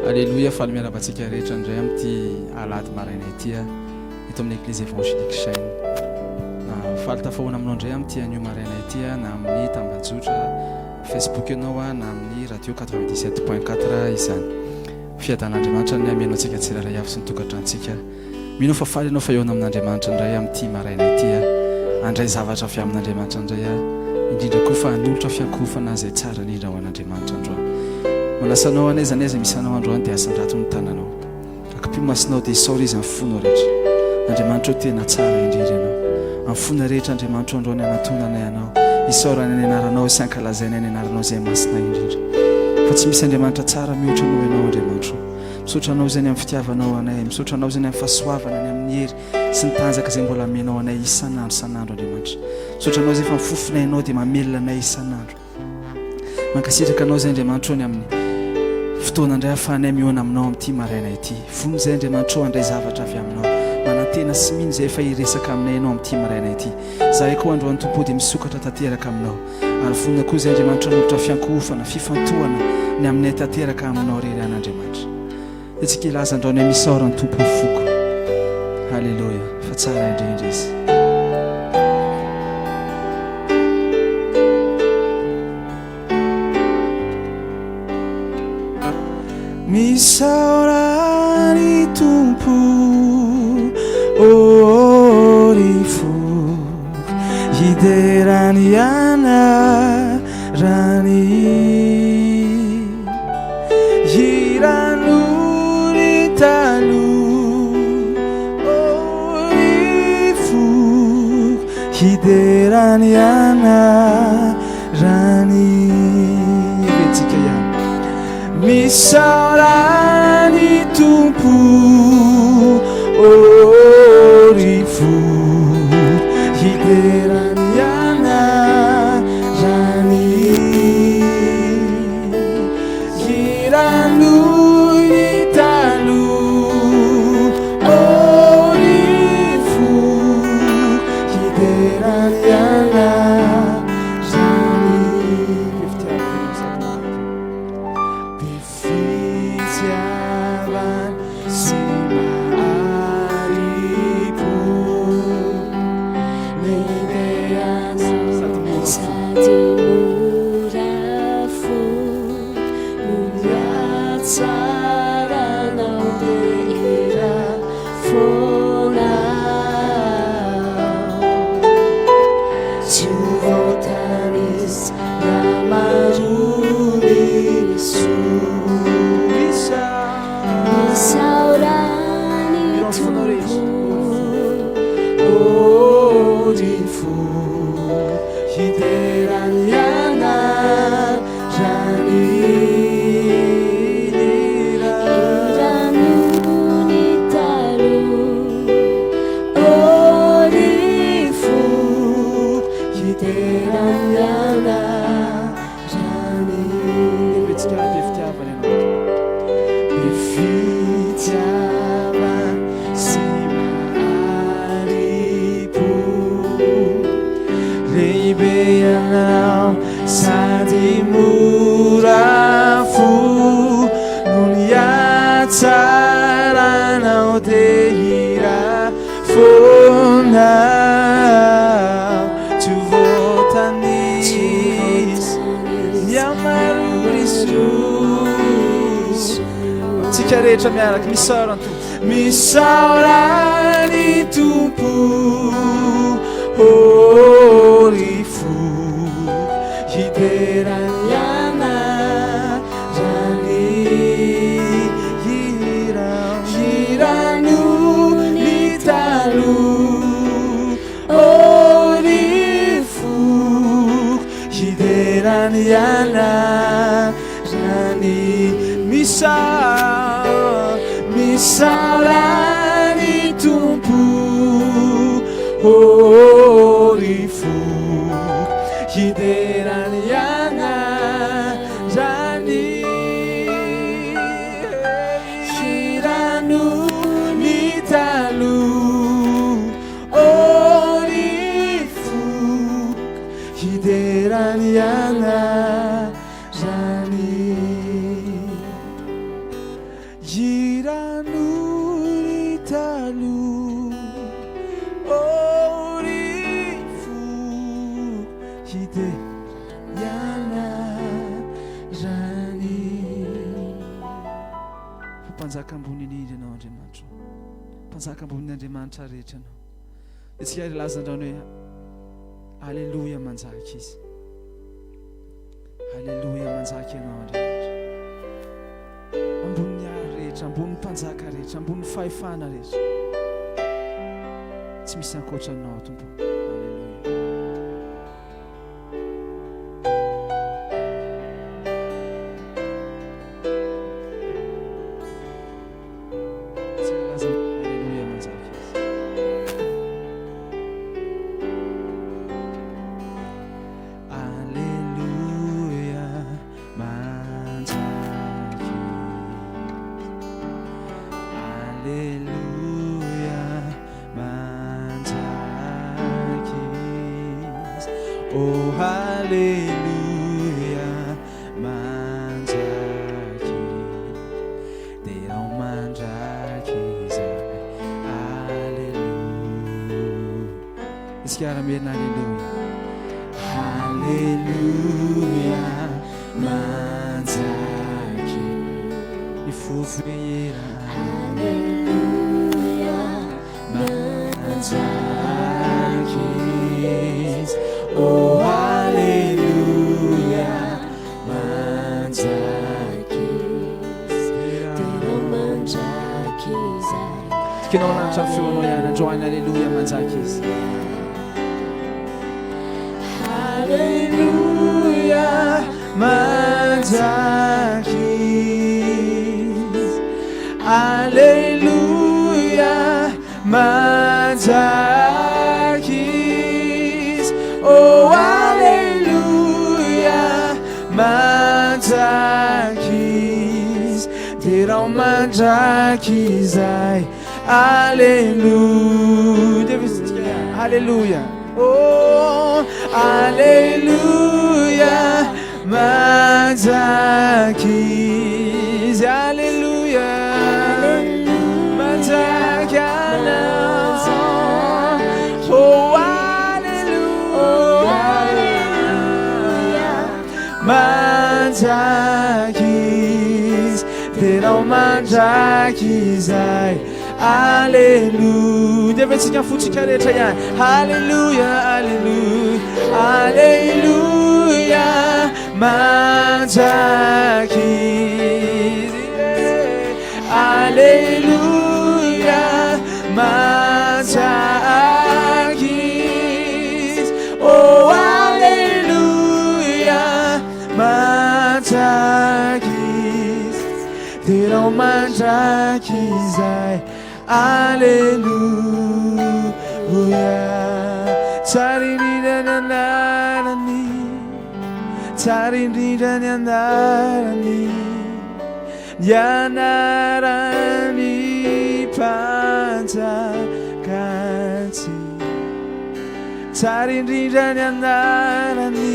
Aleloia, faly miarahaba antsika rehetra indray amin'ity alahady maraina ity eto amin'ny Eglise Evangelique Chaîne. Faly tafahoana aminao indray amin'ity anio maraina ity na amin'ny tambajotra Facebook ianao na amin'ny radio 97.4 izany. Fiadanan'Andriamanitra anie hameno antsika tsirairay avy sy ny tokantranontsika. Mino aho fa faly ianao fa hihaona amin'Andriamanitra indray amin'ity maraina ity aho. Handray zavatra avy amin'Andriamanitra indray aho. Indrindra koa fa hanolotra fiankohofana izay tsara indrindra ho an'Andriamanitra androany. Manasa anao an'aiza n'aiza misy anao androany dia asandrato ny tananao. Akipio masinao dia isaory Izy amin'ny fonao rehetra. Andriamanitra o tena tsara indrindra Ianao. Amin'ny fona rehetra Andriamanitra o androany anatonanay Anao. Isaoranay ny anaranao sy ankalazainay ny anaranao izay masina indrindra. Fa tsy misy Andriamanitra tsara mihoatra noho Ianao Andriamanitra o. Misaotra Anao izay ny amin'ny fitiavanao anay, misaotra Anao izay ny amin'ny fahasoavana, ny amin'ny hery sy ny tanjaka izay mbola amenao anay isan'andro isan'andro Andriamanitra. Misaotra Anao izay fa ny fofonay Anao dia mamelona anay isan'andro. Mankasitraka Anao izay Andriamanitra o ny amin'ny fotoana indray ahafahanay mihaona Aminao amin'ity maraina ity. Vonona izay Andriamanitra o handray zavatra avy Aminao. Manantena sy mino izay fa hiresaka aminay Ianao amin'ity maraina ity. Izahay koa androany Tompo dia misokatra tanteraka Aminao. Ary vonona koa izay Andriamanitra hanolotra fiankohofana, fifantohana ny aminay tanteraka Aminao irery ihany Andriamanitra. Dia tsika hilaza androany hoe misaora ny Tompo ny foko. Haleloia, fa tsara indrindra Izy. Misaora ny Tompo, ô ry foko, hidera ny anarany. Hirano ny taloha, ô ry foko, hidera ny anarany. Herentsika ihany. Misaora ny Tompo, ô ry fo, hidera ny anarany. Hirano ny taloha, ô ry fo, hidera ny anarany. Be fitiavana sy mahari-po. Lehibe ianao sady mora fo noho ny hatsaranao dia foana aho. Tsy ho voatanisa ny soa. Misaora ny Tompo, ô ry fo, hidera ny anarany. Hirano ny taloha, ô ry fo, Hidera ny anarany. Herentsika be fitiavana Ianao Tompo. Be fitiavana sy mahari-po. Lehibe Ianao sady mora fo. Noho ny hatsaranao dia hira Foana tsy ho voatanisa ny hamaroan'ny soa. Tsika rehetra miaraka misaora ny Tompo. Misaora ny Tompo, ô ry fo, hidera ny anarany. Hirano ny taloha, ô ry foko, hidera ny anarany. Misaora ny Tompo, ô ry foko, hidera ny anarany. Hirano ny taloha, ô ry foko, hidera ny anarany. Hira noho ny taloha, ô ry foko, hidera ny anarany. Fa Mpanjaka ambony indrindra Ianao, Andriamanitra ô. Mpanjaka ambonin'ny andriamanitra rehetra Ianao. Isika ary hilaza androany hoe, Aleloia, manjaka Izy. Aleloia, manjaka Ianao, Andriamanitra. Ambonin'ny ary rehetra, ambonin'ny mpanjaka rehetra, ambonin'ny fahefana rehetra. Tsy misy ankoatra Anao, Tompo. Aleloia. Tsy milaza Aleloia manjaka izy. Aleloia manjaka izy. Aleloia manjaka izy. Oh aleloia manjaka izy. Derao mandrakizay. Aleloia. Isika hiara-merina Aleloia. Aleloia manjaka. Ny fofo hira. Aleloia manjaka izy. Oh aleloia manjaka izy. Derao mandrakizay. Tianao hananatra ny feonao ihany androany Aleloia manjaka izy. Aleloia manjaka izy. Aleloia manjaka izy. Oh aleloia manjaka izy. Derao mandrakizay. Aleloia. Aleloia. Oh aleloia manjaka izy. Aleloia manjaka Anao. Oh aleloia manjaka izy. Derao mandrakizay. Aleloia. Dia avetsika ny fontsika rehetra ihany. Aleloia, aleloia, aleloia manjaka izy. Aleloia manjaka izy. Oh aleloia manjaka izy. Derao mandrakizay. Aleloia. Tsara indrindra ny anarany. Tsara indrindra ny anarany. Ny anarany mpanjakantsika. Tsara indrindra ny anarany.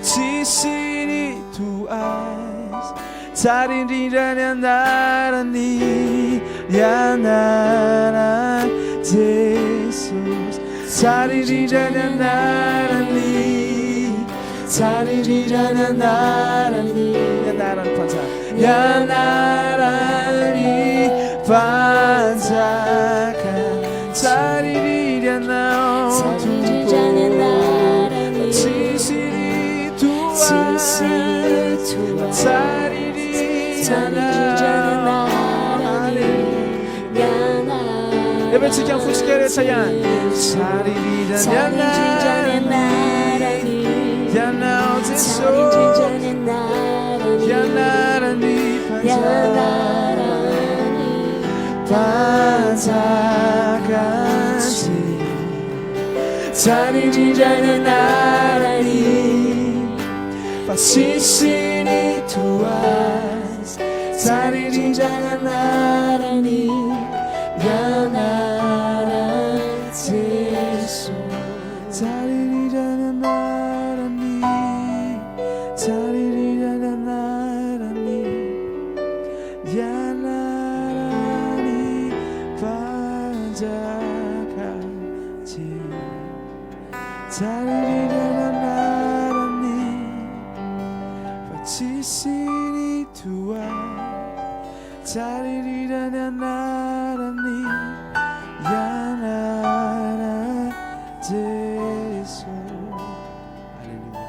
Tsisy ny toa azy. Tsara indrindra ny anarany. Ny anaran'i Jesosy. Tsara indrindra ny anarany. Tsara indrindra ny anarany. Ny anaran'ny mpanjaka. Ny anaran'ny mpanjaka. Tsara indrindra Anao, Tsara indrindra ny Tompo. anarany. Tsisy ny toa Tsisy ny toa azy. Tsara indrindra Tsara indrindra ny Anao. anarany. Ny anarany. Efa-tsika ny fontsika rehetra ihany. Tsara indrindra ny Tsara indrindra ny anarany. anarany. Ny Anao Tsara indrindra Jesosy. ny anarany. Ny anaran'ny Ny mpanjaka. anarany. Mpanjakantsika. Tsara indrindra ny anarany. Fa tsisy ny toa azy. Tsara indrindra ny anarany. Ny anaran'i Jesosy. Tsara indrindra ny anarany. Tsara indrindra ny anarany. Anaran'ny Mpanjaka Tsara indrindra ny anarany fa tsisy ny toa azy Tsara indrindra ny anarany Ianara Jeso Aleloia.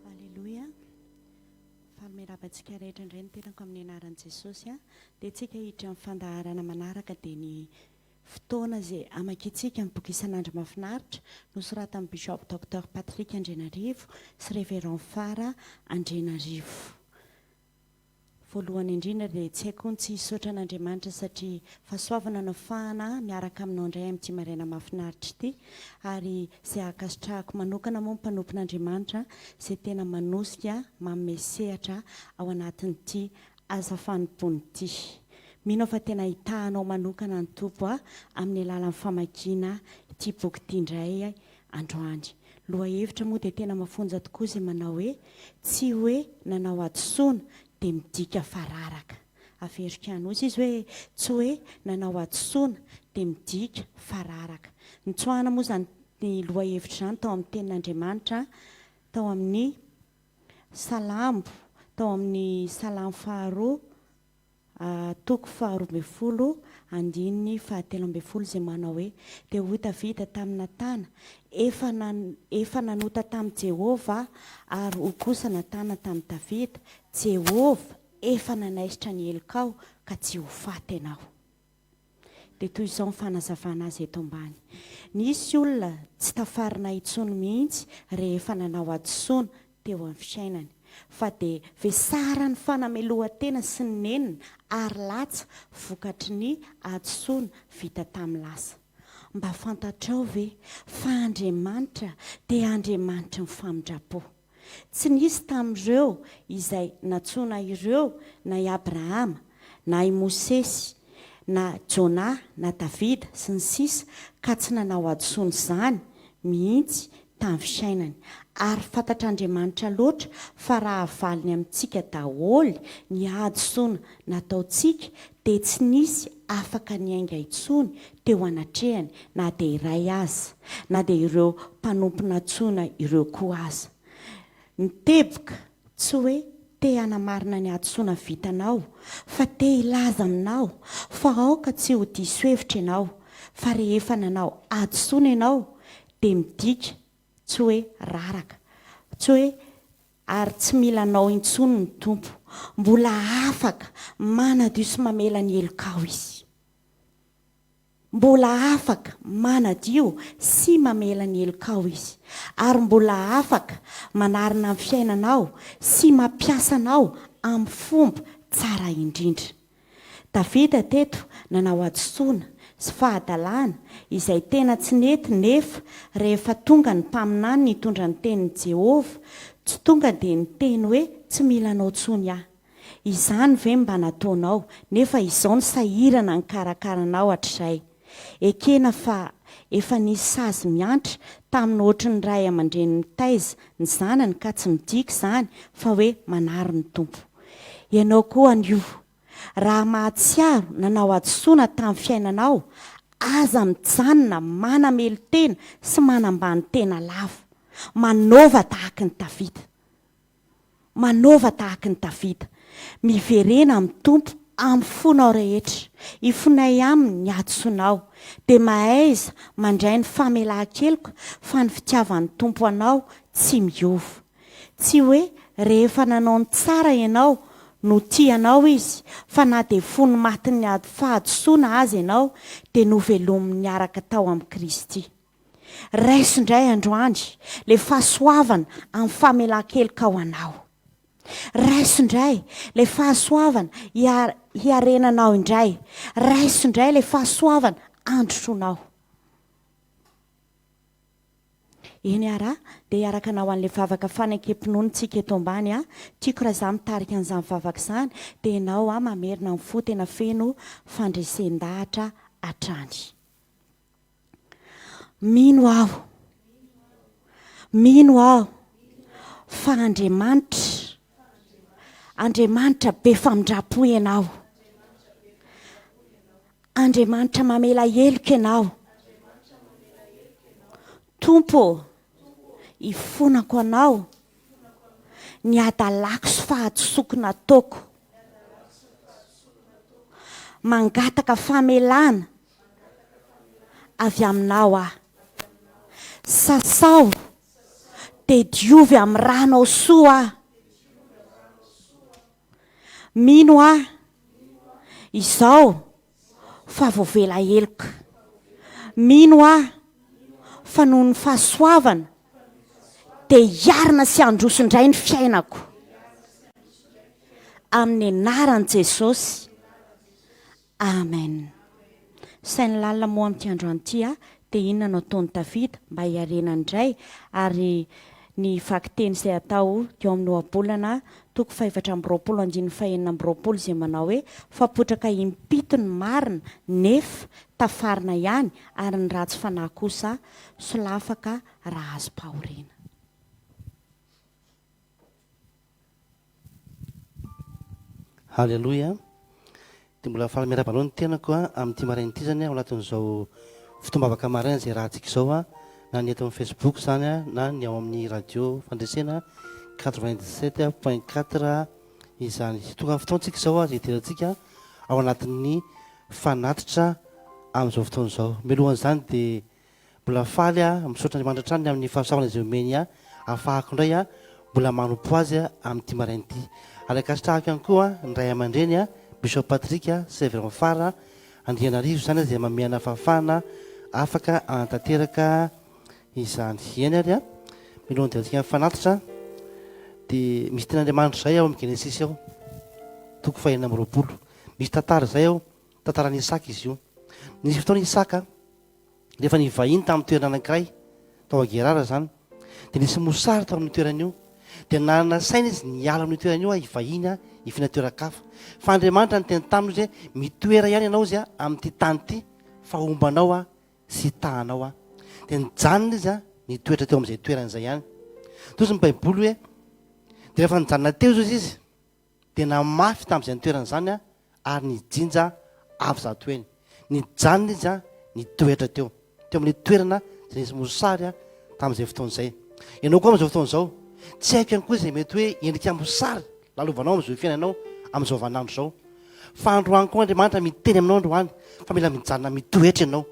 Aleloia. Faly miarahaba antsika rehetra indray ny tenako amin'ny anaran'i Jesosy a. Dia tsika hiditra amin'ny fandaharana manaraka dia ny fotoana izay hamakiantsika ny boky isan'andro mahafinaritra nosoratan'ny Bishop Docteur Patrick Andrianarivo sy Révérend Fara Andrianarivo. Voalohany indrindra dia tsy haiko ny tsy hisaotra an'Andriamanitra satria fahasoavana no afahana miaraka aminao indray amin'ity maraina mahafinaritra ity ary izay ankasitrahako manokana moa ny mpanompon'Andriamanitra izay tena manosika manome sehatra ao anatin'ity asa fanompoana ity. Mino aho fa tena hitahanao manokana ny Tompo amin'ny alalan'ny famakiana ity boky ity indray androany. Lohahevitra moa dia tena mafonja tokoa izay manao hoe tsy hoe nanao hadisoana dia midika fa raraka. Averiko ihany hozy izy hoe tsy hoe nanao hadisoana dia midika fa raraka. Nitsoahana moa izany lohahevitra izany tao amin'ny tenin'Andriamanitra tao amin'ny Salamo, tao amin'ny Salamo faharoa toko faha-12, andininy faha-13 izay manao hoe, Dia hoy Davida tamin'i Natana, Efa efa nanota tamin'i Jehovah aho. Ary hoy kosa Natana tamin'i Davida, Jehovah efa nanaisotra ny helokao, ka tsy ho faty ianao. Dia toy izao ny fanazavana azy eto ambany, Nisy olona tsy tafarina intsony mihitsy rehefa nanao hadisoana teo amin'ny fiainany, fa dia vesaran'ny fanamelohan-tena sy ny nenina ary latsa vokatry ny hadisoana vita tamin'ny lasa. Mba fantatrao ve fa Andriamanitra dia Andriamanitry ny famindram-po? Tsy nisy tamin'ireo izay nantsoina ireo na i Abrahama, na i Mosesy, na Jona, na Davida, sy ny sisa ka tsy nanao hadisoana izany mihitsy tamin'ny fiainany. Ary fantatr'Andriamanitra loatra fa raha avalony amintsika daholo ny hadisoana nataontsika dia tsy nisy afaka niainga intsony teo anatrehany na dia iray aza, na dia ireo mpanompo nantsoina ireo koa aza. Ny teboka, tsy hoe te hanamarina ny hadisoana vitanao, fa te hilaza aminao fa aoka tsy ho diso hevitra ianao, fa rehefa nanao hadisoana ianao dia midika tsy hoe raraka, tsy hoe Ary tsy mila anao intsony ny Tompo. Mbola afaka manadio sy mamela ny helokao Izy. Mbola afaka manadio sy mamela ny helokao Izy. Ary mbola afaka manarina ny fiainanao sy mampiasa anao amin'ny fomba tsara indrindra. Davida teto nanao hadisoana sy fahadalana izay tena tsy nety nefa rehefa tonga ny mpaminany nitondra ny tenin'i Jehovah tsy tonga dia niteny hoe tsy mila anao tsony aho. Izany ve mba nataonao nefa izao no sahirana nikarakara anao hatrizay. Ekena fa efa nisy sazy miantra taminy ohatry ny ray aman-dreny mitaiza ny zanany ka tsy midika izany fa hoe manary ny Tompo. Ianao koa anio, raha mahatsiaro nanao hadisoana tamin'ny fiainanao, aza mijanona manamelo-tena sy manambany tena lava. Manaova tahaky ny Davida. Manaova tahaky ny Davida. Miverena amin'ny Tompo amin'ny fonao rehetra. Ifonay Aminy ny hadisoanao. Dia mahaiza mandray ny famelan-keloka fa ny fitiavan'ny Tompo anao tsy miova. Tsy hoe rehefa nanao ny tsara ianao no tia anao Izy fa na dia fony matin'ny fahadisoana aza ianao dia novelominy niaraka tao amin'i Kristy. Raiso indray androany le fahasoavana amin'ny famelan-keloka ho anao. Raiso indray le fahasoavana hiarenanao indray. Raiso indray le fahasoavana androsoanao. Eny ara, dia hiaraka hanao an'ilay vavaka fanekem-pinoana tsika eto ambany a. Tiako raha izaho mitarika an'izany vavaka izany, dia ianao a mamerina amin'ny fo tena feno fandresen-dahatra hatrany. Mino aho, mino aho fa Andriamanitra, Andriamanitra be famindram-po Ianao. Andriamanitra mamela heloka Ianao. Tompo ô, ifonako Anao ny hadalako sy fahadisoako nataoko. Mangataka famelana avy aminao aho. Sasao dia diovy amin'ny ranao soa aho. Mino aho izao fa voavela heloka. Mino aho fa noho ny fahasoavana dia hiarina sy handroso indray ny fiainako. Amin'ny anaran'i Jesosy. Amen. Saino lalina moa amin'ity androany ity aho, dia inona no ataon'i Davida mba hiarenany indray? Ary ny vakiteny izay atao dia ao amin'ny Ohabolana toko fahefatra amby 20 andininy fahenina amby 20 izay manao hoe, Fa potraka impito ny marina, nefa tafarina ihany, ary ny ratsy fanahy kosa solafaka raha azom-pahoriana. Haleloia! Dia mbola faly miarahaba anao ny tenako amin'ity maraina ity izany ao anatin'izao fotoam-bavaka maraina izay iarahantsika izao na ny eto amin'ny Facebook izany na ny ao amin'ny radio Fandresena 97.4 izany. Tonga ny fotoantsika izao izay hidirantsika ao anatin'ny fanatitra amin'izao fotoana izao. Mialohan'izany dia Mbola faly aho, misaotra Andriamanitra hatrany ny amin'ny fahasoavana izay omeny ahy, ahafahako indray aho mbola manompo Azy amin'ity maraina ity. Ary ankasitrahako ihany koa ny ray aman-dreny, Bishop Patrick sy Révérend Fara Andrianarivo izany izay manome ana fahafahana afaka hanatanteraka izany. Eny ary, mialohan'ny hidirantsika amin'ny fanatitra dia misy tenin'Andriamanitra izay ao amin'ny Genesisy ao, toko fahenina amby 20. Misy tantara izay ao, tantaran'i Isaka izy io. Nisy fotoana Isaka, Rehefa nivahiny tamin'ny toerana anankiray, tao a Gerara izany, dia nisy mosary tao amin'io toerana io. Dia nanana saina izy ny hiala amin'io toerana io hivahiny hifindra toeran-kafa. Fa Andriamanitra niteny taminy izy hoe, Mitoera ihany ianao izy amin'ity tany ity, fa homba anao Aho sy hitaha anao Aho. Dia nijanona izy nitoetra teo amin'izay toerana izay ihany. Toy ny Baiboly hoe, Dia rehefa nijanona teo izy izy, dia namafy tamin'izany toerana izany ary nijinja avy 100 heny. Nijanona izy nitoetra teo, teo amin'ilay toerana izay nisy mosary tamin'izay fotoana izay. Ianao koa amin'izao fotoana izao, tsy haiko ihany koa izay mety hoe endrika mosary lalovanao amin'izao fiainanao amin'izao vaninandro izao. Fa androany koa Andriamanitra miteny aminao androany fa mila mijanona mitoetra ianao.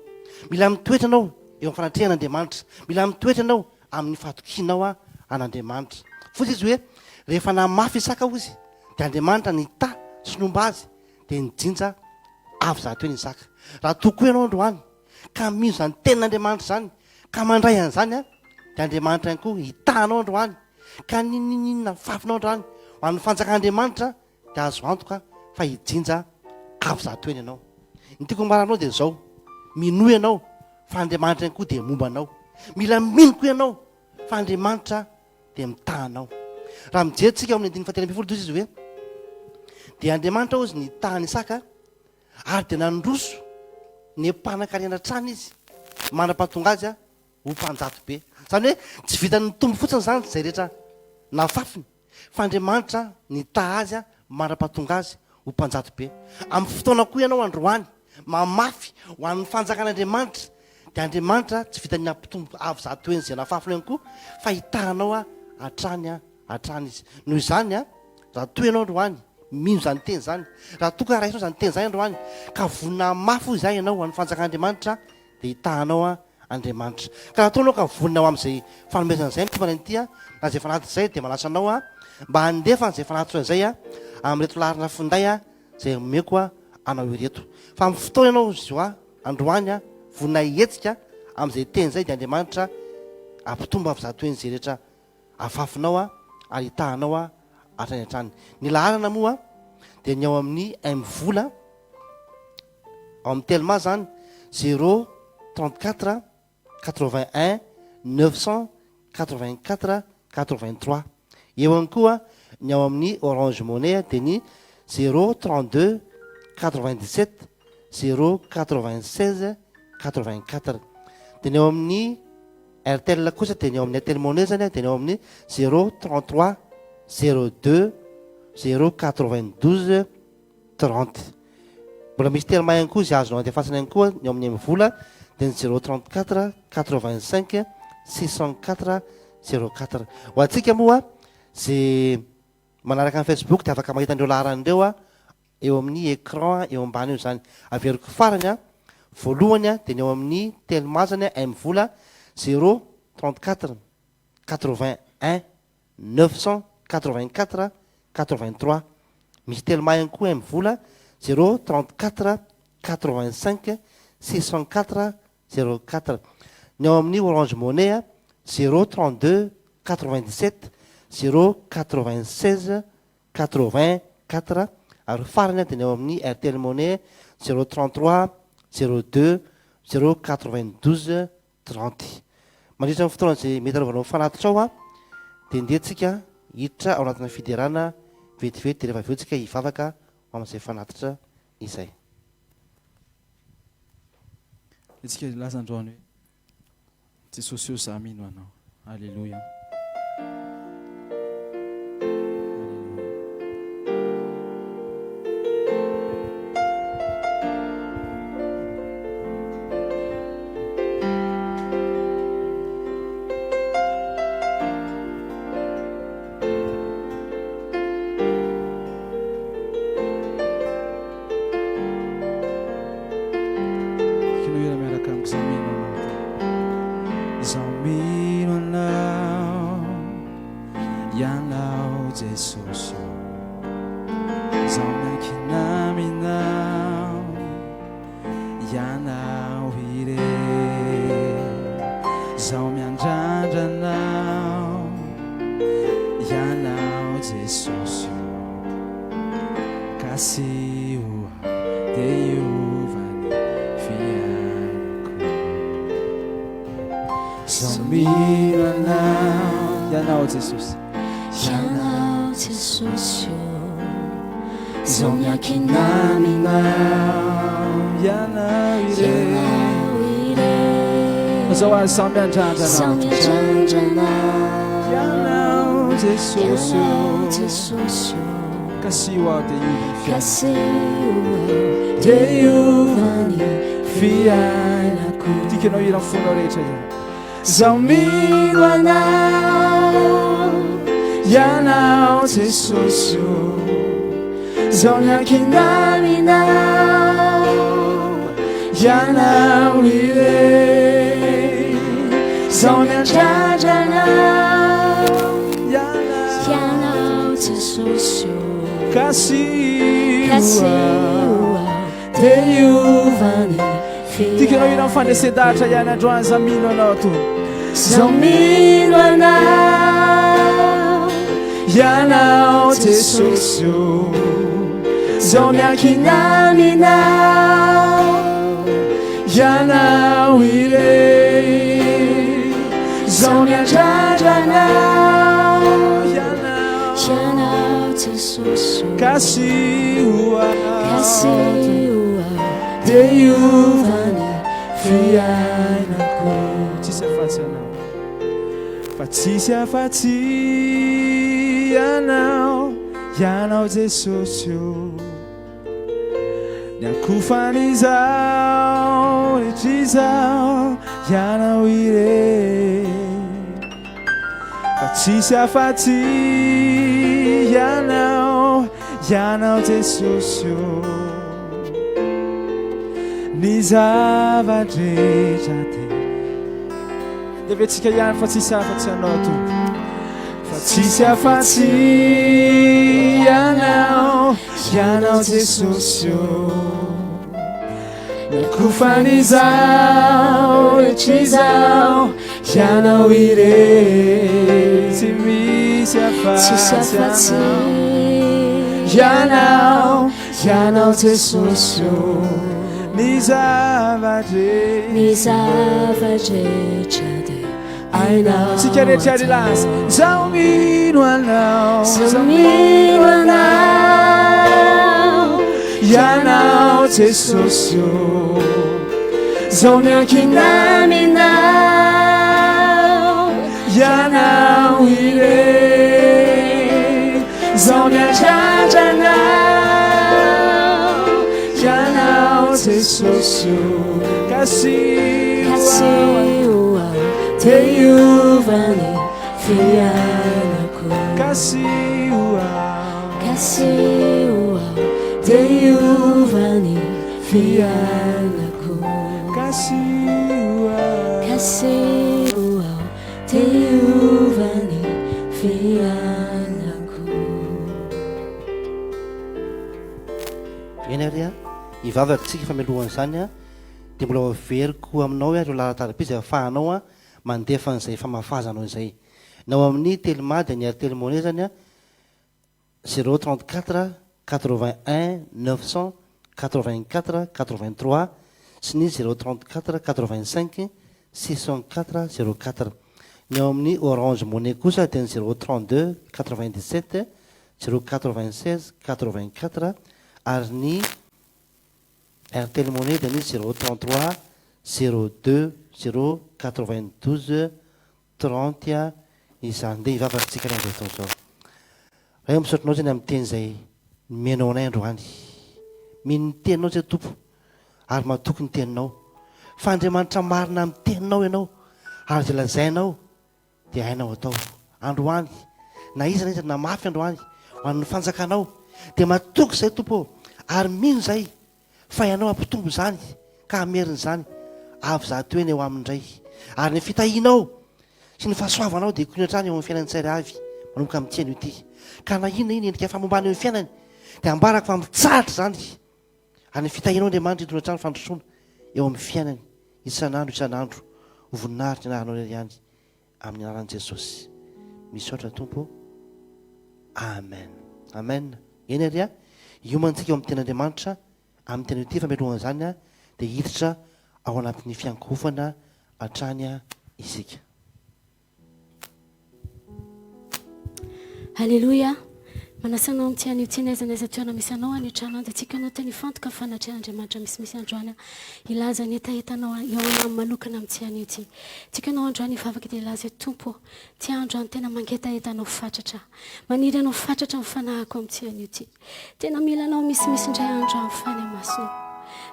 Mila mitoetra ianao eo amin'ny fanatrehan'Andriamanitra. Mila mitoetra ianao amin'ny fahatokianao an'Andriamanitra. Fotsy izy hoe, rehefa namafy Isaka hozy, dia Andriamanitra nitahy sy nomba azy, dia nijinja avy 100 heny Isaka. Raha toa koa ianao androany ka mino izany tenin'Andriamanitra izany, ka mandray an'izany, dia Andriamanitra ihany koa hitahy anao androany, ka n'inon'inona fafinao androany ho an'ny fanjakan'Andriamanitra, dia azo antoka fa hijinja avy 100 heny ianao. Ny tiako ambara aminao dia izao, minoa ianao fa Andriamanitra ihany koa dia momba anao. Mila mino koa ianao fa Andriamanitra dia mitaha anao. Raha mijery tsika ao amin'ny andininy fahatelo ambin'ny folo dia izy hoe dia Andriamanitra hozy nitaha an'i Isaka ary dia nandroso ny mpanan-karena hatrany izy mandra-pahatonga azy ho mpanjato be. Izany hoe tsy vitan'ny nitombo fotsiny izany izay rehetra nafafiny fa Andriamanitra nitaha azy mandra-pahatonga azy ho mpanjato be. Amin'ny fotoana koa ianao androany mamafy ho an'ny fanjakan'Andriamanitra dia Andriamanitra tsy vitan'ny hampitombo avo 100 heny izay nafafiny ihany koa fa hitaha anao hatrany hatrany izy. Noho izany, raha toa ianao androany mino izany teny izany, raha toa ka raisinao izany teny izany androany ka vonona hamafy hoy izahay ianao ho an'ny fanjakan'Andriamanitra dia hitaha anao Andriamanitra. Ka raha toa ianao ka vonona ho amin'izay fanomezana izay amin'ity maraina ity, na izay fanatitra izay, dia manasa anao aho mba handefa an'izay fanatitra izay amin'ireto laharana finday izay omeko anao ireto. Fa amin'ny fotoana ianao izao androany vonona hihetsika amin'izay teny izay, dia Andriamanitra hampitombo avy 100 heny izay rehetra afafinao ary hitahanao hatrany hatrany. Ny laharana moa dia ny ao amin'ny MVola. Ao amin'ny Telma zany, zéro 34 81 984 83. Eo ihany koa ny ao amin'ny Orange Money dia ny zéro 32 97 zéro 96 84. dia ny ao amin'ny Airtel kosa dia ny ao amin'ny Airtel Money zany dia ny ao amin'ny 0 33 02 0 92 30. Mbola misy Telma ihany koa izay azonao andefasana ihany koa ny ao amin'ny Mvola dia ny 0 34 85 604 04. Ho antsika moa izay manaraka ny Facebook dia afaka mahita an'ireo laharana ireo eo amin'ny écran eo ambany eo izany. Averiko farany an, voalohany an dia ny ao amin'ny Telma zany an, Mvola 0 34 81 984 83. Misy Telma ihany koa Mvola 0 34 85 604 04. Ny ao amin'ny Orange Money an 0 32 97 0 96 84 ary farany dia ny ao amin'ny Airtel Money 0 33 02 0 92 30. Mandritra ny fotoana izay mety hanaovanao fanatitra ao dia ndeha tsika hiditra ao anatina fiderana vetivety dia rehefa avy eo tsika hivavaka ho amin'izay fanatitra izay. Dia tsika hilaza androany hoe. Jesosy o za mino anao. Aleloia. Tiako hira miaraka amiko Izaho mino anao Tompo. Izaho mino anao, Ianao Jesosy ô. Izaho miankina aminao, Ianao irery. Izaho miandrandra anao, Ianao Jesosy ô. Kasiho aho dia hiova ny fiainako. Izaho mino anao, Ianao Jesosy. Ianao Jesosy ô. Izaho miankina aminao, Ianao irery. Ianao irery. Izaho aho, izaho miandrandra anao. Izaho miandrandra anao. Ianao Jesosy ô. Ianao Jesosy ô. Kasiho aho dia hiova ny fiainako. Kasiho aho dia hiova ny fiainako. Tiako ianao hira fonao rehetra izany. Izaho mino anao, Ianao Jesosy ô. Izaho miankina aminao, Ianao irery. Izaho miandrandra anao, Ianao Jesosy ô. Kasiho Kasiho aho. aho Dia hiova ny Tiako ianao hira fandresen-dahatra ihany androany Izaho mino anao Tompo. Izaho mino anao, Ianao Jesosy ô. Izaho miankina aminao, Ianao irery. Izaho miandrandra anao, Ianao. Ianao Jesosy ô. Kasiho aho. Kasiho aho. Dia hiova ny fiainako. Tsisy afa-tsy anao. Fa tsisy afa-tsy Ianao, Ianao Jesosy ô. Ny ankofan'izao rehetra izao, Ianao irery. Fa tsisy afa-tsy Ianao, Ianao Jesosy ô. Ny zava-drehetra dia Heventsika ihany fa tsisy afa-tsy Ianao Tompo. Fa tsisy afa-tsy Ianao, Ianao Jesosy ô. Ny akofan'izao rehetra izao, Ianao irery. Tsy misy Tsisy afa-tsy afa-tsy Ianao. Ianao, Ianao Jesosy ô, ny zava-drehetra. Ny zava-drehetra dia hainao. Tsika rehetra ary hilaza, Izaho mino Anao. Izaho mino Anao. Ianao Jesosy ô, Izaho miankina Aminao. Jesosy o. Kasiho Kasiho aho dia hiova ny fiainako. Kasiho aho. Kasiho aho dia hiova ny fiainako. Kasiho aho. Kasiho aho dia hiova ny fiainako. Eny ary an, hivavaka isika fa mialohan'izany an, dia mbola ho averiko aminao ireo lalan-taraby izay ahafahanao an mandefa an'izay famafazanao izay. Ny ao amin'ny Telma dia ny Airtel Money izany an, zéro 34 81 984 83 sy ny zéro 34 85 604 04. Ny ao amin'ny Orange Money kosa dia ny zéro 32 97 zéro 96 84 ary ny Airtel Money dia ny zéro 33 02 zéro 92 30 izany. Ndeha hivavaka isika aloha amin'izao fotoana izao. Ray ô, misaotra Anao izay ny amin'ny teny izay nomenao anay androany. Mino ny teninao izay Tompo ary matoky ny teninao. Fa Andriamanitra marina amin'ny teninao Ianao ary izay lazainao dia hainao atao. Androany, na iza na iza namafy androany ho an'ny fanjakanao dia matoky izay Tompo ô ary mino izay fa Ianao hampitombo izany ka hamerina izany avy zato heny eo aminy indray. Ary ny fitahianao sy ny fahasoavanao dia hikoina hatrany eo amin'ny fiainan'ny tsirairay avy manomboka amin'ity anio ity. Ka na inona inona endrika famombana eo amin'ny fiainany dia ambarako fa mitsahatra izany. Ary ny fitahianao Andriamanitra hitondra hatrany fandrosoana eo amin'ny fiainany isan'andro isan'andro. Ho voninahitry ny anaranao irery ihany amin'ny anaran'i Jesosy. Misaotra Tompo ô. Amen. Amen. Eny ary a, hiomantsika eo amin'ny tenin'Andriamanitra amin'ny teny ity fa mialohan'izany a dia hiditra ao anatin'ny fiankohofana hatrany isika. Aleloia! Manasa anao amin'ity anio ity n'aiza n'aiza toerana misy anao any an-trano any dia tiako ianao tena hifantoka amin'ny fanatrehan'Andriamanitra misimisy androany aho hilaza ny hetahetanao eo aminy manokana amin'ity anio ity. Tiako ianao androany hivavaka dia hilaza hoe Tompo ô, ity andro any tena mangetaheta anao fatratra aho. Maniry anao fatratra ny fanahiko amin'ity anio ity. Tena mila anao misimisy indray andro any fany amasonao.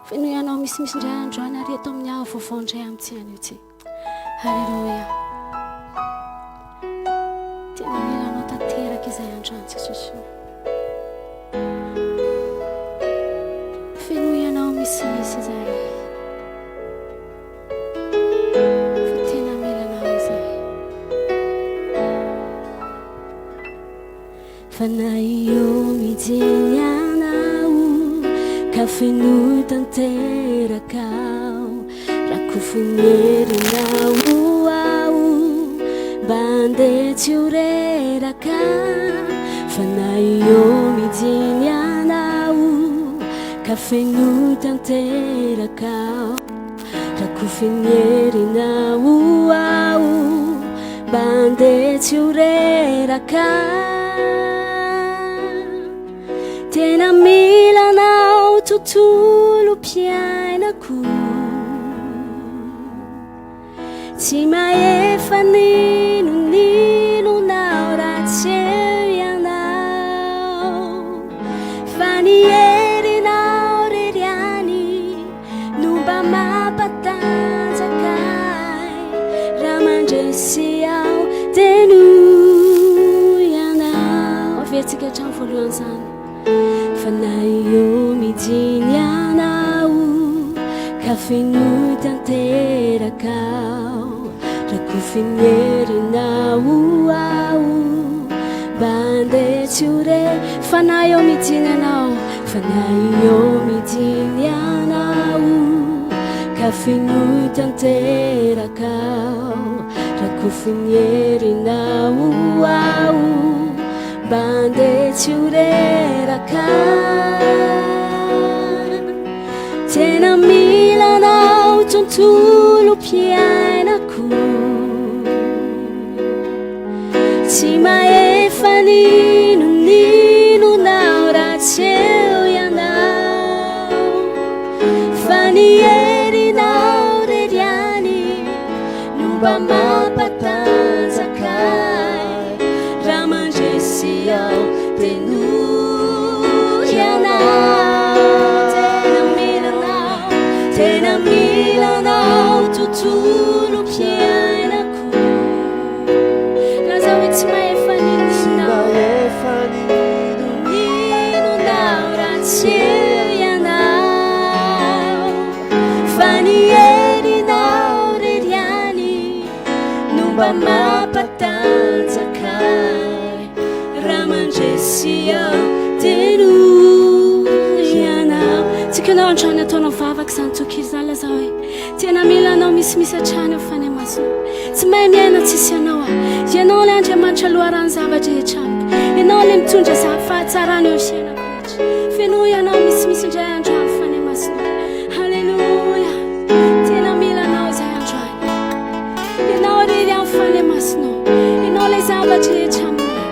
Fenoy anao misimisy indray andro any ary eto amin'ny avo vaovao indray amin'ity anio ity. Haleloia. Tena mila anao tanteraka izay andro any Jesosy o. Fenoy anao misimisy izahay. Fa tena mila anao izahay. Fanahy eo mijery anao Ka fenoy tanteraka aho Rakofy ny herinao aho Mba handeha tsy ho reraka Fanahy eo mijery anao Ka fenoy tanteraka aho Rakofy ny herinao aho Mba handeha tsy ho reraka Tena mila anao tontolom-piainako Tsy mahefa n'inon'inona aho raha tsy eo ianao Fa ny herinao irery ihany no mba mampatanjaka ahy Raha mandresy aho dia noho ianao Averintsika hatramin'ny voalohany izany Fanahy eo midiny anao Ka fenoy tanteraka aho Rakofy ny herinao aho Mba handeha tsy ho re Fanahy eo midiny anao Fanahy eo midiny anao Ka fenoy tanteraka aho Rakofy ny herinao aho Mba handeha tsy ho reraka Tena mila anao tontolom-piainako Tsy mahefa n'inon'inona aho raha tsy eo ianao Fa ny herinao irery ihany no mba mampatanjaka ahy Raha mandresy aho dia noho ianao. Tena mila anao, mila anao tontolom-piainako. Lazao hoe tsy mahefa Tsy n'inon'inona. mahefa n'inon'inona. N'inona raha tsy eo ianao. Fa ny herinao irery ihany no mba mampatanjaka ahy. Raha mandresy aho dia noho ianao. Tiako ianao androany ataonao vavaka izany toky izany lazao hoe tena mila anao misimisy hatrany aho Fanahy Masina. Tsy mahay miaina tsisy anao aho. Ianao ilay Andriamanitra loharano zava-drehetra amiko. Ianao ilay mitondra fahatsarana eo amin'ny fiainako rehetra. Fenoy ianao misimisy indray androany Fanahy Masina. Haleloia. Tena mila anao izahay androany. Ianao irery amin'ny Fanahy Masinao. Ianao ilay zava-drehetra aminay.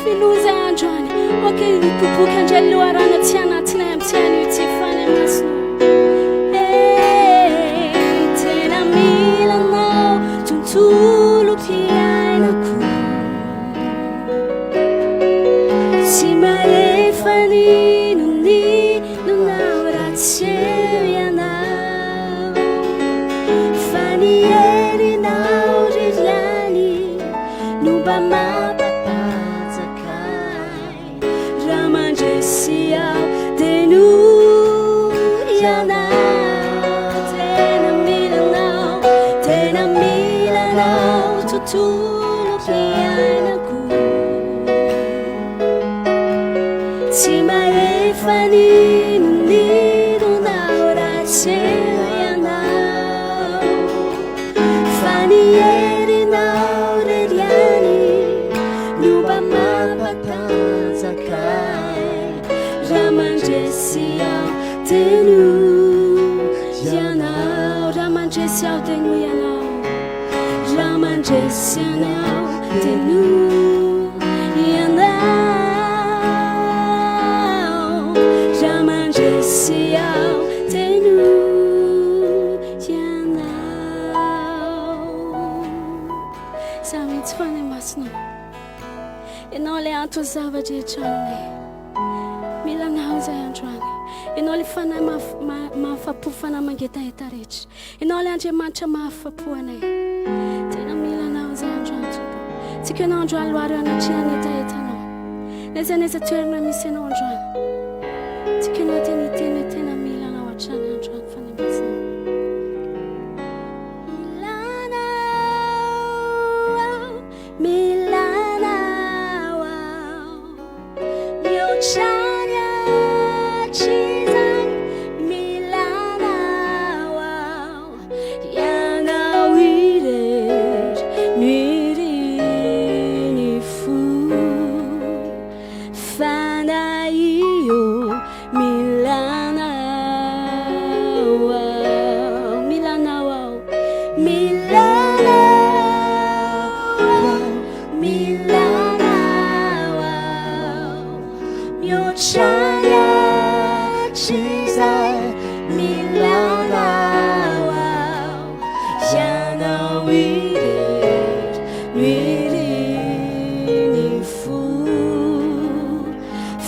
Fenoy izahay androany. Ok, hipoipoika indray ny loharano aty anatinay amin'ity anio ity Fanahy Masina. Hey, tena mila anao tontolom-piainako. Tsy mahefa n'inon'inona raha tsy eo ianao. Fa ny herinao irery ihany no mba mampatanjaka ahy. Raha mandresy aho dia noho ianao. Tena mila anao, tena mila anao tontolom-piainako. Tsy mahefa n'inon'inona raha tsy eo ianao. Fa ny herinao irery ihany no mba mampatanjaka ahy. Raha mandresy aho dia noho ianao. Raha mandresy aho dia noho ianao. Raha mandresy anao dia noho ianao. Raha mandresy aho dia noho ianao. Izaho mihitsy Fanahy Masina. Ianao ilay anton'ny zava-drehetra aminay. Mila anao izahay androany. Ianao ilay Fanahy mahafa-po, Fanahy mangetaheta rehetra. Ianao ilay Andriamanitra mahafa-po anay. Tena mila anao izahay androany Tompo. Tiako ianao androany loaro eo anatrehan'ny hetahetanao. N'aiza n'aiza toerana misy anao androany. Tiako ianao tena hiteny hoe tena mila anao hatrany androany Fanahy Masina. Mila anao aho, mila anao aho. Mihoatra ny hatrizany, mila anao aho. Ianao irery no irin'ny fo. Fanahy ô, mila anao aho. Mila anao aho. Mila anao aho. Mila anao aho. Mihoatra ny hatrizay, mila anao aho. Ianao irery no irin'ny fo.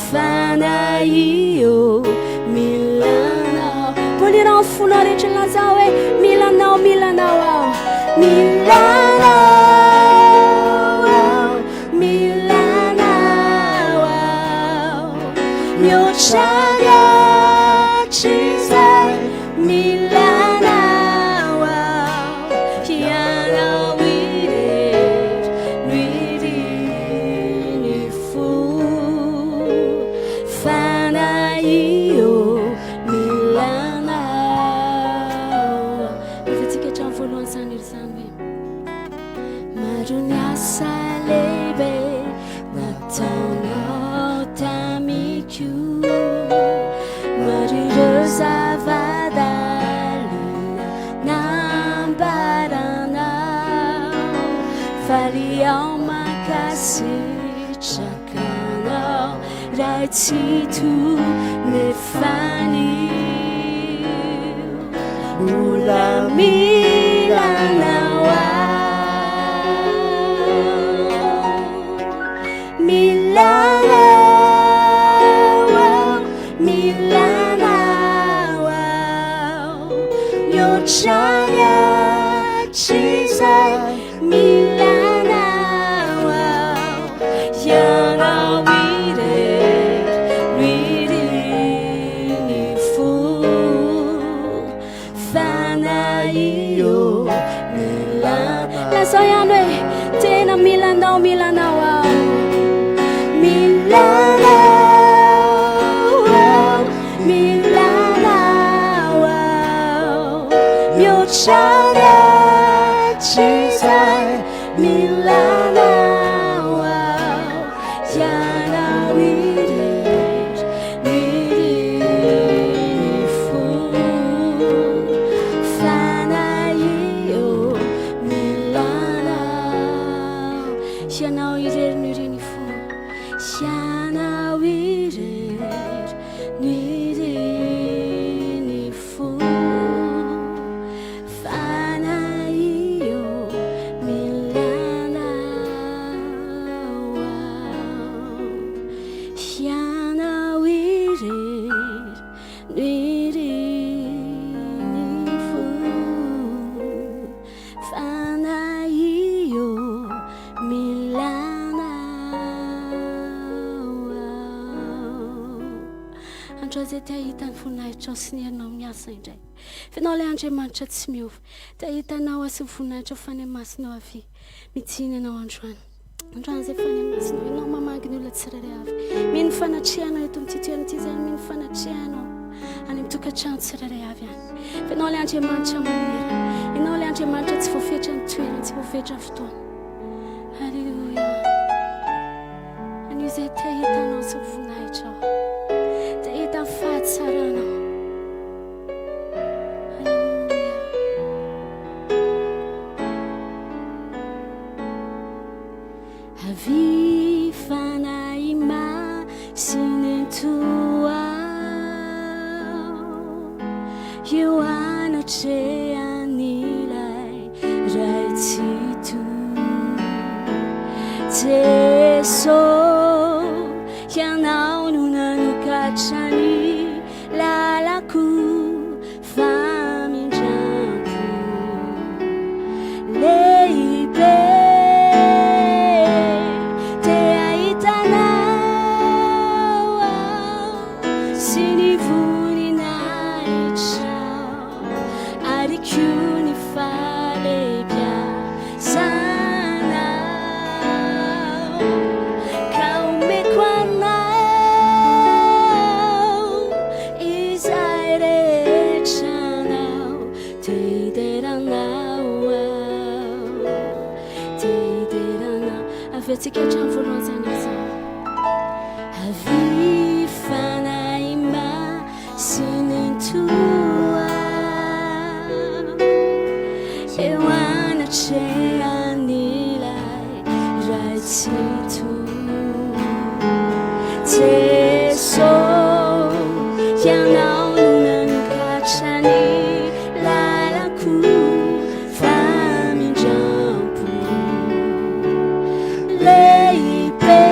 Fanahy ô, mila anao. Mbola ny fonao rehetra lazao hoe mila anao, mila anao aho. Mila anao aho, mila anao aho. Mihoatra ny hatrizay, mila anao aho. Ianao irery no irin'ny fo. Fanahy ô, mila anao. Efa-tsika hatramin'ny voalohany izany iry izany hoe maro ny asa lehibe nataonao tamiko. Maro ireo zava-dalina nambaranao. Faly aho mankasitraka anao, Ray Tsitoha nefa anio mbola mila anao aho. Mila anao aho, mila anao aho. Mihoatra Lazao ihany hoe tena mila anao, mila anao aho. Mila anao aho, mila anao aho. Mihoatra ny hatrizay, mila anao aho. Ianao irery, irery fo. Fanahy ô, mila anao. Ianao irery no irin'ny fo. Ianao irery no irin'ny fo. Fanahy ô, mila anao aho. Ianao irery no irin'ny fo. Fanahy ô, mila anao aho. Andro izay te hahita ny voninahitrao sy ny herinao miasa indray. F'ianao ilay Andriamanitra tsy miova. Te hahita anao aho sy ny voninahitrao Fanahy Masinao avia. Mijiny anao androany. Androany izay Fanahy Masinao, ianao mamangy ny olona tsirairay avy. Mino ny fanatrehanao eto amin'ity toerana ity izay, mino ny fanatrehanao any amin'ny tokantrano tsirairay avy any. Fa ianao ilay Andriamanitra manerana. Ianao ilay Andriamanitra tsy voafetra ny toerana, tsy voafetra ny fotoana. Alléluia. Anio izay te hahita anao sy ny voninahitrao. Te hahita ny fahatsaranao. Alléluia. Avia Fanahy Masina ento aho eo anatrehan'ilay Ray Tsitoha. Jeso, Ianao no nanokatra ny lalako. Famindrampo lehibe te hahita anao aho sy ny voninahitrao ary koa ny fahalehibiazanao ka omeko anao Izay rehetra anao te hidera anao aho, te hidera anao. Avy antsika hatramin'ny voalohany izany izany. Avy Fanahy Masina toa eo anatrehan'ilay Ray Tsitoha. Jeso, Ianao no nanokatra ny lalako famindrampo lehibe.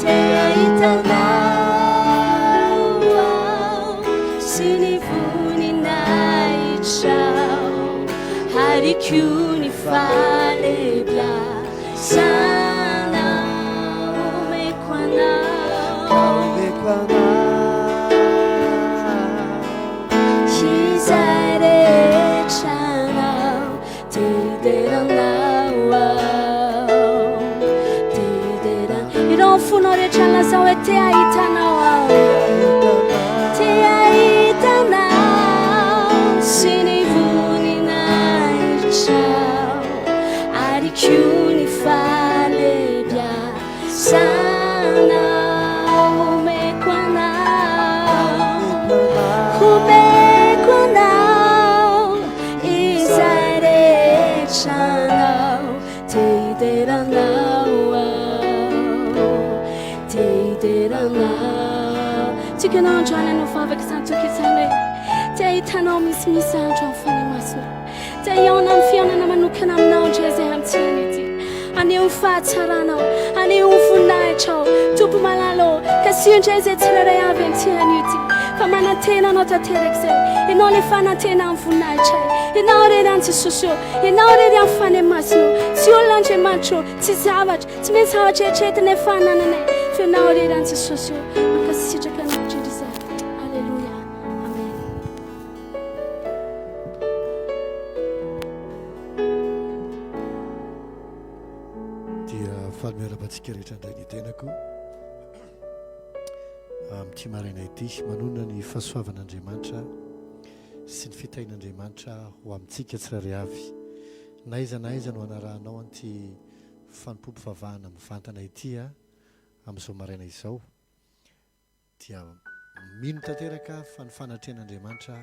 Te hahita Anao aho sy ny voninahitrao ary koa ny fahalehibiazanao. Sana omeko anao. Omeko anao. Izay rehetra anao te hidera anao aho. Te hidera. Ireo ny fonao rehetra lazao hoe te hahita anao aho. Te hahita anao sy ny voninahitrao. Ary koa ny fahalehibiazana omeko anao, omeko anao izay rehetra anao, te hidera anao aho, te hidera anao. Tiako ianao androany hanao vavaka izany toky izany hoe te hahita anao misimisy andro amin'ny Fanahy Masina. Te hihaona amin'ny fihaonana manokana aminao indray izay amin'ity anio ity. Haneho ny fahatsaranao, haneho ny voninahitrao, Tompo malala ô. Kasiho indray izay tsirairay avy amin'ity anio ity. Fa manantena anao tanteraka izay. Ianao ilay fanantena amin'ny voninahitray. Ianao irery ihany Jesosy ô. Ianao irery ihany Fanahy Masina ô. Tsy olona Andriamanitra ô, tsy zavatra, tsy misy zavatra eritreretinay fa anananay. Fa Ianao irery ihany Jesosy ô. Mankasitraka anao indrindra izay. Aleloia. Amen. Faly miarahaba antsika rehetra indray ny tenako amin'ity maraina ity. Manonona ny fahasoavan'Andriamanitra sy ny fitahian'Andriamanitra ho amintsika tsirairay avy. Na aiza na aiza no anarahanao an'ity fanompoam-pivavahana mivantana ity amin'izao maraina izao. Dia mino tanteraka aho fa ny fanatrehan'Andriamanitra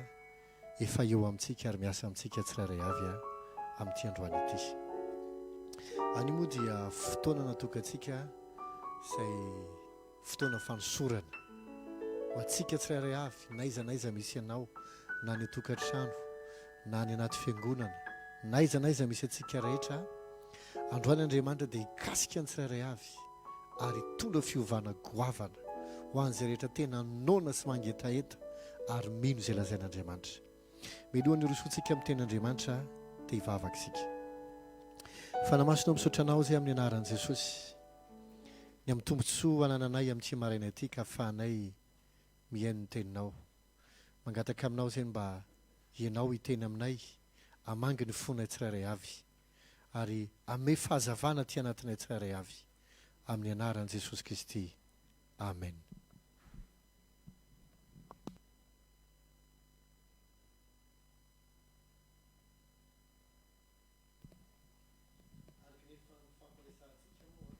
efa eo amintsika ary miasa amintsika tsirairay avy amin'ity androany ity. Anio moa dia fotoana natokantsika izay fotoana fanosorana ho antsika tsirairay avy, na aiza na aiza misy anao, na any an-tokantrano, na any anaty fiangonana, na aiza na aiza misy antsika rehetra, androany Andriamanitra dia hikasika ny tsirairay avy. ary hitondra fiovana goavana ho an'izay rehetra tena noana sy mangetaheta ary mino izay lazain'Andriamanitra. Mialohan'ny hirosoantsika amin'ny tenin'Andriamanitra dia hivavaka isika. Fanahy Masina ô misaotra Anao izay amin'ny anaran'i Jesosy ny amin'ny tombontsoa anananay amin'ity maraina ity ka afahanay mihaino ny teninao. Mangataka aminao izay mba Ianao hiteny aminay, hamangy ny fonay tsirairay avy. ary ame fahazavana aty anatinay tsirairay avy amin'ny anaran'i Jesosy Kristy Amen. Araka ny efa nifampiresahantsika moa.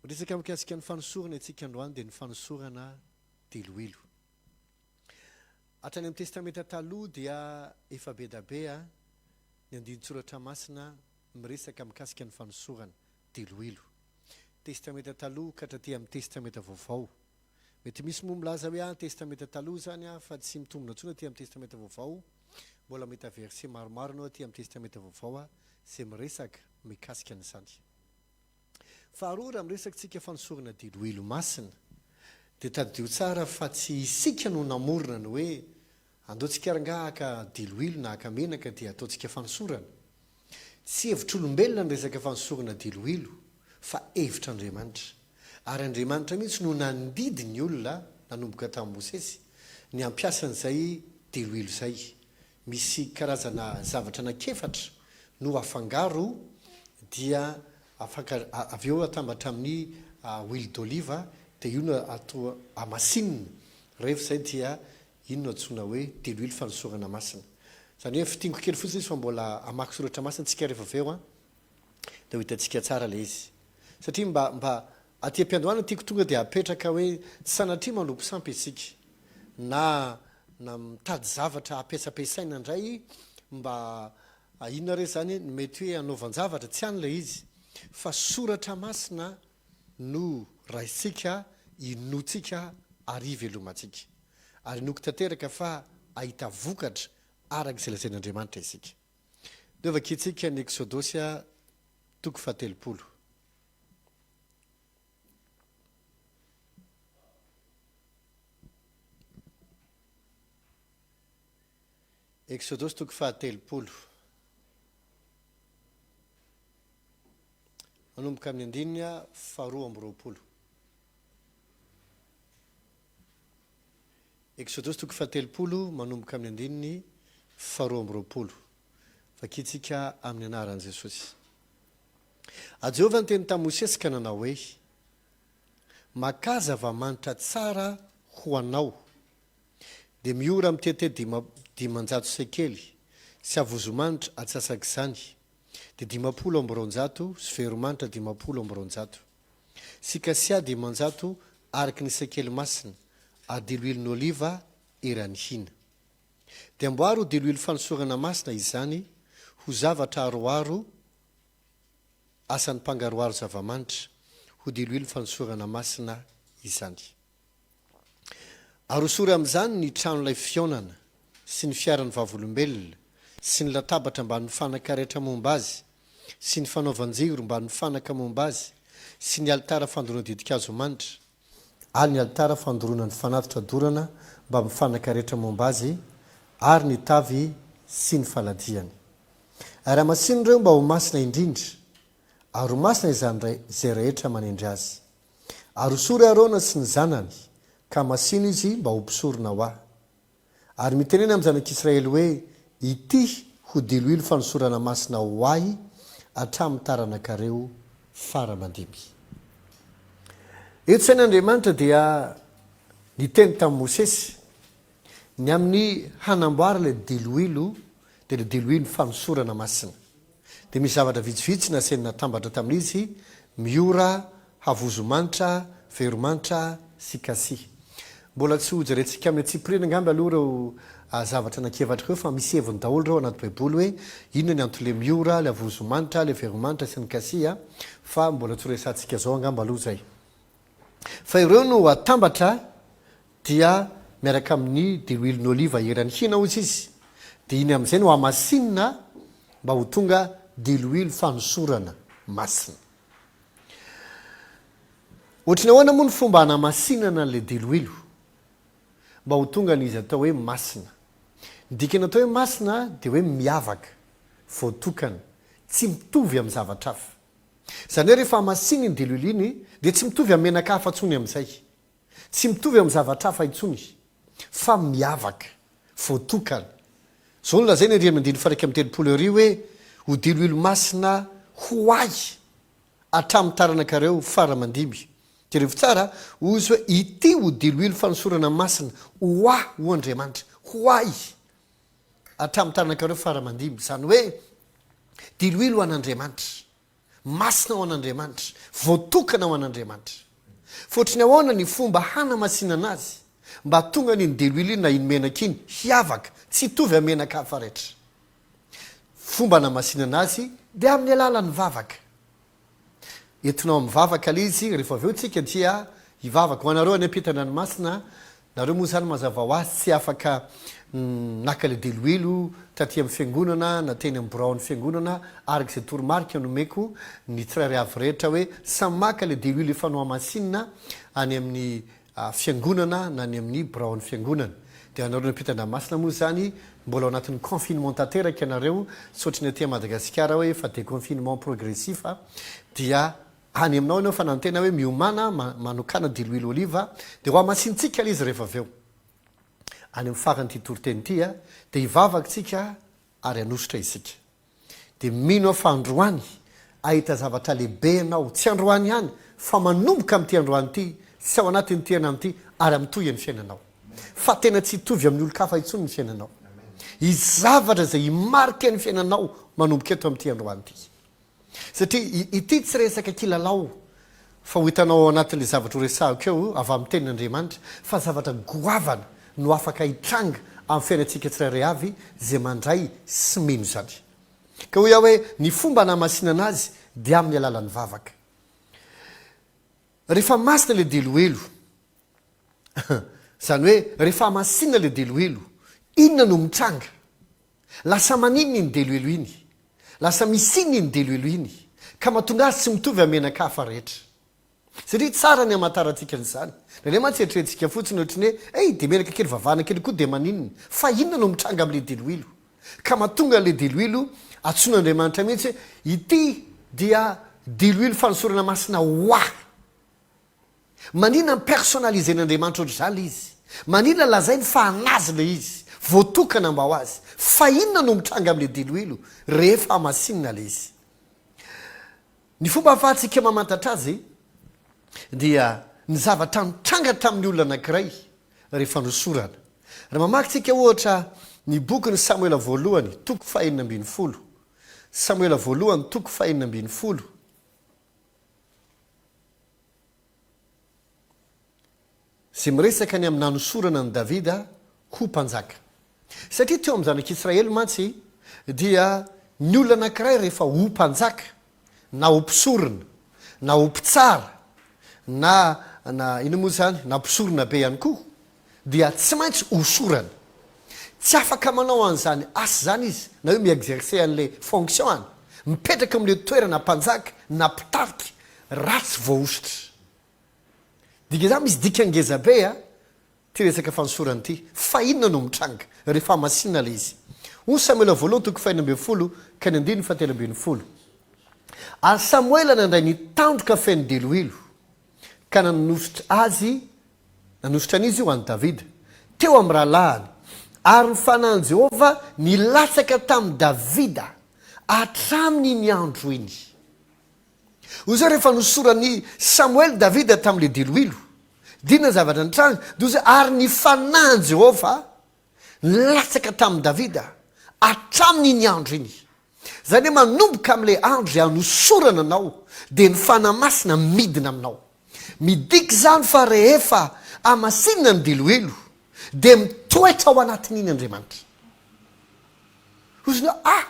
Miresaka mikasika ny fanosorana isika androany dia ny fanosorana diloilo. Hatrany amin'ny Testamenta Taloha dia efa be da be ny andinin-tsoratra masina miresaka mikasika ny fanosorana diloilo. Testamenta Taloha ka hatraty amin'ny Testamenta Vaovao. Mety misy moa milaza hoe ah Testamenta Taloha izany ah fa tsy mitombina intsony aty amin'ny Testamenta Vaovao. Mbola mahita verset maromaro ianao aty amin'ny Testamenta Vaovao izay miresaka mikasika an'izany. Faharoa, raha miresaka tsika fanosorana diloilo masina, dia tadidio tsara fa tsy isika no namorona ny hoe andao tsika rangaha haka diloilo na haka menaka dia ataontsika fanosorana. Tsy hevitr'olombelona ny resaka fanosorana diloilo fa hevitr'Andriamanitra. Ary Andriamanitra mihitsy no nandidy ny olona nanomboka tamin'i Mosesy ny hampiasa an'izay diloilo izay. Misy karazana zavatra anankiefatra no afangaro dia afaka avy eo atambatra amin'ny huile d'olive dia io no atao hamasinina, rehefa izay dia iny no antsoina hoe diloilo fanosorana masina. Izany hoe fintiniko kely fotsiny izy fa mbola hamaky soratra masina tsika rehefa avy eo an. dia ho hitantsika tsara ilay izy. Satria mba mba aty am-piandohana tiako tonga dia apetraka hoe tsy sanatria manompo sampy isika na na mitady zavatra ampiasampiasaina indray mba inona re izany no mety hoe hanaovan-javatra, tsy any ilay izy fa soratra masina no raisintsika, inoantsika ary ivelomantsika. Ary inoako tanteraka fa hahita vokatra araka izay lazain'Andriamanitra isika. Ndeha vakintsika ny Eksodosy toko fahatelopolo. Eksodosy toko faha-30. Manomboka amin'ny andininy faharoa amby 20. Eksodosy toko faha-30 manomboka amin'ny andininy faharoa amby 20. Vakintsika amin'ny anaran'i Jesosy. A Jehovah niteny tamin'i Mosesy ka nanao hoe, Makà zava-manitra tsara ho anao, dia miora mitete 500 sekely sy havozomanitra atsasak'izany, dia 250 sy veromanitra 250, sy kasia 500 araka ny sekely masina, ary diloilon'oliva eran'ny hina. Dia amboary ho diloilo fanosorana masina izany, ho zavatra aroaro asan'ny mpangaroharo zava-manitra, ho diloilo fanosorana masina izany. Ary hosory amin'izany ny tranolay fihaonana, sy ny fiaran'ny vavolombelona, sy ny latabatra mbamin'ny fanaka rehetra momba azy, sy ny fanaovan-jiro mbamin'ny fanaka momba azy, sy ny alitara fandoroana ditin-kazo manitra, ary ny alitara fandoroana ny fanatitra dorana mbamin'ny fanaka rehetra momba azy, ary ny tavy sy ny faladiany. Ary hamasino ireo mba ho masina indrindra, ary ho masina izany izay rehetra manendry azy. Ary hosory Arona sy ny zanany, ka hamasino izy mba ho mpisorona ho Ahy. Ary mitenena amin'ny zanak'Israely hoe, Ity ho diloilo fanosorana masina ho Ahy hatramin'ny taranakareo fara aman-dimby. Eto sain'Andriamanitra dia niteny tamin'i Mosesy ny amin'ny hanamboara ilay diloilo, dia ilay diloilo fanosorana masina. Dia misy zavatra vitsivitsy nasainy natambatra tamin'izy, miora, havozomanitra, veromanitra sy kasia. Mbola tsy hojerentsika amin'ny antsipiriany angamba aloha ireo zavatra anankiefatra ireo fa misy heviny daholo ireo anaty Baiboly hoe inona ny anton'ilay miora, ilay havozomanitra, ilay veromanitra sy ny kasia fa mbola tsy horesahantsika izao angamba aloha izay. Fa ireo no atambatra dia miaraka amin'ny diloilon'oliva eran'ny hina hozy izy, dia iny amin'izay no hamasinina mba ho tonga diloilo fanosorana masina. Ohatry ny ahoana moa ny fomba hanamasinana an'ilay diloilo mba ho tonga an'izy atao hoe masina? Ny dikany atao hoe masina dia hoe miavaka, voatokana, tsy mitovy amin'ny zavatra hafa. Izany hoe rehefa hamasinina iny diloilo iny dia tsy mitovy amin'ny menaka hafa intsony amin'izay. Tsy mitovy amin'ny zavatra hafa intsony fa miavaka, voatokana. Izao no lazainy ery amin'ny andininy faha-31 ery hoe, Ho diloilo masina ho ahy hatramin'ny taranakareo fara aman-dimby. Jerevo tsara, hoy izy hoe, Ity ho diloilo fanosorana masina ho ahy, hoy Andriamanitra, ho ahy hatramin'ny taranakareo fara aman-dimby. Izany hoe, diloilo ho an'Andriamanitra. Masina ho an'Andriamanitra, voatokana ho an'Andriamanitra. Fa ohatry ny ahoana ny fomba hanamasinana azy mba hahatonga an'iny diloilo iny na iny menaka iny hiavaka, tsy hitovy amin'ny menaka hafa rehetra? Fomba hanamasinana azy dia amin'ny alalan'ny vavaka. Entinao amin'ny vavaka ilay izy, rehefa avy eo tsika dia hivavaka. Ho anareo any ampitan-dranomasina, Nareo moa izany mazava ho azy tsy afaka naka ilay diloilo taty amin'ny fiangonana na teny amin'ny biraon'ny fiangonana araka izay toromarika nomeko ny tsirairay avy rehetra hoe samy maka ilay diloilo efa nohamasinina any amin'ny fiangonana na any amin'ny biraon'ny fiangonana. Dia anareo any ampitan-dranomasina moa izany mbola ao anatin'ny confinement tanteraka ianareo tsy ohatry ny aty Madagasikara hoe efa déconfinement progressif dia Any aminao ianao fa nantena hoe miomàna manokàna diloilo oliva dia ho hamasintsika ilay izy rehefa avy eo. Any amin'ny faran'ity toriteny ity dia hivavaka isika ary hanosotra isika. Dia mino aho fa androany hahita zavatra lehibe ianao, tsy androany ihany fa manomboka amin'ity androany ity sy ao anatin'ity herinandro ity ary amin'ny tohin'ny fiainanao. Fa tena tsy hitovy amin'ny olon-kafa intsony ny fiainanao. Hisy zavatra izay himarika ny fiainanao manomboka eto amin'ity androany ity. Satria ity tsy resaka kilalao fa ho hitanao ao anatin'ilay zavatra ho resahiko eo avy amin'ny tenin'Andriamanitra fa zavatra goavana no afaka hitranga amin'ny fiainantsika tsirairay avy izay mandray sy mino izany. Ka hoy aho hoe ny fomba hanamasinana azy dia amin'ny alalan'ny vavaka. Rehefa masina ilay diloilo, izany hoe rehefa hamasinina ilay diloilo, inona no mitranga? Lasa maninona iny deloelo iny? Lasa misy inona iny deloelo iny? Ka mahatonga azy tsy mitovy amin'ny menaka hafa rehetra. Satria tsara ny hamantarantsika an'izany. Indraindray mantsy eritreretintsika fotsiny ohatry ny hoe, Hey, dia menaka kely vavahana kely koa dia maninona? Fa inona no mitranga amin'ilay diloilo? Ka mahatonga an'ilay diloilo antsoin'Andriamanitra mihitsy hoe, Ity dia diloilo fanosorana masina ho ahy. Manina mi-personnaliser-n'Andriamanitra ohatr'izany ilay izy? Manina lazainy fa an'azy ilay izy, voatokana mba ho azy? Fa inona no mitranga amin'ilay diloilo rehefa hamasinina ilay izy? Ny fomba ahafahantsika mamantatra azy dia ny zavatra nitranga tamin'ny olona anankiray rehefa nosorana. Raha mamaky tsika ohatra ny bokin'i Samoela voalohany toko fahenina ambinifolo, Samoela voalohany toko fahenina ambinifolo, Izay miresaka ny amin'ny nanosorana an'i Davida ho mpanjaka. Satria teo amin'ny zanak'Israely mantsy dia ny olona anankiray rehefa ho mpanjaka, na ho mpisorona, na ho mpitsara, na na inona moa izany, na mpisorona be ihany koa, dia tsy maintsy hosorana. Tsy afaka manao an'izany asa izany izy, na hoe mi-exercer an'ilay fonction-ny, mipetraka amin'ilay toerana mpanjaka na mpitarika, raha tsy voahosotra. Dika izany misy dikany ngeza be a, ity resaka fanosorana ity. Fa inona no mitranga rehefa hamasinina ilay izy? Hoy Samoela voalohany toko fahenina ambinifolo ka ny andininy fahatelo ambinifolo. Ary Samoela nandray ny tandroka feno diloilo, ka nanosotra azy Nanosotra an'iza io? An'i Davida. Teo amin'ny rahalahiny. Ary ny fanahin'i Jehovah nilatsaka tamin'i Davida hatramin'iny andro iny. Hoy izao, rehefa nosoran'i Samoela Davida tamin'ilay diloilo, dia inona ny zavatra nitranga? Dia hoy izy, Ary ny fanahin'i Jehovah nilatsaka tamin'i Davida hatramin'iny andro iny. Izany hoe manomboka amin'ilay andro izay anosorana anao, dia ny Fanahy Masina midina aminao. Midika izany fa rehefa hamasinina ny diloilo, dia mitoetra ao anatin'iny Andriamanitra. Hoy izy, Ah!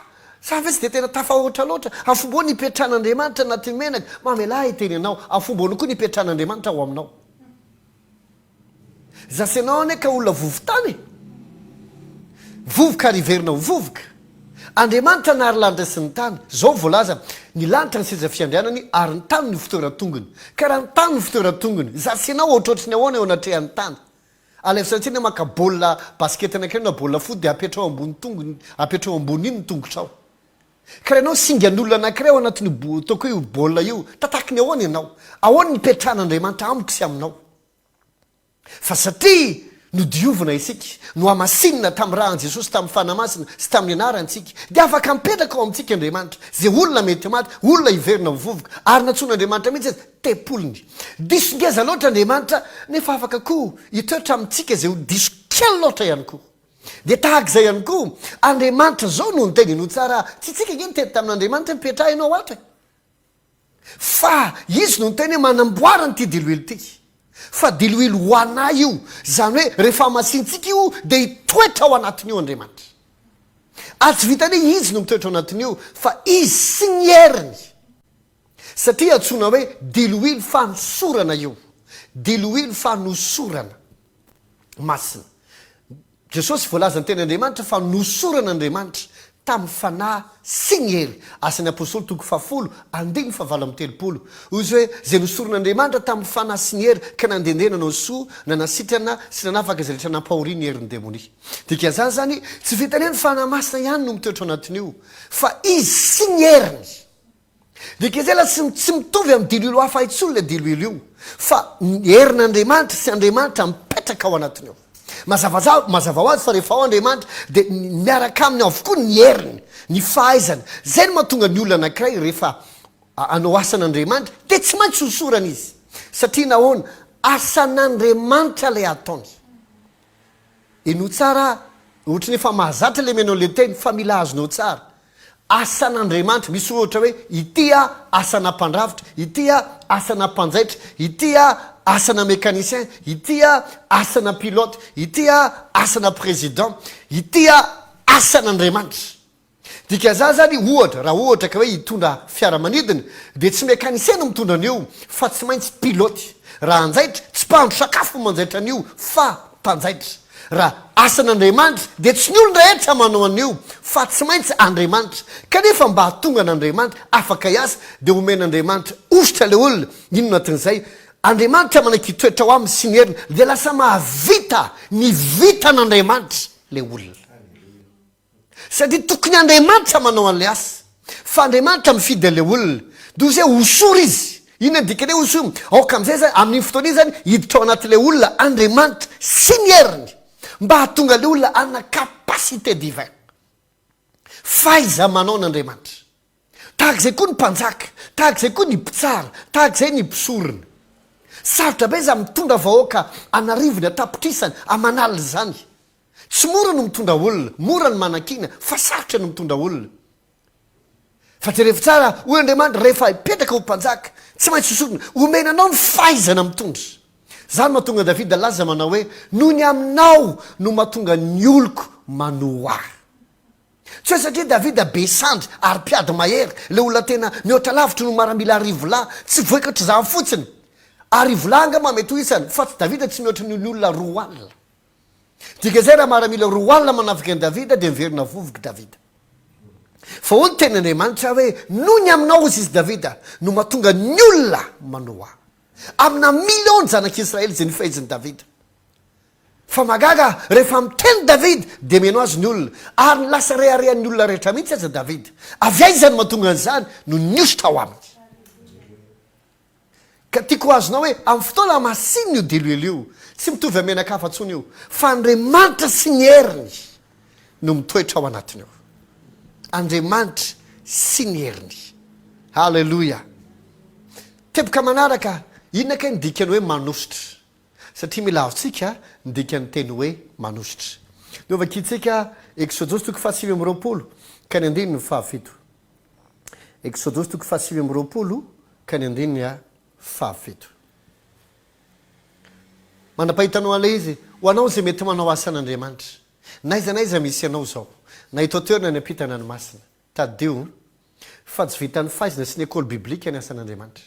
Za ve tsy dia tena tafahoatra loatra? Amin'ny fomba ahoana ipetrahan'Andriamanitra anatin'ny menaka? Mamelà ahy hiteny anao, amin'ny fomba ahoana koa no ipetrahan'Andriamanitra ao aminao? Za sy ianao anie ka olona vovo-tany e! Vovoka ary hiverina ho vovoka. Andriamanitra nahary lanitra sy ny tany. Zao voalaza, ny lanitra ny seza fiandrianany ary ny tany no fitoeran-tongony. Ka raha ny tany no fitoeran-tongony, za sy ianao ohatrohatry ny ahoana eo anatrehan'ny tany? Alaivo sary an-tsaina maka baolina basket anankiray na baolina foot dia apetraho ambony tongony, apetraho ambony iny ny tongotrao. Ka raha ianao singan'olona anankiray ao anatin'io bo, ataoko hoe io baolina io, tataky ny ahoana ianao? Ahoana ny hipetrahan'Andriamanitra amiko sy aminao? Fa satria nodiovina isika, nohamasinina tamin'ny ràn'i Jesosy tamin'ny Fanahy Masina sy tamin'ny anarany isika, dia afaka mipetraka ao amintsika Andriamanitra, izay olona mety maty, olona hiverina ho vovoka, ary nantsoin'Andriamanitra mihitsy aza, tempoliny. Diso ngeza loatra Andriamanitra, nefa afaka koa hitoetra amintsika izay ho diso kely loatra ihany koa. Dia tahaka izay ihany koa, Andriamanitra izao no niteny, henoy tsara, tsy isika ange niteny tamin'Andriamanitra hoe mipetraha ianao ato e! Fa Izy no niteny hoe manamboara an'ity diloilo ity. Fa diloilo ho anay io. Izany hoe rehefa hamasintsika io dia hitoetra ao anatin'io Andriamanitra. Ary tsy vitan'ny hoe Izy no mitoetra ao anatin'io fa Izy sy ny heriny. Satria antsoina hoe diloilo fanosorana io. Diloilo fanosorana. Masina. Jesosy voalazan'ny Teny Andriamanitra fa nosoran'Andriamanitra tamin'ny Fanahy sy ny hery, Asan'ny Apostoly toko fahafolo, andininy fahavalo amby telopolo. Hoy izy hoe, Izay nosoron'Andriamanitra tamin'ny Fanahy sy ny hery, ka nandehandeha nanao soa, nanasitrana sy nanafaka izay rehetra nampahorian'ny herin'ny demonia. Dikan'izany izany, tsy vitan'ny hoe ny Fanahy Masina ihany no mitoetra ao anatin'io, fa Izy sy ny heriny. Dikan'izay tsy tsy mitovy amin'ny diloilo hafa intsony ilay diloilo io fa ny herin'Andriamanitra sy Andriamanitra mipetraka ao anatiny ao. Mazava mazava ho azy fa rehefa ao Andriamanitra dia miaraka aminy avokoa ny heriny, ny fahaizany. Izay no mahatonga ny olona anankiray rehefa hanao asan'Andriamanitra dia tsy maintsy hosorana izy. Satria nahoana? Asan'Andriamanitra ilay ataony. Henoy tsara, ohatry ny efa mahazatra ilay mihaino an'ilay teny fa mila azonao tsara. Asan'Andriamanitra, misy ohatra hoe ity a asana mpandrafitra, ity a asana mpanjaitra, ity a asana mécanicien, ity a asana pilote, ity a asana président, ity a asan'Andriamanitra. Dikan'izany izany, ohatra, raha ohatra ka hoe hitondra fiaramanidina, dia tsy mécanicien no mitondra an'io, fa tsy maintsy pilote. Raha hanjaitra, tsy mpahandro sakafo no manjaitra an'io, fa mpanjaitra. Raha asan'Andriamanitra, dia tsy ny olon-drehetra manao an'io, fa tsy maintsy Andriamanitra. Kanefa mba hahatonga an'Andriamanitra afaka hiasa, dia omen'Andriamanitra hosotra ilay olona. Inona anatin'izay? Andriamanitra manaiky hitoetra ao aminy sy ny heriny, dia lasa mahavita ny vitan'Andriamanitra ilay olona. Satria tokony Andriamanitra manao an'ilay asa. Fa Andriamanitra mifidy an'ilay olona. Dia hoy izy hoe hosory izy. Inona ny dikan'ny hoe hosory? Aoka amin'izay izany, amin'iny fotoana iny izany, hiditra ao anatin'ilay olona Andriamanitra sy ny heriny. Mba hahatonga ilay olona hanana capacité divin. Fahaiza-manao an'Andriamanitra. Tahaka izay koa ny mpanjaka, tahaka izay koa ny mpitsara, tahaka izay ny mpisorona. Sarotra be izany mitondra vahoaka an'arivony, an-tapitrisany, aman'alina izany. Tsy mora no mitondra olona, mora ny manakiana, fa sarotra ny mitondra olona. Fa jerevo tsara, hoy Andriamanitra, rehefa hipetraka ho mpanjaka, tsy maintsy hosorona, omena anao ny fahaizana mitondra. Izany no mahatonga an'i Davida laza manao hoe, Noho ny aminao no mahatonga ny oloko manoa ahy. Tsy hoe satria Davida be sandry ary mpiady mahery, ilay olona tena mihoatra lavitra noho maramila arivolahy, tsy voikatr'izany fotsiny. Arivolahy angamba mety ho isany, fa tsy Davida tsy mihoatra noho ny olona 20. Dikan'izay raha maramila 20 manafika an'i Davida dia miverina vovoka Davida. Fa hoy ny tenin'Andriamanitra hoe, Noho ny aminao, hoy izy Davida, no mahatonga ny olona manoa ahy. Amina millions ny zanak'Israely izay nifehezin'i Davida. Fa mahagaga, rehefa miteny Davida, dia mihaino azy ny olona. Ary ny lasa reharehan'ny olona rehetra mihitsy aza Davida. Avy aiza no mahatonga an'izany? No nihosotra ao aminy. Ka tiako ho azonao hoe, amin'ny fotoana hamasinina io diloilo io, tsy mitovy amin'ny menaka hafa intsony io, fa Andriamanitra sy ny heriny no mitoetra ao anatiny ao. Andriamanitra sy ny heriny. Haleloia! Teboka manaraka, inona kay ny dikan'ny hoe manosotra? Satria mila azontsika ny dikan'ny teny hoe manosotra. Novakintsika Eksodosy toko fahasivy amby 20 ka ny andininy faha-7. Eksodosy toko fahasivy amby 20 ka ny andininy faha-7. Mandra-pahitanao an'ilay izy, ho anao izay mety manao asan'Andriamanitra. N'aiza n'aiza misy anao izao, na eto an-toerana any am-pitan-dranomasina. Tadidio fa tsy vitan'ny fahaizana sy ny école biblique ny asan'Andriamanitra.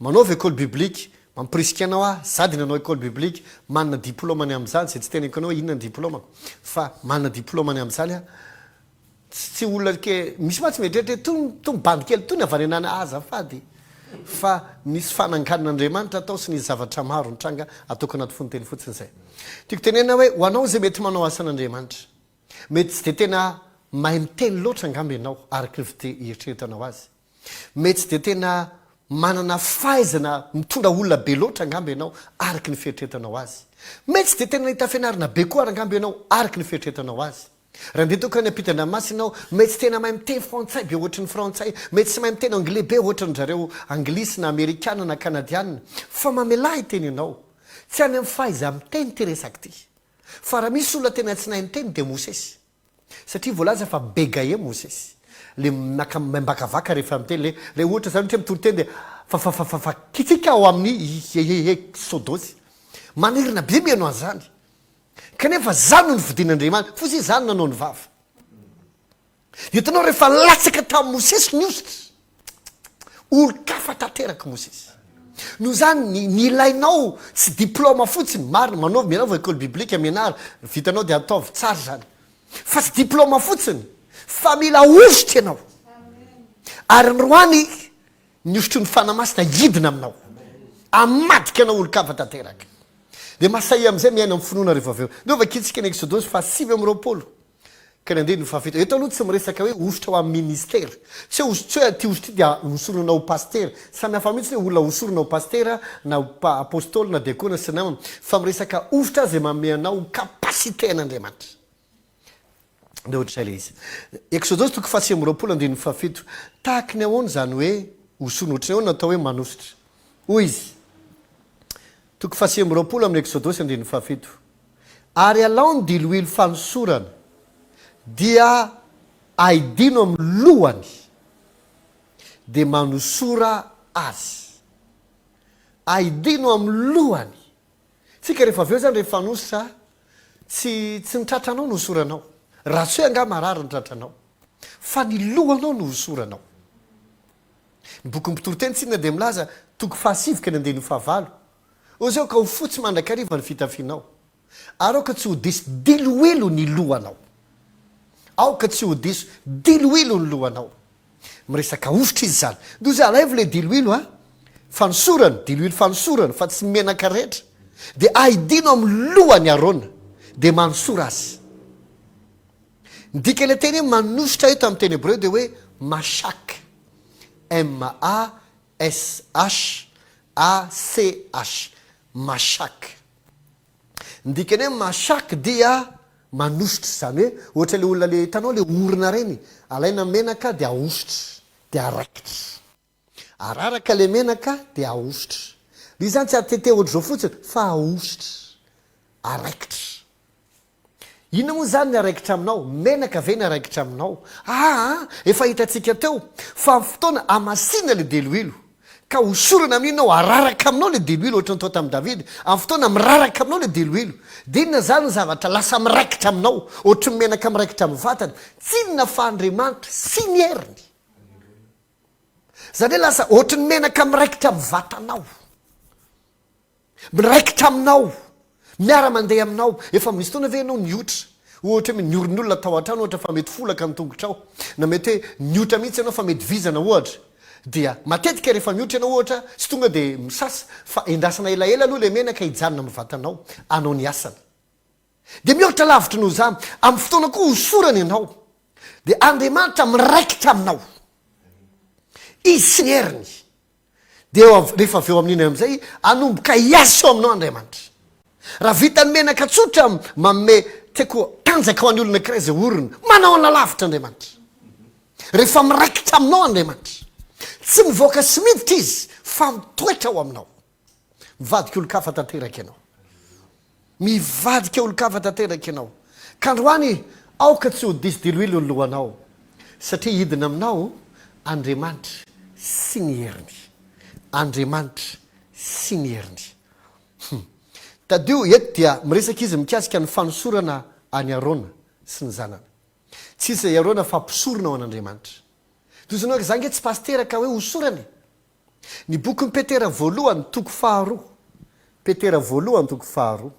Manaova école biblique, mampirisika anao aho, za dia nanao école biblique, manana diplôme ny amin'izany, izay tsy teneniko anao hoe inona ny diplômako, fa manana diplôme ny amin'izany aho, tsy tsy olona ke, misy mantsy mieritreritra hoe tony tony bandy kely tony avy any anana, azafady fa nisy fananganan'Andriamanitra tao sy nisy zavatra maro nitranga, ataoko anaty fononteny fotsiny izay. Tiako tenenina hoe ho anao izay mety manao asan'Andriamanitra, mety tsy dia tena mahay miteny loatra angamba ianao araka ny fite- ieritreretanao azy, Mety tsy dia tena manana fahaizana mitondra olona be loatra angamba ianao araka ny fieritreretanao azy. Mety tsy dia tena nahita fianarana be koa ary angamba ianao araka ny fieritreretanao azy. Raha andeha tokany ampitan-dranomasina ianao, mety tsy tena mahay miteny frantsay be ohatry ny frantsay, mety tsy mahay miteny anglais be ohatry ny zareo anglisy na amerikana na kanadiana, fa mamelà hiteny ianao. Tsy any amin'ny fahaiza-miteny ity resaka ity. Fa raha misy olona tena tsy nahay niteny dia Mosesy. Satria voalaza fa begaye Mosesy. Le naka mimbakavaka rehefa miteny le le ohatra zany ohatra hoe mitory teny de fa kitsika ao amin'ny Eksodosy. Manirina be mihaino an'izany. Kanefa za no nofidin'Andriamanitra. Fotsy izy za no nanao ny vava. Hitanao rehefa latsaka tamin'i Mosesy ny hosotra. Olon-kafa tanteraka Mosesy. Noho izany, ny, ny ilainao tsy diplôma fotsiny, marina, manaova, mianava école biblique, mianara, vitanao dia ataovy tsara izany. Fa tsy diplôma fotsiny, fa mila hosotra ianao. Ary androany, ny hosotry ny Fanahy Masina hidina aminao. Hamadika anao olon-kafa tanteraka. Dia masahia amin'izay miaina amin'ny finoana rehefa avy eo. Ndeha hovakintsika ny Eksodosy faha 29. Ka ny andininy faha-7. Eto aloha tsy miresaka hoe hosotra ho amin'ny ministera. Tsy hoe tsy hoe ity hosotra ity dia hosorana ho pasitera. Samy hafa mihitsy ny hoe olona hosorana ho pasitera na ho apostoly na diakona sy ny namany. Fa miresaka hosotra izay manome anao capacité an'Andriamanitra. Dia ohatr'izay ilay izy. Eksodosy toko faha-29 andininy faha-7. Tahaky ny ahoana izany hoe hosorana? Ohatry ny ahoana ny atao hoe manosotra? Hoy izy. Toko faha-29 amin'ny Eksodosy andininy faha-7. Ary alao ny diloilo fanosorana, dia aidino amin'ny lohany, dia manosora azy. Aidino amin'ny lohany. Tsika rehefa avy eo izany rehefa hanosotra, tsy tsy ny tratranao no hosoranao. Raha tsy hoe angaha marary ny tratranao. Fa ny lohanao no hosoranao. Ny bokin'ny Mpitoriteny tsinona dia milaza, toko fahasivy ka ny andininy fahavalo, Ozeo ka ho fotsy mandrakariva ny fitafianao, ary aoka tsy ho diso diloilo ny lohanao. Aoka tsy ho diso diloilo ny lohanao. Miresaka hosotra izy izany. Ndoza alaivo ilay diloilo a! Fanosorana, diloilo fanosorana, fa tsy menaka rehetra. Dia aidino amin'ny lohan'i Arona, dia manosora azy. Ny dikan'ilay teny hoe manosotra eto amin'ny teny hebreo dia hoe mashak, M-A-S-H-A-C-H, mashak. Ny dikany hoe mashak dia manosotra, izany hoe ohatra ilay olona ilay hitanao ilay orona ireny, alaina menaka dia ahosotra, dia araikitra. Araraka ilay menaka dia ahosotra. Ilay izy izany tsy atete ohatr'izao fotsiny fa ahosotra, araikitra. Inona moa izany ny araikitra aminao? Menaka ve ny araikitra aminao? Aa! Efa hitantsika teo fa amin'ny fotoana hamasina ilay diloilo, ka hosorana amin'iny ianao, araraka aminao ilay diloilo ohatran'ny tao tamin'i Davida, amin'ny fotoana miraraka aminao ilay diloilo, dia inona izany ny zavatra lasa miraikitra aminao, ohatry ny menaka miraikitra amin'ny vatana? Tsy inona fa Andriamanitra sy ny heriny. Izany hoe lasa ohatry ny menaka miraikitra amin'ny vatanao. Miraikitra aminao, miara-mandeha aminao. Efa misy fotoana ve ianao niotra? Ohatra hoe niorin'ny olona tao an-trano ohatra fa mety folaka ny tongotrao. Na mety hoe niotra mihitsy ianao fa mety vizana ohatra. Dia matetika rehefa miotra ianao ohatra, tsy tonga dia misasa fa endrasana elaela aloha ilay menaka hijanona amin'ny vatanao hanao ny asany. Dia mihoatra lavitra noho izany, amin'ny fotoana koa hosorana ianao, dia Andriamanitra miraikitra aminao. Izy sy ny heriny. Dia eo av, rehefa avy eo amin'iny amin'izay, hanomboka hiasa eo aminao Andriamanitra. Raha vitan'ny menaka tsotra manome, tiako, tanjaka ho an'ny olona anankiray izay orina, manao analavitra Andriamanitra. Rehefa miraikitra aminao Andriamanitra, tsy mivoaka sy miditra Izy, fa mitoetra ao aminao. Mivadika olon-kafa tanteraka ianao. Mivadika olon-kafa tanteraka ianao. Ka androany, aoka tsy ho diso diloilo ny lohanao, satria hidina aminao Andriamanitra sy ny heriny. Andriamanitra sy ny heriny. Hum. Tadidio, eto dia miresaka izy mikasika ny fanosorana an'i Arona sy ny zanany. Tsy iza i Arona fa mpisorona ho an'Andriamanitra. Toy izany hoe, za ange tsy pasitera ka hoe hosorana e. Ny bokin'i Petera voalohany toko faharoa. Petera voalohany toko faharoa.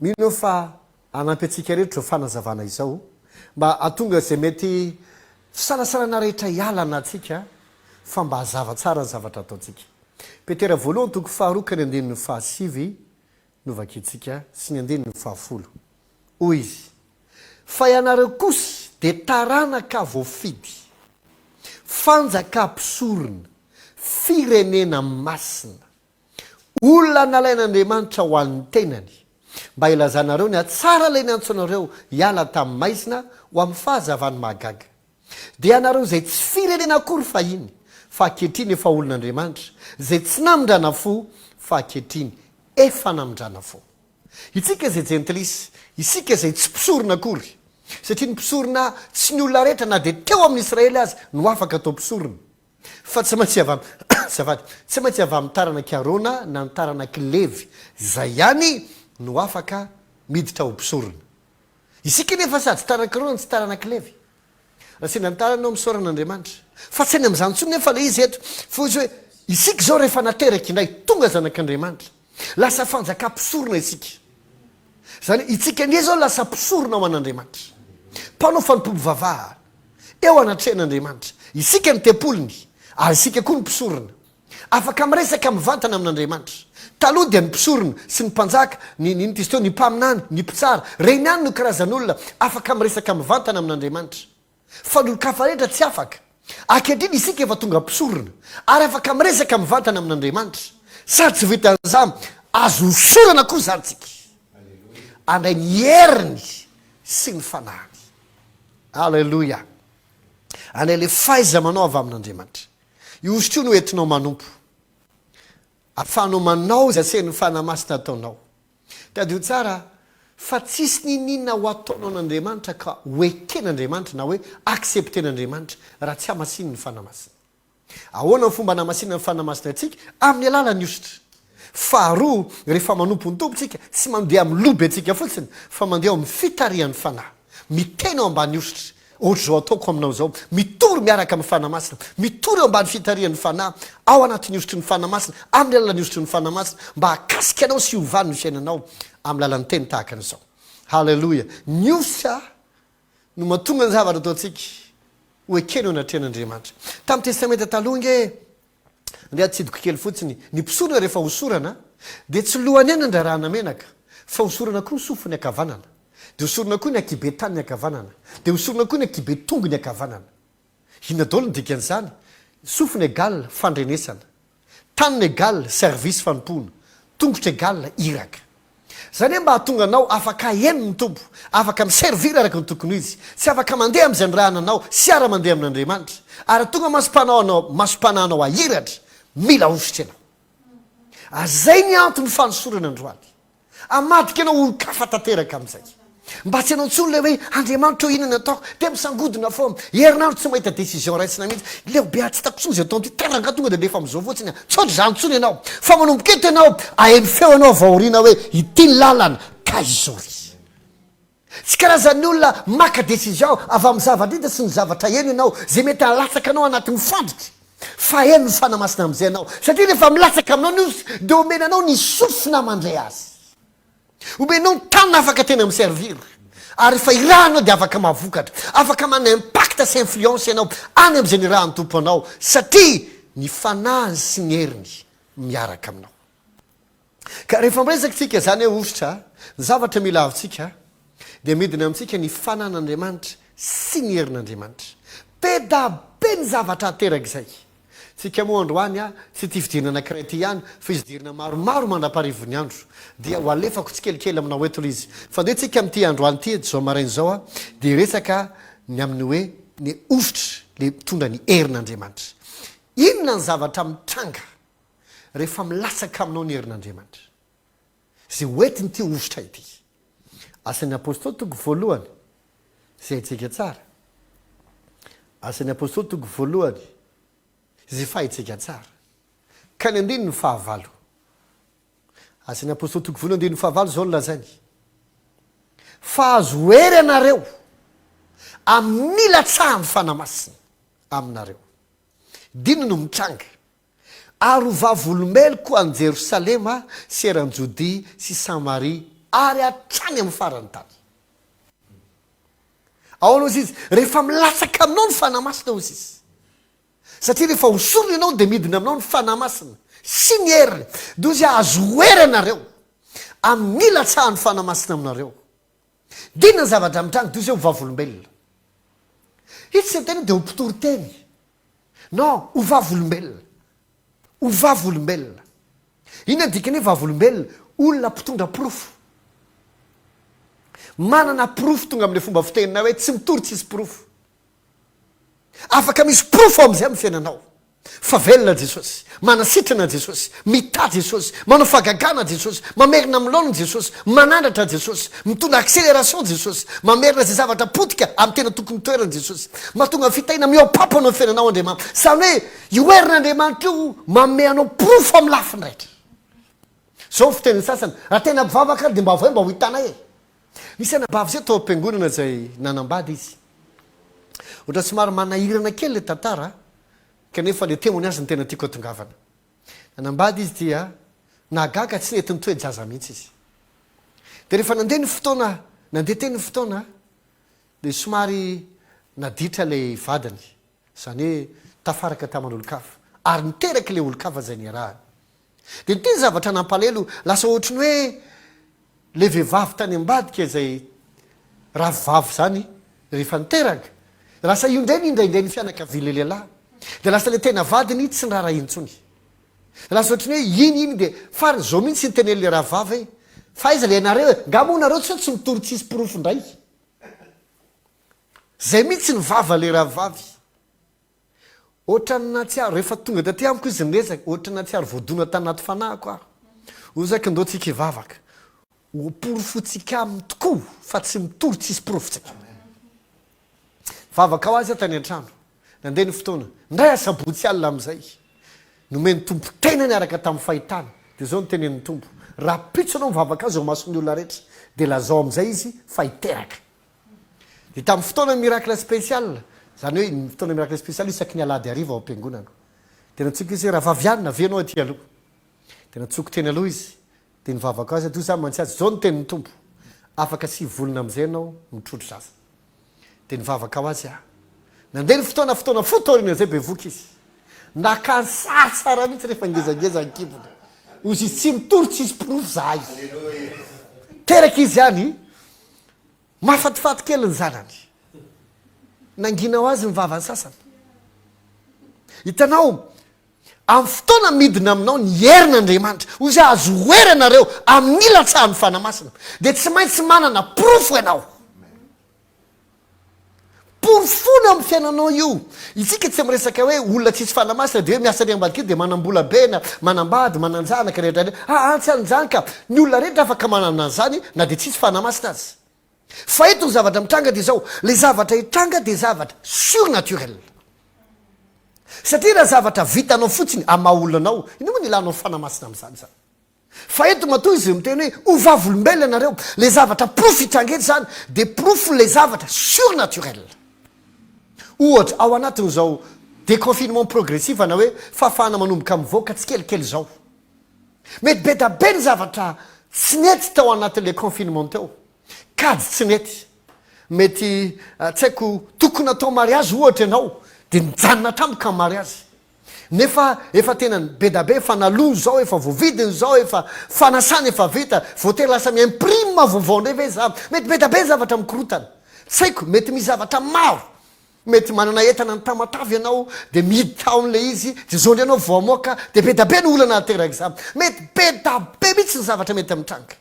Mino aho fa hanampy antsika rehetra izao fanazavana izao mba hahatonga izay mety fisalasalana rehetra hiala anatsika fa mba hazava tsara ny zavatra ataontsika. Petera voalohany toko faharoa ka ny andininy fahasivy no vakintsika sy ny andininy fahafolo. Hoy izy, Fa ianareo kosa dia taranaka voafidy, fanjaka mpisorona, firenena masina, olona nalain'Andriamanitra ho an'ny tenany, mba hilazanareo ny hatsara ilay niantso anareo hiala tamin'ny maizina ho amin'ny fahazavany mahagaga. Dia ianareo izay tsy firenena akory fahiny, fa ankehitriny efa olon'Andriamanitra, izay tsy namindrana fo, fa ankehitriny efa namindrana fo. Itsika izay jentilisa, isika izay tsy mpisorona akory, satria ny mpisorona tsy ny olona rehetra na dia teo amin'ny Israely aza no afaka atao mpisorona, fa tsy maintsy avy azafady, tsy maintsy avy amin'ny taranak'i Arona na ny taranak'i Levy, izay ihany no afaka miditra ho mpisorona. Isika anefa sady tsy taranak'i Arona no tsy taranak'i Levy. Raha sendra ny tananao misaora an'Andriamanitra. Fa tsy any amin'izany intsony nefa ilay izy eto. Fa hoy izy hoe, isika izao rehefa nateraka indray, tonga zanak'Andriamanitra. Lasa fanjaka mpisorona isika. Izany hoe isika indray izao lasa mpisorona ho an'Andriamanitra. Mpanao fanompoam-pivavahana eo anatrehan'Andriamanitra. Isika ny tempoliny ary isika koa ny mpisorona. Afaka miresaka mivantana amin'Andriamanitra. Taloha dia ny mpisorona sy ny mpanjaka, ny ny inona izy teo, ny mpaminany, ny mpitsara, ireny ihany no karazan'olona afaka miresaka mivantana amin'Andriamanitra. Fa ny olon-kafa rehetra tsy afaka. Ankehitriny isika efa tonga mpisorona ary afaka miresaka mivantana amin'Andriamanitra. Sady tsy vitan'izany, azo hosorana koa izany tsika. Handray ny heriny sy ny fanahiny. Aleloia! Handray ilay fahaiza-manao avy amin'Andriamanitra. Io hosotra io no entinao manompo. Ahafahanao manao izay asain'ny Fanahy Masina ataonao. Tadidio tsara fa tsisy n'inon'inona ho ataonao an'Andriamanitra ka ho eken'Andriamanitra na hoe accepter-n'Andriamanitra raha tsy hamasinin'ny Fanahy Masina. Ahoana ny fomba anamasinan'ny Fanahy Masina antsika? Amin'ny alalan'ny hosotra. Faharoa, rehefa manompo ny Tompo tsika, tsy mandeha amin'ny lobe antsika fotsiny fa mandeha ao amin'ny fitarihan'ny Fanahy. Miteny ao ambany hosotra. Ohatr'izao ataoko aminao izao, mitory miaraka amin'ny Fanahy Masina, mitory eo ambany fitarihan'ny Fanahy, ao anatin'ny hosotry ny Fanahy Masina, amin'ny alalan'ny hosotry ny Fanahy Masina, mba hahakasika anao sy hiovany ny fiainanao amin'ny alalan'ny teny tahaka an'izao. Haleloia! Ny hosotra no mahatonga ny zavatra ataontsika ho ekena eo anatrehan'Andriamanitra. Tamin'ny Testamenta Taloha ange, Andeha atsidiko kely fotsiny, ny mpisorona rehefa hosorana dia tsy lohany ihany andrarahana menaka fa hosorana koa ny sofiny ankavanana. Dia hosorona koa ny ankihibe tanany ankavanana. Dia hosorona koa ny ankihibe tongony ankavanana. Inona daholo ny dikan'izany? Sofina égale fandrenesana. Tanana égale service fanompoana. Tongotra égale iraka. Izany hoe mba hahatonga anao afaka haheno ny Tompo, afaka mi-servir araka ny tokony ho izy, sy afaka mandeha amin'izay nirahana anao sy hiara-mandeha amin'Andriamanitra, ary hahatonga masom-panahy anao masom-panahy anao hahiratra, mila hosotra ianao. Ary izay ny antony fanosorana androany. Hamadika anao olon-kafa tanteraka amin'izay. Mba tsy hanao intsony ilay hoe, Andriamanitra ô inona no ataoko? Dia misangodina foana. Herinandro tsy mahita décision raisina mihitsy. Leo be aho, tsy hitako intsony izay ataon'ity. Tena rangahy tonga dia alefa amin'izao fotsiny aho. Tsy ohatr'izany intsony ianao. Fa manomboka eto ianao, aheno feo ianao avy aoriana hoe, ity ny lalana, ka izory. Tsy karazan'ny olona maka décision avy amin'ny zavatra hita sy ny zavatra heno ianao, izay mety hahalatsaka anao anatin'ny fandrika. Fa heno ny Fanahy Masina amin'izay ianao. Satria rehefa milatsaka aminao ny osy, dia omena anao ny sofina mandre azy. Omenao ny tanana afaka tena mi-servir. Ary rehefa irahanao dia afaka mahavokatra, afaka manana impact sy influence ianao any amin'izay nirahan'ny Tompo anao, satria ny Fanahiny sy ny heriny miaraka aminao. Ka rehefa miresaka isika izany hoe hosotra, ny zavatra mila azontsika dia midina amintsika ny fanan'Andriamanitra sy ny herin'Andriamanitra. Be da be ny zavatra aterak'izay. Tsika moa androany tsy ity fidirana anankiray ity ihany fa hisy dirana maromaro mandra-paharivon'ny andro. Dia ho alefako tsikelikely aminao eto ilay izy. Fa ndeha tsika amin'ity androany ity, izao maraina izao, dia hiresaka ny amin'ny hoe ny hosotra, ilay mitondra ny herin'Andriamanitra. Inona ny zavatra mitranga rehefa milatsaka aminao ny herin'Andriamanitra, izay ho entin'ity hosotra ity. Asan'ny Apostoly toko voalohany, izay haintsika tsara. Asan'ny Apostoly toko voalohany, izay efa haintsika tsara. Ka ny andininy fahavalo. Asan'ny Apostoly toko voalohany andininy fahavalo izao no lazainy. Fa azo hery ianareo amin'ny nilatsahan'ny Fanahy Masina aminareo. Dino no mitranga. Ary ho vavolombeloko any Jerosalema sy eran'i Jodia sy Samaria ary hatrany amin'ny faran'ny tany. Ahoana hozy izy? Rehefa milatsaka aminao ny Fanahy Masina hozy izy. Satria rehefa hosorona ianao dia midina aminao ny Fanahy Masina sy ny heriny. Dia hozy azo hery ianareo amin'ny nilatsahan'ny Fanahy Masina aminareo. Dia inona ny zavatra mitranga? Dia hozy hoe ho vavolombelona. Izy tsy niteny hoe dia ho mpitory teny. Non, ho vavolombelona. Ho vavolombelona. Inona ny dikan'ny hoe vavolombelona? Olona mpitondra porofo. Manana porofo tonga amin'ilay fomba fiteninay hoe tsy mitory tsisy porofo. Afaka misy porofo amin'izay amin'ny fiainanao. Fa velona Jesosy, manasitrana Jesosy, mitahy Jesosy, manao fahagagana Jesosy, mamerina amin'ny laoniny Jesosy, manandratra Jesosy, mitondra acceleration Jesosy, mamerina izay zavatra potika amin'ny tena tokony toerany Jesosy, mahatonga ny fitahiana mihoa-pampana ny fiainanao Andriamanitra. Izany hoe io herin'Andriamanitra io manome anao porofo amin'ny lafiny rehetra. Izao ny fitenin'ny sasany, raha tena mpivavaka ary dia mba avoay mba ho hitanay e. Nisy anabavy izay tao am-piangonana izay nanambady izy. Ohatran'ny somary manahirana kely ilay tantara kanefa ilay témoignage no tena tiako hatongavana. Nanambady izy dia nahagaga tsy nety nitoe-jaza mihitsy izy. Dia rehefa nandeha ny fotoana, nandeha teny ny fotoana dia somary naditra ilay vadiny, izany hoe tafaraka taman'olon-kafa ary niteraka ilay olon-kafa izay niarahany. Dia ity ny zavatra nampalahelo, lasa ohatry ny hoe ilay vehivavy tany ambadika izay rahavavy izany rehefa niteraka, lasa io indray no indraindrain'ny fianakavian'ilay lehilahy. Dia lasa ilay tena vadiny tsy niraharaha intsony. Lasa ohatry ny hoe iny iny dia farany izao mihitsy ny tenenin'ilay rahavavy hoe, fa aiza ilay anareo e? Nga moa nareo tsy hoe tsy mitory tsisy porofo indray? Izay mihitsy ny vavan'ilay rahavavy. Ohatran'ny nahatsiaro, rehefa tonga taty amiko izy niresaka, ohatran'ny nahatsiaro voadona tanaty fanahiko aho. Hoy izy, Ndao tsika hivavaka. Ho porofointsika aminy tokoa fa tsy mitory tsisy porofo tsika. Nivavaka ho azy aho tany an-trano. Nandeha ny fotoana. Indray asabotsy alina amin'izay, nomen'ny Tompo tena niaraka tamin'ny fahitana. Dia izao no tenenin'ny Tompo, Rahampitso ianao mivavaka azy eo imason'ny olona rehetra, dia lazao amin'izay izy fa hiteraka. Dia tamin'ny fotoana miracle spécial, izany hoe ny fotoana miracle spécial isaky ny alahady hariva ao am-piangonana. Dia nantsoiko izy hoe, Rahavavy Anna, avia ianao aty aloha. Dia nantsoiko teny aloha izy, dia nivavaka azy, toy izany mantsy azy, izao no tenin'ny Tompo, afaka sivy volana amin'izay ianao mitrotro zaza. Dia nivavaka ho azy aho. Nandeha ny fotoana, fotoana fohy taorian'izay bevoka izy. Naka ny sary tsara mihitsy rehefa ngezangeza ny kibony. Hoy izy, tsy mitory tsisy porofo izahay. Teraka izy ihany. Mahafatifaty kely ny zanany. Nangina ho azy ny vavan'ny sasany. Hitanao, amin'ny fotoana midina aminao ny herin'Andriamanitra, hoy izy, azo hery ianareo amin'ny ilatsahan'ny Fanahy Masina, dia tsy maintsy manana porofo ianao. Porofoina amin'ny fiainanao io. Isika tsy miresaka hoe olona tsisy Fanahy Masina dia hoe miasa any ambadika io dia manam-bola be na manambady, manan-janaka rehetra rehetra. Aa tsy an'izany ka. Ny olona rehetra afaka manana an'izany na dia tsisy Fanahy Masina aza. Fa eto ny zavatra mitranga dia izao, ilay zavatra hitranga dia zavatra surnaturel. Satria raha zavatra vitanao fotsiny amin'ny maha olona anao, inona moa no ilanao Fanahy Masina amin'izany izany? Fa eto matoa izy miteny hoe ho vavolombelona ianareo, le zavatra porofo hitranga eto izany dia porofon'ilay zavatra surnaturel. Ohatra, ao anatin'izao déconfinement progressif na hoe fahafahana manomboka mivoaka tsikelikely izao. Mety be da be ny zavatra tsy nety tao anatin'ilay confinement teo. Kajy tsy nety. Mety tsy haiko tokony hatao mariage ohatra ianao dia nijanona tampoka ny mariage. Nefa efa tena bedabe efa naloa izao efa voavidiny izao efa fanasana efa vita voatery lasa mi imprime vaovao indray ve za? Mety bedabe ny zavatra mikorotana tsy haiko mety misy zavatra maro mety manana entana any Tamatave ianao de miditra ao amin'ilay izy de zao indray ianao vao hamoaka de bedabe ny olana aterak'izany mety bedabe mihitsy ny zavatra mety mitranga.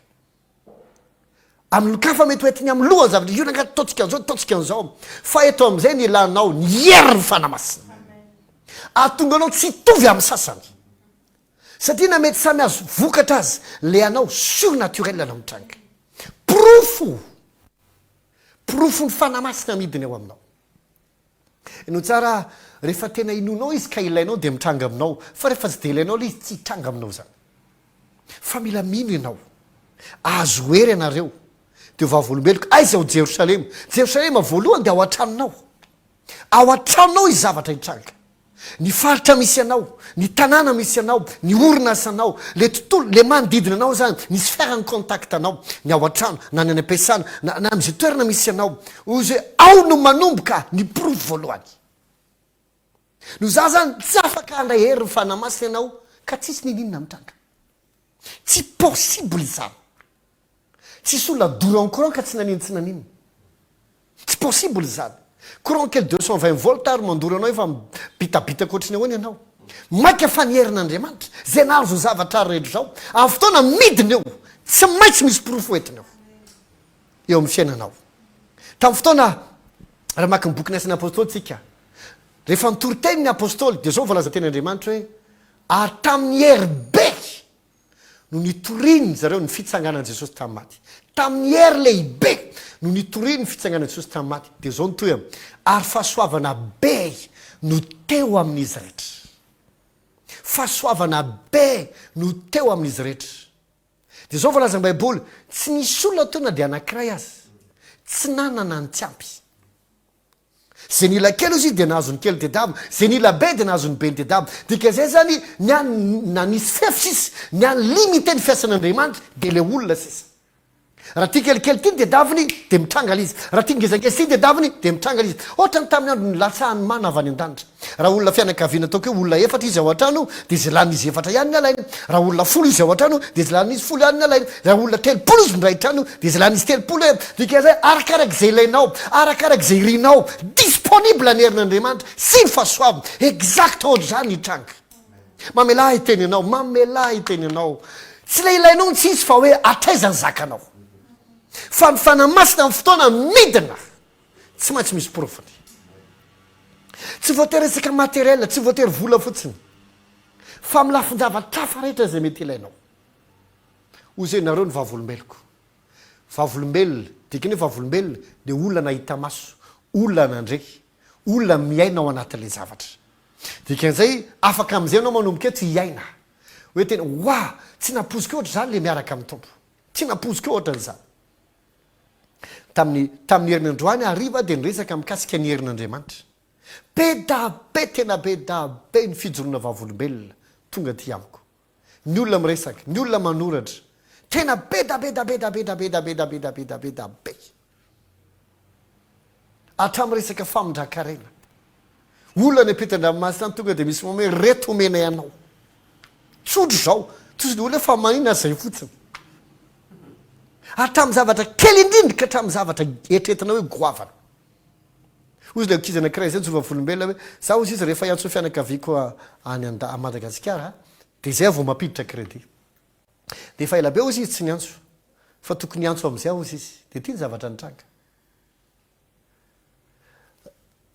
Amin'ny olon-kafa mety ho entiny amin'ny lohany zavatra, io angaha ataontsika an'izao, ataontsika an'izao. Fa eto amin'izay ny ilanao ny herin'ny Fanahy Masina. Ahatonga anao tsy hitovy amin'ny sasany. Satria na mety samy azo vokatra aza, le anao surnaturel no mitranga. Porofo! Porofon'ny Fanahy Masina midina eo aminao. Henoy tsara, rehefa tena inoanao izy ka ilainao dia mitranga aminao, fa rehefa tsy dia ilainao ilay izy tsy hitranga aminao izany. Fa mila mino ianao. Azo hery ianareo. Dia ho vavolombeloko. Aiza ao Jerosalema? Jerosalema voalohany dia ao an-tranonao. Ao an-tranonao izy zavatra hitranga. Ny faritra misy anao, ny tanàna misy anao, ny orinasanao, le tontolo, le manodidina anao zany, ny sphère ny contact anao, ny ao an-trano, na ny any am-piasana, na na amin'izay toerana misy anao. Hoy izy hoe ao no manomboka ny porofo voalohany. Noho izany zany tsy afaka handray hery ny Fanahy Masina ianao ka tsisy niniana mitranga. Tsy possible izany. Tsisy olona doro en courant ka tsy nanino tsy naninona. Tsy possible izany. Courant kely 220 volts ary mandoro anao efa mibitabitaka ohatry ny ahoana ianao. Maika fa ny herin'Andriamanitra, izay nahazo ny zavatra rehetra izao, amin'ny fotoana midina eo, tsy maintsy misy porofo hoentina eo. Eo amin'ny fiainanao. Tamin'ny fotoana, raha maka ny bokin'ny Asan'ny Apostoly tsika, rehefa nitory teny ny Apostoly, dia izao voalaza tenin'Andriamanitra hoe, ary tamin'ny hery be no nitoriany zareo ny fitsanganan'i Jesosy tamin'ny maty. Tamin'ny hery lehibe no nitoriany ny fitsanganan'i Jesosy tamin'ny maty. Dia izao no tohiny, Ary fahasoavana be no teo amin'izy rehetra. Fahasoavana be no teo amin'izy rehetra. Dia izao voalazan'ny Baiboly, Tsy nisy olona teo na dia anankiray aza tsy nanana ny tsy ampy. Izay nila kely ozy izy dia nahazo ny kely tedavina, izay nila be dia nahazo ny be nitedavina. Dikan'izay zany ny any na nisy fefy sisa, ny any limite ny fiasan'Andriamanitra dia ilay olona sisa. Raha tia kelikely ity ny tedaviny dia mitranga ilay izy, raha tia ngezangeza ity ny tedaviny dia mitranga ilay izy. Ohatran'ny tamin'ny andro nilatsahan'ny mana avy any an-danitra. Raha olona fianakaviana ataoko hoe olona efatra izy ao an-trano dia izay lanin'izy efatra ihany ny alainy. Raha olona folo izy ao an-trano dia izay lanin'izy folo ihany ny alainy. Raha olona 30 izy indray trano dia izay lanin'izy 30 e. Dikan'izay arakaraka izay ilainao, arakaraka izay irinao, disponible ny herin'Andriamanitra sy ny fahasoavany. Exact ohatr'izany ny hitranga. Mamelà ahy hiteny anao, mamelà ahy hiteny anao. Tsy ilay ilainao no tsy izy fa hoe hatraiza ny zakanao. Fa ny Fanahy Masina amin'ny fotoana midina. Tsy maintsy misy porofony. Tsy voatery resaka matériel, tsy voatery vola fotsiny. Fa amin'ny lafin-javatra hafa rehetra izay mety ilainao. Hoy izy hoe, nareo no vavolombeloko. Vavolombelona, dikany hoe vavolombelona dia olona nahita maso, olona nandre, olona miaina ao anatin'ilay zavatra. Dikan'izay, afaka amin'izay ianao manomboka eto hiaina. Hoe tena, Wa! Tsy nampoiziko ohatr'izany ilay miaraka amin'ny Tompo. Tsy nampoiziko ohatran'izany. Tamin'ny tamin'ny heriny androany hariva dia niresaka mikasika ny herin'Andriamanitra. Be da be tena be da be ny fijoroana vavolombelona tonga aty amiko. Ny olona miresaka, ny olona manoratra. Tena be da be da be da be da be da be da be da be da be da be. Hatramin'ny resaka famindran-karena. Olona any ampitan-dranomasina any tonga dia misy manome hoe reto omenay anao. Tsotra izao. Toy ny olona hoe fa maninona zay fotsiny. Hatramin'ny zavatra kely indrindra ka hatramin'ny zavatra eritreretinao hoe goavana. Hoy ilay ankizy anankiray izay nijoro vavolombelona hoe, za hozy izy rehefa hiantso ny fianakaviako any an-da- Madagasikara dia izay aho vao mampiditra crédit. Dia efa elabe hozy izy tsy niantso fa tokony hiantso amin'izay aho hozy izy. Dia ity ny zavatra nitranga.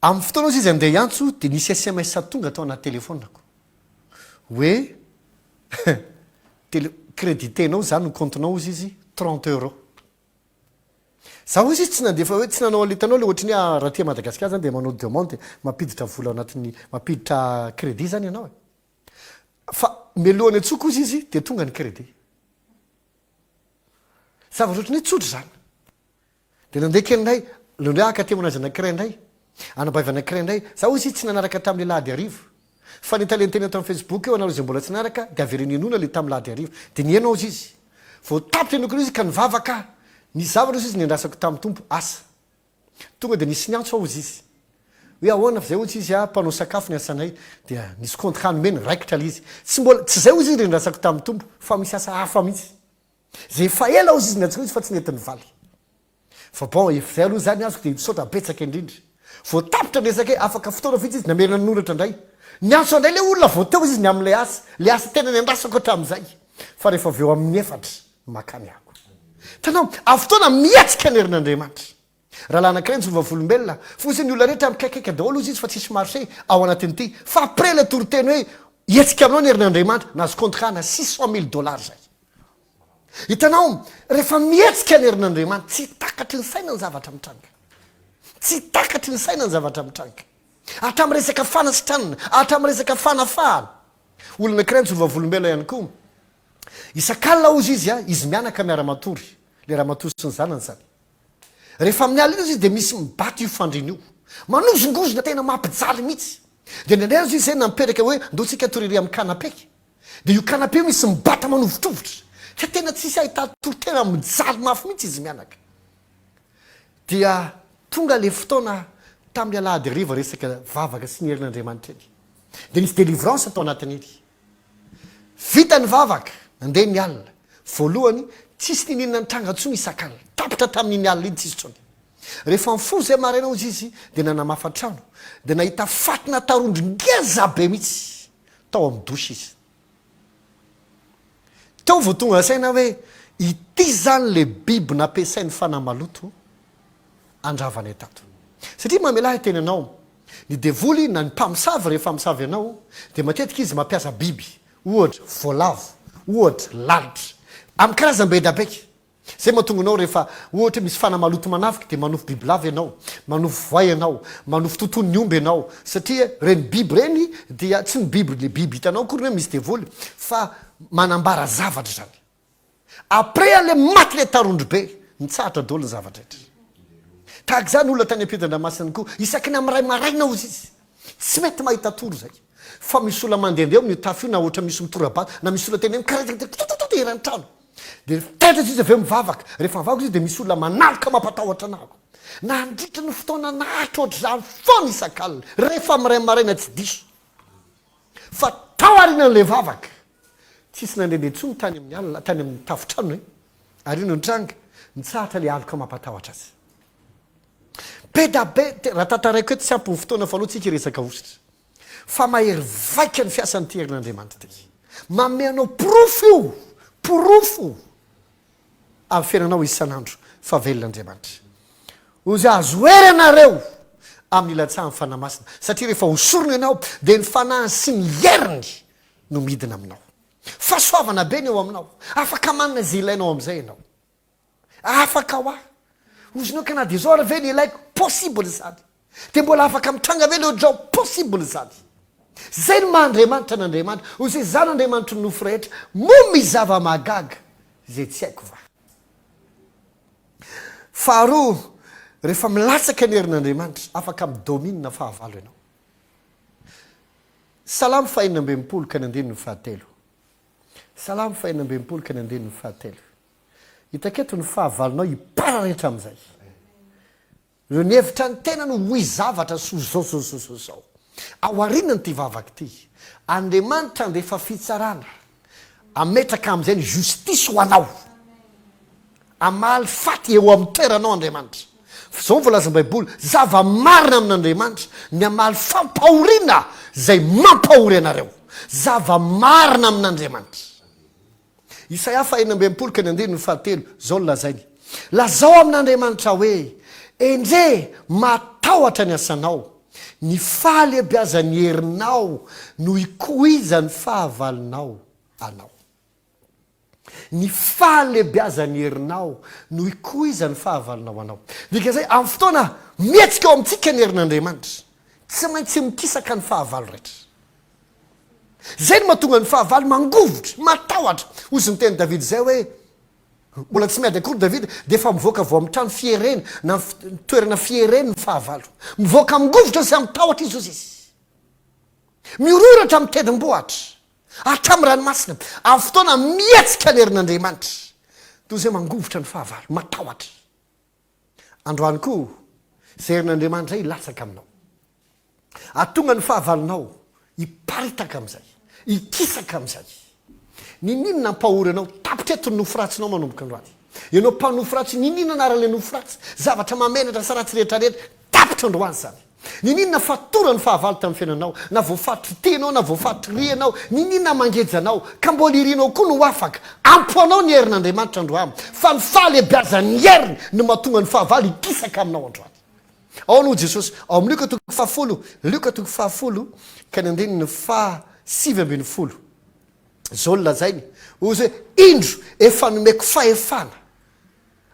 Amin'ny fotoana hozy izy andeha hiantso dia nisy sms tonga tao anaty telefaoniko hoe tele- crédité-nao izany ny compte-nao hozy izy 30 euros. Za hozy izy tsy nandefa hoe tsy nanao an'le hitanao le ohatry ny hoe raha aty Madagasikara zany dia manao demande mampiditra vola ao anatin'ny mampiditra crédit zany ianao e. Fa mialohan'ny antsoiko hozy izy dia tonga ny crédit. Zavatra ohatry ny hoe tsotra izany. Dia nandeha kely indray, aleo indray haka témoignage anankiray indray, anabavy anankiray indray. Za hozy izy tsy nanaraka tamin'ny alahady hariva. Fa ny talenteny ato amin'ny Facebook eo anareo izay mbola tsy niaraka dia avereno henoina ilay tamin'ny lahady hariva. Dia niheno hozy izy. Vao tapitra henoko ilay izy ka nivavaka aho. Nisy zavatra hozy izy niandrasako tamin'ny Tompo, asa. Tonga dia nisy niantso aho hozy izy. Hoe ahoana fa izay hozy izy ah, mpanao sakafo ny asanay. Dia nisy contrat nomeny, raikitra ilay izy. Tsy mbola, tsy izay hozy izy niandrasako tamin'ny Tompo fa misy asa hafa mihitsy. Izay efa ela hozy izy niantsoana izy fa tsy nety nivaly. Fa bon, efa izay aloha izany azoko dia misaotra betsaka indrindra. Vao tapitra ny resaka hoe afaka fotoana vitsy izy namerina nanoratra indray. Niantso indray ilay olona vao teo izy ny amin'ilay asa, ilay asa tena niandrasako hatramin'izay. Fa rehefa avy eo amin'ny efatra, makany aho. Hitanao, amin'ny fotoana mihetsika ny herin'Andriamanitra. Rahalahy anankiray nijoro vavolombelona, fotsiny ny olona rehetra mikaikaika daholo hozy izy fa tsisy marché ao anatin'ity. Fa après ilay toriteny hoe hihetsika aminao ny herin'Andriamanitra, nahazo contrat ana 600 000 dollars izay. Hitanao, rehefa mihetsika ny herin'Andriamanitra, tsy takatry ny saina ny zavatra mitranga. Tsy takatry ny saina ny zavatra mitranga. Hatramin'ny resaka fanasitranana, hatramin'ny resaka fanafahana. Olona anankiray nijoro vavolombelona ihany koa. Isak'alina hozy izy, izy mianaka miara-matory, ilay ramatoa sy ny zanany izany. Rehefa amin'ny alina izy dia misy mibato io fandriana io. Manozongozona tena mampijaly mihitsy. Dia indraindray aza izy izay nampipetraka hoe ndao tsika hatory ery amin'ny canapé. Dia io canapé io misy mibata manovotrovotra. Ka tena tsisy ahita tory tena mijaly mafy mihitsy izy mianaka. Dia tonga ilay fotoana tamin'ny alahady hariva resaka vavaka sy ny herin'Andriamanitra iny. Dia nisy délivrance tao anatin'iny. Vita ny vavaka, nandeha ny alina. Voalohany, tsisy niniana nitranga intsony isak'alina. Tapitra tamin'iny alina iny tsisy intsony. Rehefa nifoha izay maraina hozy izy dia nanamafa trano, dia nahita fatina tarondro ngeza be mihitsy tao amin'ny douche izy. Teo vao tonga saina hoe ity izany ilay biby nampiasain'ny fanahy maloto handravanay tato. Satria mamelà hiteny anao, Ny devoly na ny mpamosavy rehefa hamosavy anao dia matetika izy mampiasa biby, ohatra voalavo, ohatra lalitra. Amin'ny karazany be da be. Izay mahatonga anao rehefa ohatra hoe misy fanahy maloto manafika dia manofy bibilava ianao, manofy voay ianao, manofy totoin'ny omby ianao satria ireny biby ireny dia tsy ny biby le biby hitanao akory ny hoe misy devoly fa manambara zavatra izany. Après an'le maty le tarondro be, nitsahatra daholo ny zava-drehetra. Tahaka izany olona tany ampitan-dranomasina koa, isaky ny amin'ny iray maraina hozy izy, tsy mety mahita tory izay. Fa misy olona mandehandeha ao amin'io tafo io na ohatra misy mitora-bato, na misy olona teneno karatakata totototo eran'ny trano. Dia taitra izy avy eo mivavaka. Rehefa mivavaka izy dia misy olona manaloka mampatahotra an'ahy. Nandritra ny fotoana naharitra ohatr'izany foana isak'alina, rehefa amin'ny iray maraina tsy diso. Fa tao aorianan'ilay vavaka, tsisy nandehandeha intsony tany amin'ny alina, tany amin'ny tafontrano e! Ary inona no nitranga? Nitsahatra ilay aloka mampatahotra azy. Be da be, raha tantaraiko eto tsy ampy ny fotoana fa aleo tsika hiresaka hosotra. Fa mahery vaika ny fiasan'ity herin'Andriamanitra ity. Manome anao porofo io, porofo. Amin'ny fiainanao isan'andro fa velona Andriamanitra. Hozy azo hery ianareo amin'ny ilatsahan'ny Fanahy Masina, satria rehefa hosorona ianao dia ny Fanahiny sy ny heriny no midina aminao. Fahasoavana be ny eo aminao. Afaka manana izay ilainao amin'izay ianao. Afaka hoa. Hozy ka na dia izao ary ve ny ilaiko? Possible izany. Dia mbola afaka mitranga ve le ohatr'izao? Possible izany. Zay no maha Andriamanitra an'Andriamanitra. Hoy izy hoe, Izaho no Andriamanitry ny nofo rehetra. Moa misy zava-mahagaga izay tsy haiko va? Faharoa, rehefa milatsaka ny herin'Andriamanitra, afaka mi-domine fahavalo ianao. Salamo fahenina amby 60 ka ny andininy fahatelo. Salamo fahenina amby 60 ka ny andininy fahatelo. Hitako eto ny fahavalonao hipararetra amin'izay. Ireo nihevitra ny tenany ho hoy zavatra sy ho zao zao zao zao zao. Ao aorianan'ity vavaka ity, Andriamanitra handefa fitsarana, hametraka amin'izay ny justice ho anao. Hamaly faty eo amin'ny toeranao Andriamanitra. Fa izao no voalazan'ny Baiboly, Zava-marina amin'Andriamanitra ny hamaly fampahoriana izay mampahory anareo. Zava-marina amin'Andriamanitra. Isaia faha 66 ka ny andininy fahatelo, izao no lazainy, Lazao amin'Andriamanitra hoe, Endrey, mahatahotra ny asanao, ny fahalehibiazan'ny herinao no ikoizan'ny fahavalonao anao. Ny fahalehibiazan'ny herinao no ikoizan'ny fahavalonao anao. Dikan'izay, amin'ny fotoana mihetsika ao amintsika ny herin'Andriamanitra, tsy maintsy mikisaka ny fahavalo rehetra. Izay no mahatonga ny fahavalo mangovitra, matahotra. Hozy ny tenin'i Davida izay hoe, mbola tsy miady akory Davida dia efa mivoaka vao amin'ny trano fierena na toerana fiereny ny fahavalo. Mivoaka mangovitra sy amin-tahotra izy hozy izy. Mihorohoro hatramin'ny tendrombohitra. Hatramin'ny ranomasina, amin'ny fotoana mihetsika ny herin'Andriamanitra, toy izay mangovitra ny fahavalo, matahotra. Androany koa, izay herin'Andriamanitra izay hilatsaka aminao. Hahatonga ny fahavalonao hiparitaka amin'izay, hikisaka amin'izay. Niniana nampahory anao, tapitra eto ny nofy ratsinao manomboka androany. Ianao mpanofy ratsy, niniana anaran'ilay nofy ratsy, zavatra mahamenatra sy ratsy rehetra rehetra, tapitra androany izany. Niniana fatoran'ny fahavalo tamin'ny fiainanao, na voafaritry ity ianao na voafaritry ry ianao, niniana mangeja anao, ka mbola irinao koa ny ho afaka. Ampy ho anao ny herin'Andriamanitra androany, fa ny fahalehibiazan'ny heriny no mahatonga ny fahavalo hikisaka aminao androany. Ao no Jesosy, ao amin'ny Lioka toko fahafolo, Lioka toko fahafolo ka ny andininy faha 19. Izao no lazainy, hoy izy hoe, Indro, efa nomeko fahefana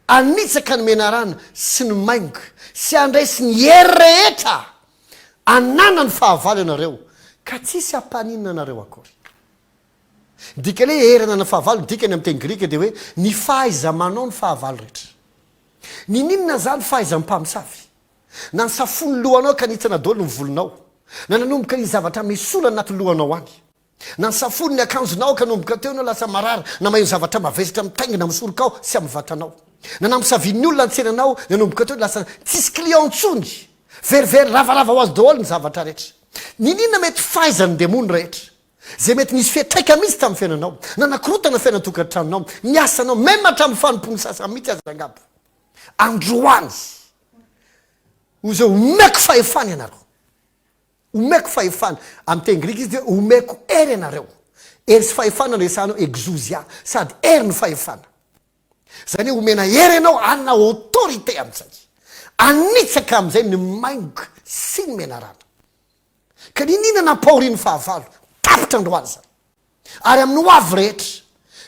hanitsaka ny menarana sy ny maingoka, sy handresy ny hery rehetra ananan'ny fahavalo ianareo, ka tsy hisy hampaninona anareo akory. Ny dikan'ny hoe hery ananan'ny fahavalo, ny dikany amin'ny teny grika dia hoe ny fahaiza-manao ny fahavalo rehetra. Niniana izany fahaizam-pamosavy? Na nisafoa ny lohanao ka nihitsana daholo ny volonao, na nanomboka nisy zavatra mesola anaty lohanao any. Na nisafory ny akanjonao ka nanomboka teo ianao lasa marary na maheno zavatra mavesatra mitaingina amin'ny sorokao sy amin'ny vatanao. Na nampisavian'ny olona ny tsenanao nanomboka teo lasa tsisy client intsony. Verivery ravarava ho azy daholo ny zavatra rehetra. Niniana mety fahaizan'ny demony rehetra. Izay mety nisy fiantraika mihitsy tamin'ny fiainanao. Nanakorotana fiainan-tokantranonao, ny asanao, même hatramin'ny fanompoan'ny sasany mihitsy aza angamba. Androany, hoy izy hoe omeko fahefana ianareo. Omeko fahefana. Amin'ny teny grika izy dia hoe omeko hery ianareo. Hery sy fahefana no resahana eo, exousia. Sady hery no fahefana. Izany hoe omena hery ianao hanana autorité amin'izay. Hanitsaka amin'izay ny maingoka sy ny menarana. Ka n'inon'inona nampahorian'ny fahavalo, tapitra androany izany. Ary amin'ny ho avy rehetra,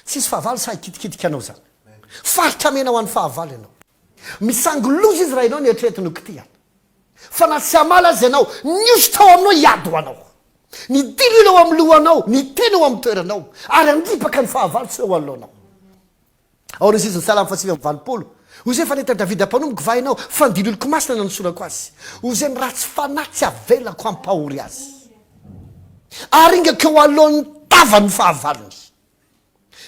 tsy hisy fahavalo sahy hikitikitika anao izany. Faritra mena ho an'ny fahavalo ianao. Misangy loza izy raha ianao ny eritreretiny ho kitihana. Fa na tsy hamaly aza ianao, ny hosotra ao aminao hiady ho anao. Ny diloilo ao amin'ny lohanao, ny teny eo amin'ny toeranao, ary handripaka ny fahavalo tsy eo anoloanao. Ao ny sisa ny Salamo faha 89. Hoy izay fa nahita Davida mpanompoko va ianao, fa ny diloiloko masina nanosorako azy. Hoy izay ny ratsy fanahy tsy avelako hampahory azy. Aringako eo alohan'ny tavany ny fahavalony.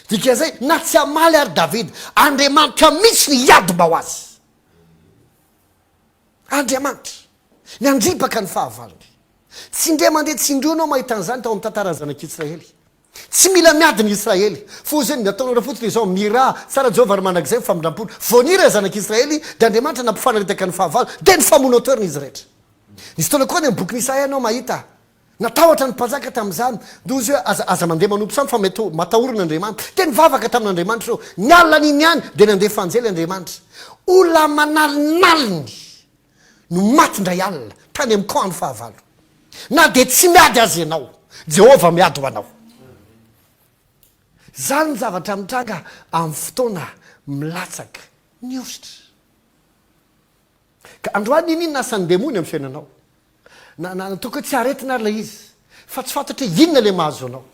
Dikan'izay, na tsy hamaly ary Davida, Andriamanitra mihitsy no hiady mba ho azy. Andriamanitra, ny handripaka ny fahavalony. Tsy indray mandeha tsy indroa ianao mahita an'izany tao amin'ny tantaran'ny zanak'Israely. Tsy mila miady ny Israely. Fo izay ny ataonareo fotsiny izao, Mirà, tsara Jehovah ary mandrakizay ny famindram-pony. Vao nira ny zanak'Israely, dia Andriamanitra nampifanaritaka ny fahavalo, dia nifamono an-toerana izy rehetra. Nisy fotoana koa any amin'ny bokin'i Isaia ianao mahita, natahotra ny mpanjaka tamin'izany, dia hoy izy hoe, Aza, aza mandeha manompo sampy fa mety ho matahorana Andriamanitra. Dia nivavaka tamin'Andriamanitra ireo. Ny alina an'iny ihany, dia nandefa anjely Andriamanitra. Olona aman'alinaliny. no maty indray alina tany amin'ny camp ny fahavalo. Na dia tsy miady aza ianao, Jehovah miady ho anao. Izany ny zavatra mitranga amin'ny fotoana milatsaka ny hosotra. Ka androany n'inon'inona asan'ny demony amin'ny fiainanao, na na ataoko hoe tsy aretina ary ilay izy, fa tsy fantatra hoe inona ilay mahazo anao.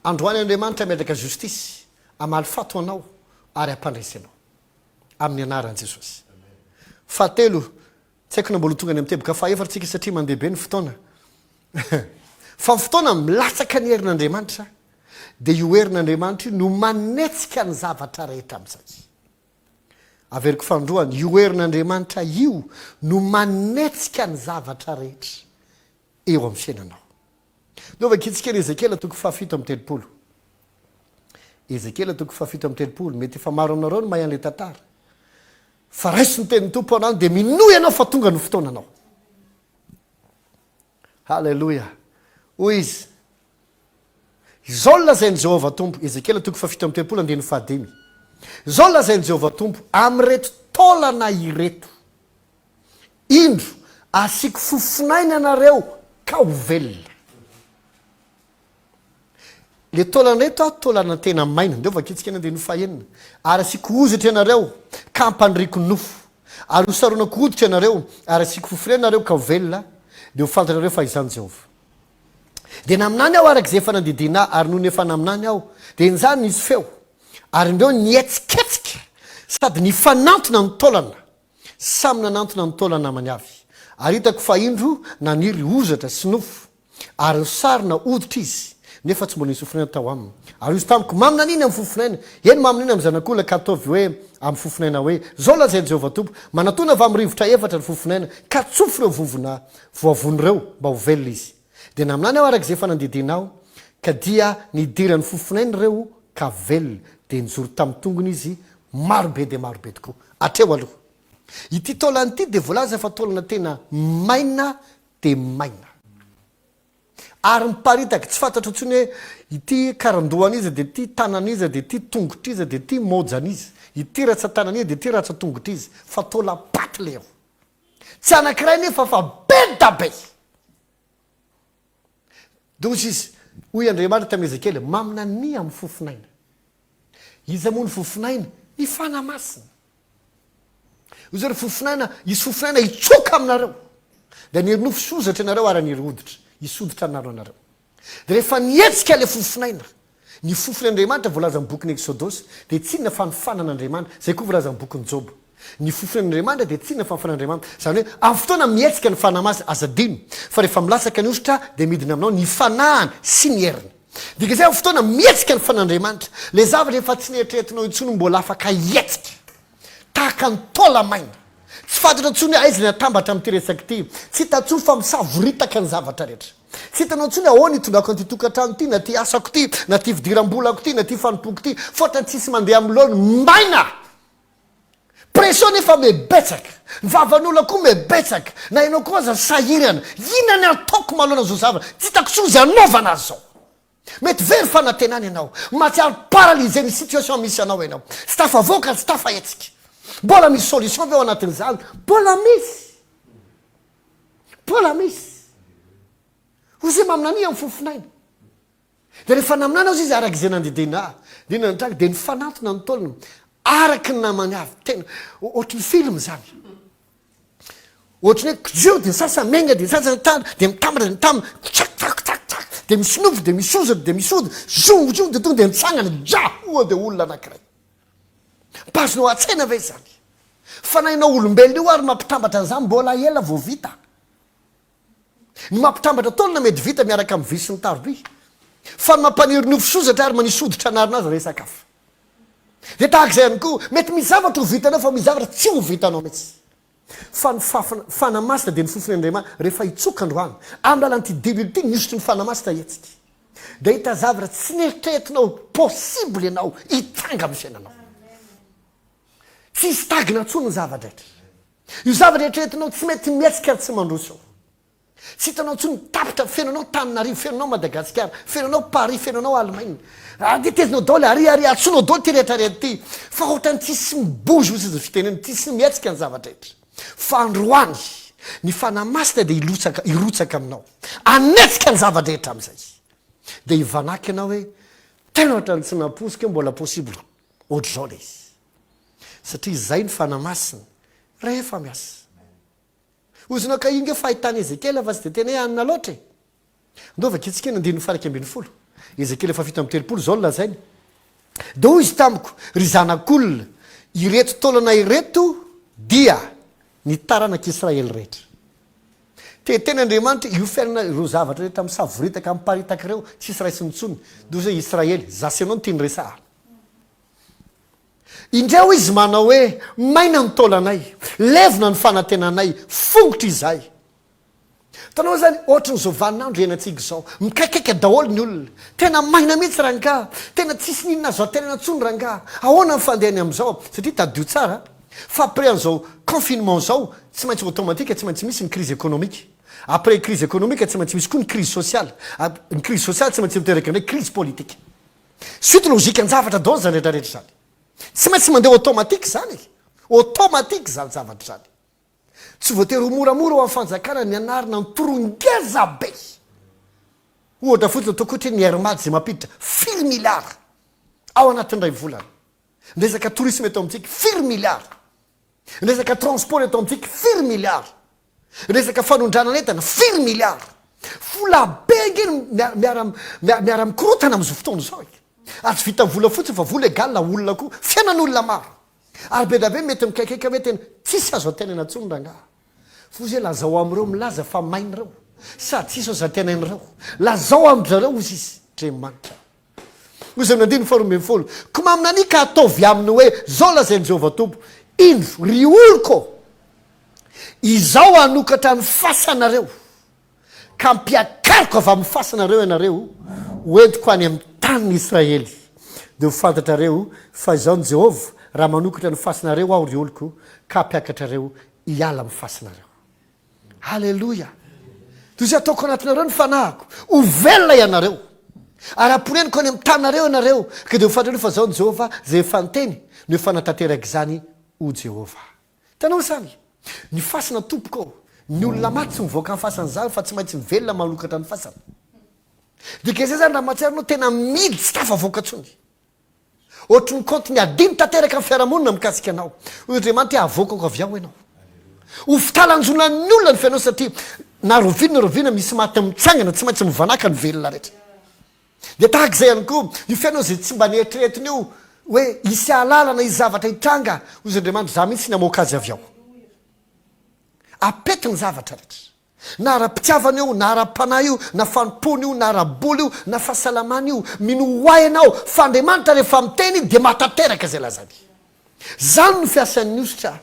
Androany Andriamanitra hametraka justice, hamaly faty ho anao ary hampandresy anao. Amin'ny anaran'i Jesosy. Fahatelo, tsy haiko na mbola ho tonga any amin'ny teboka fahaefatra tsika satria mandeha be ny fotoana. Fa ny fotoana milatsaka ny herin'Andriamanitra dia io herin'Andriamanitra io no manetsika ny zavatra rehetra amin'izay. Averiko fanindroany, io herin'Andriamanitra io no manetsika ny zavatra rehetra eo amin'ny fiainanao. Ndeha ho vakintsika ny Ezekiela toko fahafito amby 30. Ezekiela toko fahafito amby 30, mety efa maro aminareo no mahay an'ilay tantara. Fa raiso ny tenin'ny Tompo anao dia minoa ianao fa tonga ny fotoananao. Haleloia! Hoy izy, Izao no lazain'i Jehovah Tompo, Ezekiela toko fahafito amby 30 andininy fahadimy, Izao no lazain'i Jehovah Tompo amin'ireto taolana ireto, Indro, asiako fofonaina ianareo ka ho velona. Le taolana eto a, taolana tena maina. Ndeo vakintsika ny andininy fahenina. Ary asiako hozatra ianareo, ka hampaniriako nofo. Ary hosaronako hoditra ianareo, ary asiako fofonaina ianareo ka ho velona, dia ho fantatrareo fa Izaho no Jehovah. Dia naminany aho araka izay efa nandidiana ahy, ary nony efa naminany aho, dia injany nisy feo, ary indreo nihetsiketsika sady nifanantona ny taolana, samy nanantona ny taolana namany avy. Ary hitako fa indro naniry hozatra sy nofo, Ary nisarona hoditra izy, nefa tsy mbola nisy fofonaina tao aminy. Ary hoy izy tamiko, Maminania amin'ny fofonaina, eny, maminania amin'ny zanak'olona, ka ataovy hoe amin'ny fofonaina hoe, Izao no lazain'i Jehovah Tompo, Manatòna avy amin'ny rivotra efatra ny fofonaina, ka tsofy ireo vovona voavono ireo, mba ho velona izy. Dia naminany aho araka izay efa nandidiana aho, ka dia nidiran'ny fofonaina ireo, ka velona, dia nijoro tamin'ny tongony izy, maro be dia maro be tokoa. Hatreo aloha. Ity taolana ity dia voalaza fa taolana tena maina dia maina. Ary miparitaka, tsy fantatro intsony hoe ity karandohan'iza dia ity tanan'iza dia ity tongotr'iza dia ity mojan'iza, ity ratsan-tanan'iza dia ity ratsan-tongotr'iza, fa taolam-paty le ao. Tsy anankiray nefa fa be da be. Dia hoy izy, hoy Andriamanitra tamin'i Ezekiela, maminania amin'ny fofon'aina. Iza moa ny fofon'aina? Ny Fanahy Masina. Hoy izy, ry fofon'aina, hisy fofon'aina hitsoka aminareo. Dia haniry nofo sy hozatra ianareo ary haniry hoditra. Hisy hoditra hanarona anareo. Dia rehefa nihetsika ilay fofon'aina, ny fofon'Andriamanitra voalazan'ny bokin'ny Eksodosy dia tsy inona fa ny fanan'Andriamanitra, izay koa voalazan'ny bokin'i Joba. Ny fofon'Andriamanitra dia tsy inona fa ny fanan'Andriamanitra. Izany hoe amin'ny fotoana mihetsika ny Fanahy Masina, aza adino fa rehefa milatsaka ny hosotra dia midina aminao ny Fanahiny sy ny heriny. Dika izay amin'ny fotoana mihetsika ny Fanan'Andriamanitra, ilay zavatra efa tsy neritreretinao intsony mbola afaka hihetsika. Tahaka ny taola-maina. Tsy fantatra intsony hoe aiza ny atambatra amin'ity resaka ity. Tsy hita intsony fa misavoritaka ny zavatra rehetra. Tsy hitanao intsony ahoana hitondrako an'ity tokantrano ity, na ity asako ity, na ity fidiram-bolako ity, na ity fanompoako ity. Fa ohatran'ny tsisy mandeha amin'ny laoniny. Maina! Pression nefa mebetsaka. Ny vavan'olona koa mebetsaka. Na ianao koa aza sahirana. Inona ny ataoko manoloana izao zavatra? Tsy hitako intsony izay hanaovana azy izao. Mety very fanantenana ianao. Mahatsiaro paralysé ny situation misy anao ianao. Tsy tafavoaka, tsy tafahetsika. Mbola misy solution ve ao anatin'izany? Mbola misy. Mbola misy. Hoy izy hoe maminania amin'ny fofonaina. Dia rehefa naminany aza izy araka izay nandidiana ahy, dia inona no nitranga? Dia nifanantona ny taolana araka ny namany avy. Tena ohatry ny film izany. Ohatry ny hoe kijo dia ny sasany miainga dia ny sasany tany dia mitambatra dia mitambatra tsak tsak tsak tsak dia misy nofo dia misy ozatra dia misy hoditra zong zong dia tonga dia mitsangana ja oa dia olona anankiray. Mba azonao an-tsaina ve izany? Fanahinao olombelona io ary mampitambatra an'izany mbola ela vao vita. Ny mampitambatra taolana mety vita miaraka amin'ny vy sy ny taroby. Fa ny mampaniry nofo sy hozatra ary manisy hoditra anarina azy resaka hafa. Dia tahaka izay ihany koa, mety misy zavatra ho vitanao fa misy zavatra tsy ho vitanao mihitsy. Fa ny fafina, Fanahy Masina dia ny fofon' Andriamanitra rehefa hitsoka androany, amin'ny alalan'ity diloilo ity ny hosotry ny Fanahy Masina hihetsika. Dia hahita zavatra tsy neritreretinao possible ianao hitranga amin'ny fiainanao. Tsy hisy tagina intsony ny zava-drehetra. Io zavatra eritreretinao tsy mety mihetsika ary tsy mandroso io. Tsy hitanao intsony tapitra, feno anao Tananarivo, feno anao Madagasikara, feno anao Paris, feno anao Allemagne. Ary dia tezinao daholo ary ary antsoinao daholo ity rehetra rehetra ity. Fa ohatran'ny tsisy mi-bouge hoy izy ny fitenenana, tsisy mihetsika ny zavatra rehetra. Fa androany, ny Fanahy Masina dia hilotsaka, hirotsaka aminao. Hanetsika ny zava-drehetra amin'izay. Dia hivanaka ianao hoe, tena ohatran'ny tsy nampoiziko hoe mbola possible ohatr'izao ilay izy. Satria izay ny Fanahy Masina rehefa miasa. Ozona ka io nge fahitan'i Ezekiela fa tsy dia tena hoe anona loatra e! Andao vakintsika ny andininy faha 11. Ezekiela faha 37, izao no lazainy, Dia hoy izy tamiko, Ry zanak'olona, ireto taolana ireto dia ny taranak'Israely rehetra. Te hiteny Andriamanitra, io fiainana, ireo zavatra rehetra misavoritaka, miparitaka ireo, tsisy raisiny intsony. Dia hoy izy hoe, Israely, za sy ianao no tiany resahana. Indreo izy manao hoe, Maina ny taolanay, levona ny fanantenanay, fongotra izahay. Hitanao izany, ohatran'izao vaninandro iainantsika izao, mikaikaika daholo ny olona. Tena maina mihitsy rangaha, tena tsisy n'inona azo antenaina intsony rangaha. Ahoana ny fandehany amin'izao? Satria tadidio tsara fa après an'izao confinement izao, tsy maintsy automatique tsy maintsy misy ny crise économique. Après crise économique tsy maintsy misy koa ny crise sociale. Ny crise sociale tsy maintsy miteraka indray crise politique. Suite logique an-javatra daholo izany rehetra rehetra izany. Tsy maintsy mandeha automatique izany e! Automatique izany zavatra izany. Tsy voatery ho moramora ho an'ny fanjakana ny hanarina ny toro ngeza be. Ohatra fotsiny ataoko ohatra hoe ny Air Mad izay mampiditra firy milliards ao anatin'ny iray volana. Ny resaka tourisme eto amintsika firy milliards. Ny resaka transport eto amintsika firy milliards. Ny resaka fanondranana entana firy milliards. Vola be ange no miara miara mikorotana amin'izao fotoana izao e. Ary tsy vitan'ny vola fotsiny fa vola egal olona koa. Fiainan'olona maro. Ary be dia be mety mikaikaika hoe tena tsisy azo antenaina intsony rangaha. Foza hoe lazao amin'ireo milaza fa maina ireo sady tsisy azo antenaina ireo. Lazao amin-dry zareo hozy izy, Andriamanitra. Hozy amin'ny andininy faharoa ambinifolo, Koa maminania ka ataovy aminy hoe, Izao lazain'i Jehovah Tompo, Indro, ry oloko, Izaho hanokatra ny fasanareo, ka hampiakariko avy amin'ny fasanareo ianareo, ho entiko any amin'ny tanin'i Israely. Dia ho fantatrareo fa Izaho no Jehovah, raha manokatra ny fasanareo Aho, ry oloko, ka hampiakatrareo hiala amin'ny fasanareo. Haleloia! Toy izay ataoko anatinareo ny fanahiko, ho velona ianareo, ary hamponeniko any amin'ny taninareo ianareo, ka dia ho fantatrareo fa Izaho no Jehovah, izay efa niteny, no efa nanatanteraka izany, hoy Jehovah. Hitanao izany? Ny fasana tompoko ô! Ny olona maty tsy mivoaka ny fasana izany fa tsy maintsy mivelona manokatra ny fasana. Dikan'izay izany raha mahatsiaro ianao tena mihidy tsy tafavoaka intsony. Ohatry ny kaonty ny adino tanteraka ny fiarahamonina mikasika anao. Hoy Andriamanitra hoe avoakako avy ao ianao. Ho fitalanjonan'ny olona ny fiainanao satria na roviana na roviana misy maty mitsangana tsy maintsy mivanaka ny velona rehetra. Dia tahaka izay ihany koa, io fiainana izay tsy mba neritreretina io, hoe hisy hahalala na hisy zavatra hitranga, hoy izy Andriamanitra, izaho mihitsy ny hamoaka azy avy ao. Apety ny zavatra rehetra. Na ara-pitiavana io, na ara-panahy io, na fanompoana io, na ara-bola io, na fahasalamana io. Minoa ahy ianao fa Andriamanitra rehefa miteny dia mahatanteraka izay lazainy. Izany no fiasan'ny hosotra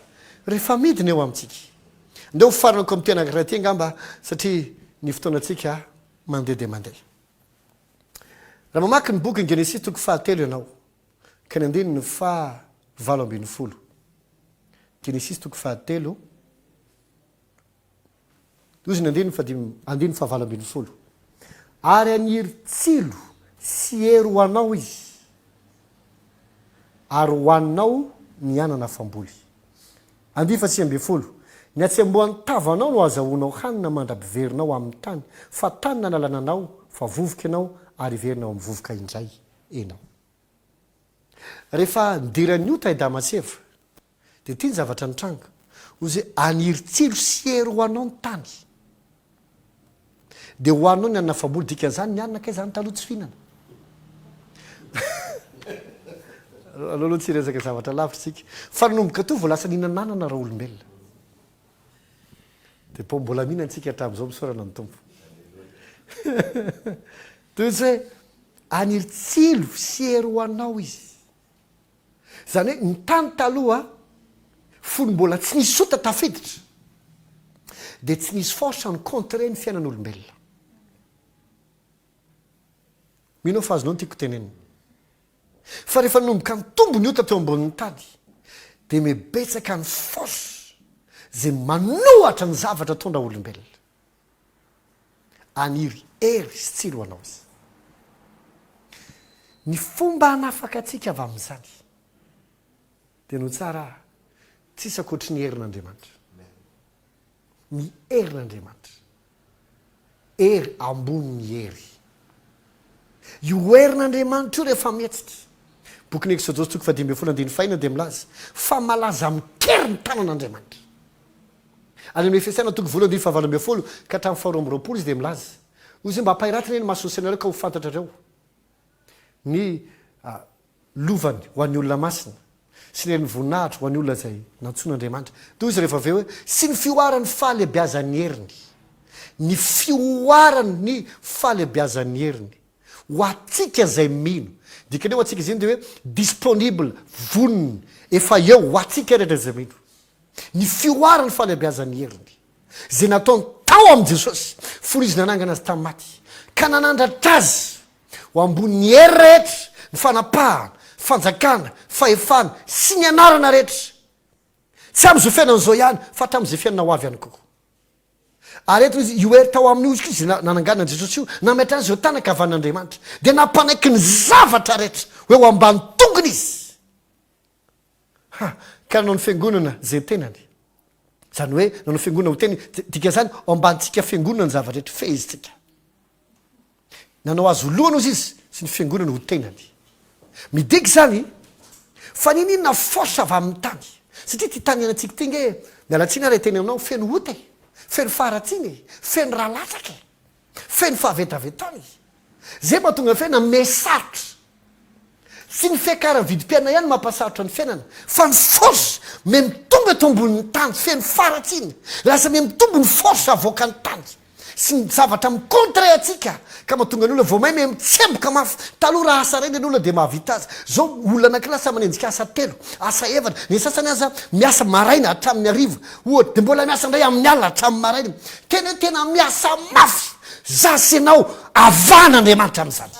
rehefa midina eo amintsika. Ndeha ho faranako amin'ity anankiray ity angamba satria ny fotoanantsika mandeha dia mandeha. Raha mamaky ny bokin'ny Genesisy toko fahatelo ianao, ka ny andininy faha 18. Genesisy toko fahatelo, hozy ny andininy fahadimy, andininy faha 18. Ary haniry tsilo sy hery ho anao izy, ary hohaninao ny anana famboly. Andihy faha-19, Ny hatsembohan'ny tavanao no hahazahoanao hanina mandra-piverinao amin'ny tany, fa tany nanalana anao, fa vovoka ianao, ary hiverina ao amin'ny vovoka indray ianao. Rehefa nidiran'ny ota i Adama sy Eva, dia ity ny zavatra nitranga, Hoy izy hoe, Haniry tsilo sy hery ho anao ny tany. Dia hohaninao ny hanina famboly, dikan'izany ny hanina kay izany taloha tsy fihinana. Aleo aloha tsy hiresaka zavatra lavitra isika. Fa nanomboka teo vao lasa nihinana anana raolombelona. Dia po mbola mihinana isika hatramin'izao misaorana ny Tompo. Toy ny hoe haniry tsilo sy hery ho anao izy. Izany hoe ny tany taloha fony mbola tsy nisy ota tafiditra dia tsy nisy force ni-contrer ny fiainan'olombelona. Mino aho fa azonao ny tiako tenenina. Fa rehefa nanomboka nitombo ny ota teo ambonin'ny tany dia mibetsaka ny force izay manohatra ny zavatra ataon-draolombelona. Haniry hery sy tsilo ho anao izy. Ny fomba hanafaka antsika avy amin'izany dia no tsara tsisy ankoatry ny herin'Andriamanitra. Ny herin'Andriamanitra. Hery ambonin'ny hery. Io herin'Andriamanitra io rehefa mihetsika. Bokin'ny Eksodosy toko fahadimy ambinifolo andininy fahiny dia milaza fa malaza amin-kery ny tanan'Andriamanitra. Any amin'ny Efesiana toko voalohany andininy fahavalo ambinifolo ka hatramin'ny faharoa amby roapolo izy dia milaza, hoy izy hoe, Mba ampahiratina anie ny mason'ny sainareo ka ho fantatrareo ny lovany ho an'ny olona masina sy ny herin'ny voninahitra ho an'ny olona izay nantsoin'Andriamanitra. Dia hoy izy rehefa avy eo hoe, sy ny fihoaran'ny fahalehibiazan'ny heriny. Ny fihoaran'ny fahalehibiazan'ny heriny. Ho antsika izay mino. Dikany hoe ho antsika izay mino dia hoe disponible, vonona, efa eo ho antsika rehetra izay mino. Ny fihoaran'ny fahalehibiazan'ny heriny, izay nataony tao amin'i Jesosy. Fony Izy nanangana Azy tamin'ny maty, ka nanandratra Azy ho ambonin'ny hery rehetra, ny fanapahana, fanjakana, fahefana, sy ny anarana rehetra. Tsy amin'izao fiainana izao ihany, fa hatramin'izay fiainana ho avy ihany koa. Ary eto izy, io hery tao aminy io izy nanangana an'i Jesosy io, nametra azy eo an-tanan-kavanan'Andriamanitra, dia nampanaiky ny zavatra rehetra ho eo ambany tongony izy. Ha! Ka nanao ny fiangonana izay tenany. Izany hoe nanao fiangonana ho tenany, dikan'izany ao ambanintsika fiangonana ny zavatra rehetra, fehezintsika. Nanao azy ho lohany hozy izy sy ny fiangonana ho tenany. Midika izany fa n'inon'inona force avy amin'ny tany, satria ity tany iainantsika ity nge, miala tsiny aho raha hiteny aminao, feno ota e, feno faharatsiana e, feno ra latsaka e, feno fahavetavetana e. Izay mahatonga ny fiainana miha sarotra. Tsy ny fiakaran'ny vidim-piainana ihany no mampasarotra ny fiainana fa ny force miha mitombo eto ambonin'ny tany, feno faharatsiana, lasa miha mitombo ny force avoakan'ny tany sy ny zavatra mi-contrer antsika ka mahatonga ny olona vao may miha mitsemboka mafy. Taloha raha asa iray ny olona dia mahavita azy, zao olona anankiray lasa manenjika asa telo, asa efatra, ny sasany aza miasa maraina hatramin'ny hariva ohatra dia mbola miasa indray amin'ny alina hatramin'ny maraina. Tena hoe tena miasa mafy za sy ianao avahan'Andriamanitra amin'izany.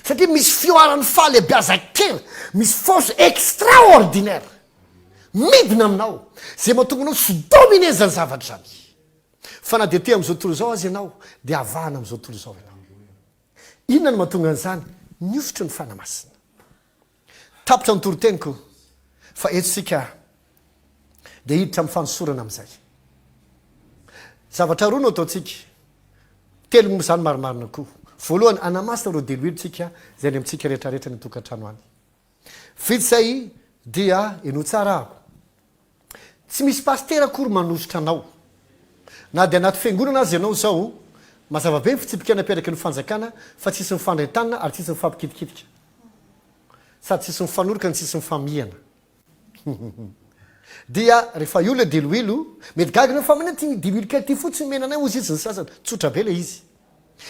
Satria misy fihoaran'ny fahalebiazan-kery, misy force extraordinaire midina aminao, izay mahatonga anao tsy dominer izany zavatra izany. Fa na dia aty amin'izao tontolo izao aza ianao, dia avahana amin'izao tontolo izao ianao. Inona no mahatonga an'izany? Ny hosotry ny Fanahy Masina. Tapitra ny toriteniko fa eto isika dia hiditra amin'ny fanosorana amin'izay. Zavatra roa no ataontsika, telo moa izany marimarina koa. Voalohany, hanamasina ireo diloilo tsika izay any amintsika rehetrarehetra any an-tokantrano any. Vita izay dia henoy tsara aho. Tsy misy pasitera akory manosotra anao. Na dia anaty fiangonana aza ianao izao, mazava be ny fitsipika napetraky ny fanjakana fa tsisy mifandray tanana ary tsisy mifampikitikitika. Sady tsisy mifanoroka no tsisy mifamihana. Dia rehefa io ilay diloilo, mety gaga ianao fa manina ity diloilo kely ity fotsiny omena anay hozy izy ny sasany. Tsotra be ilay izy.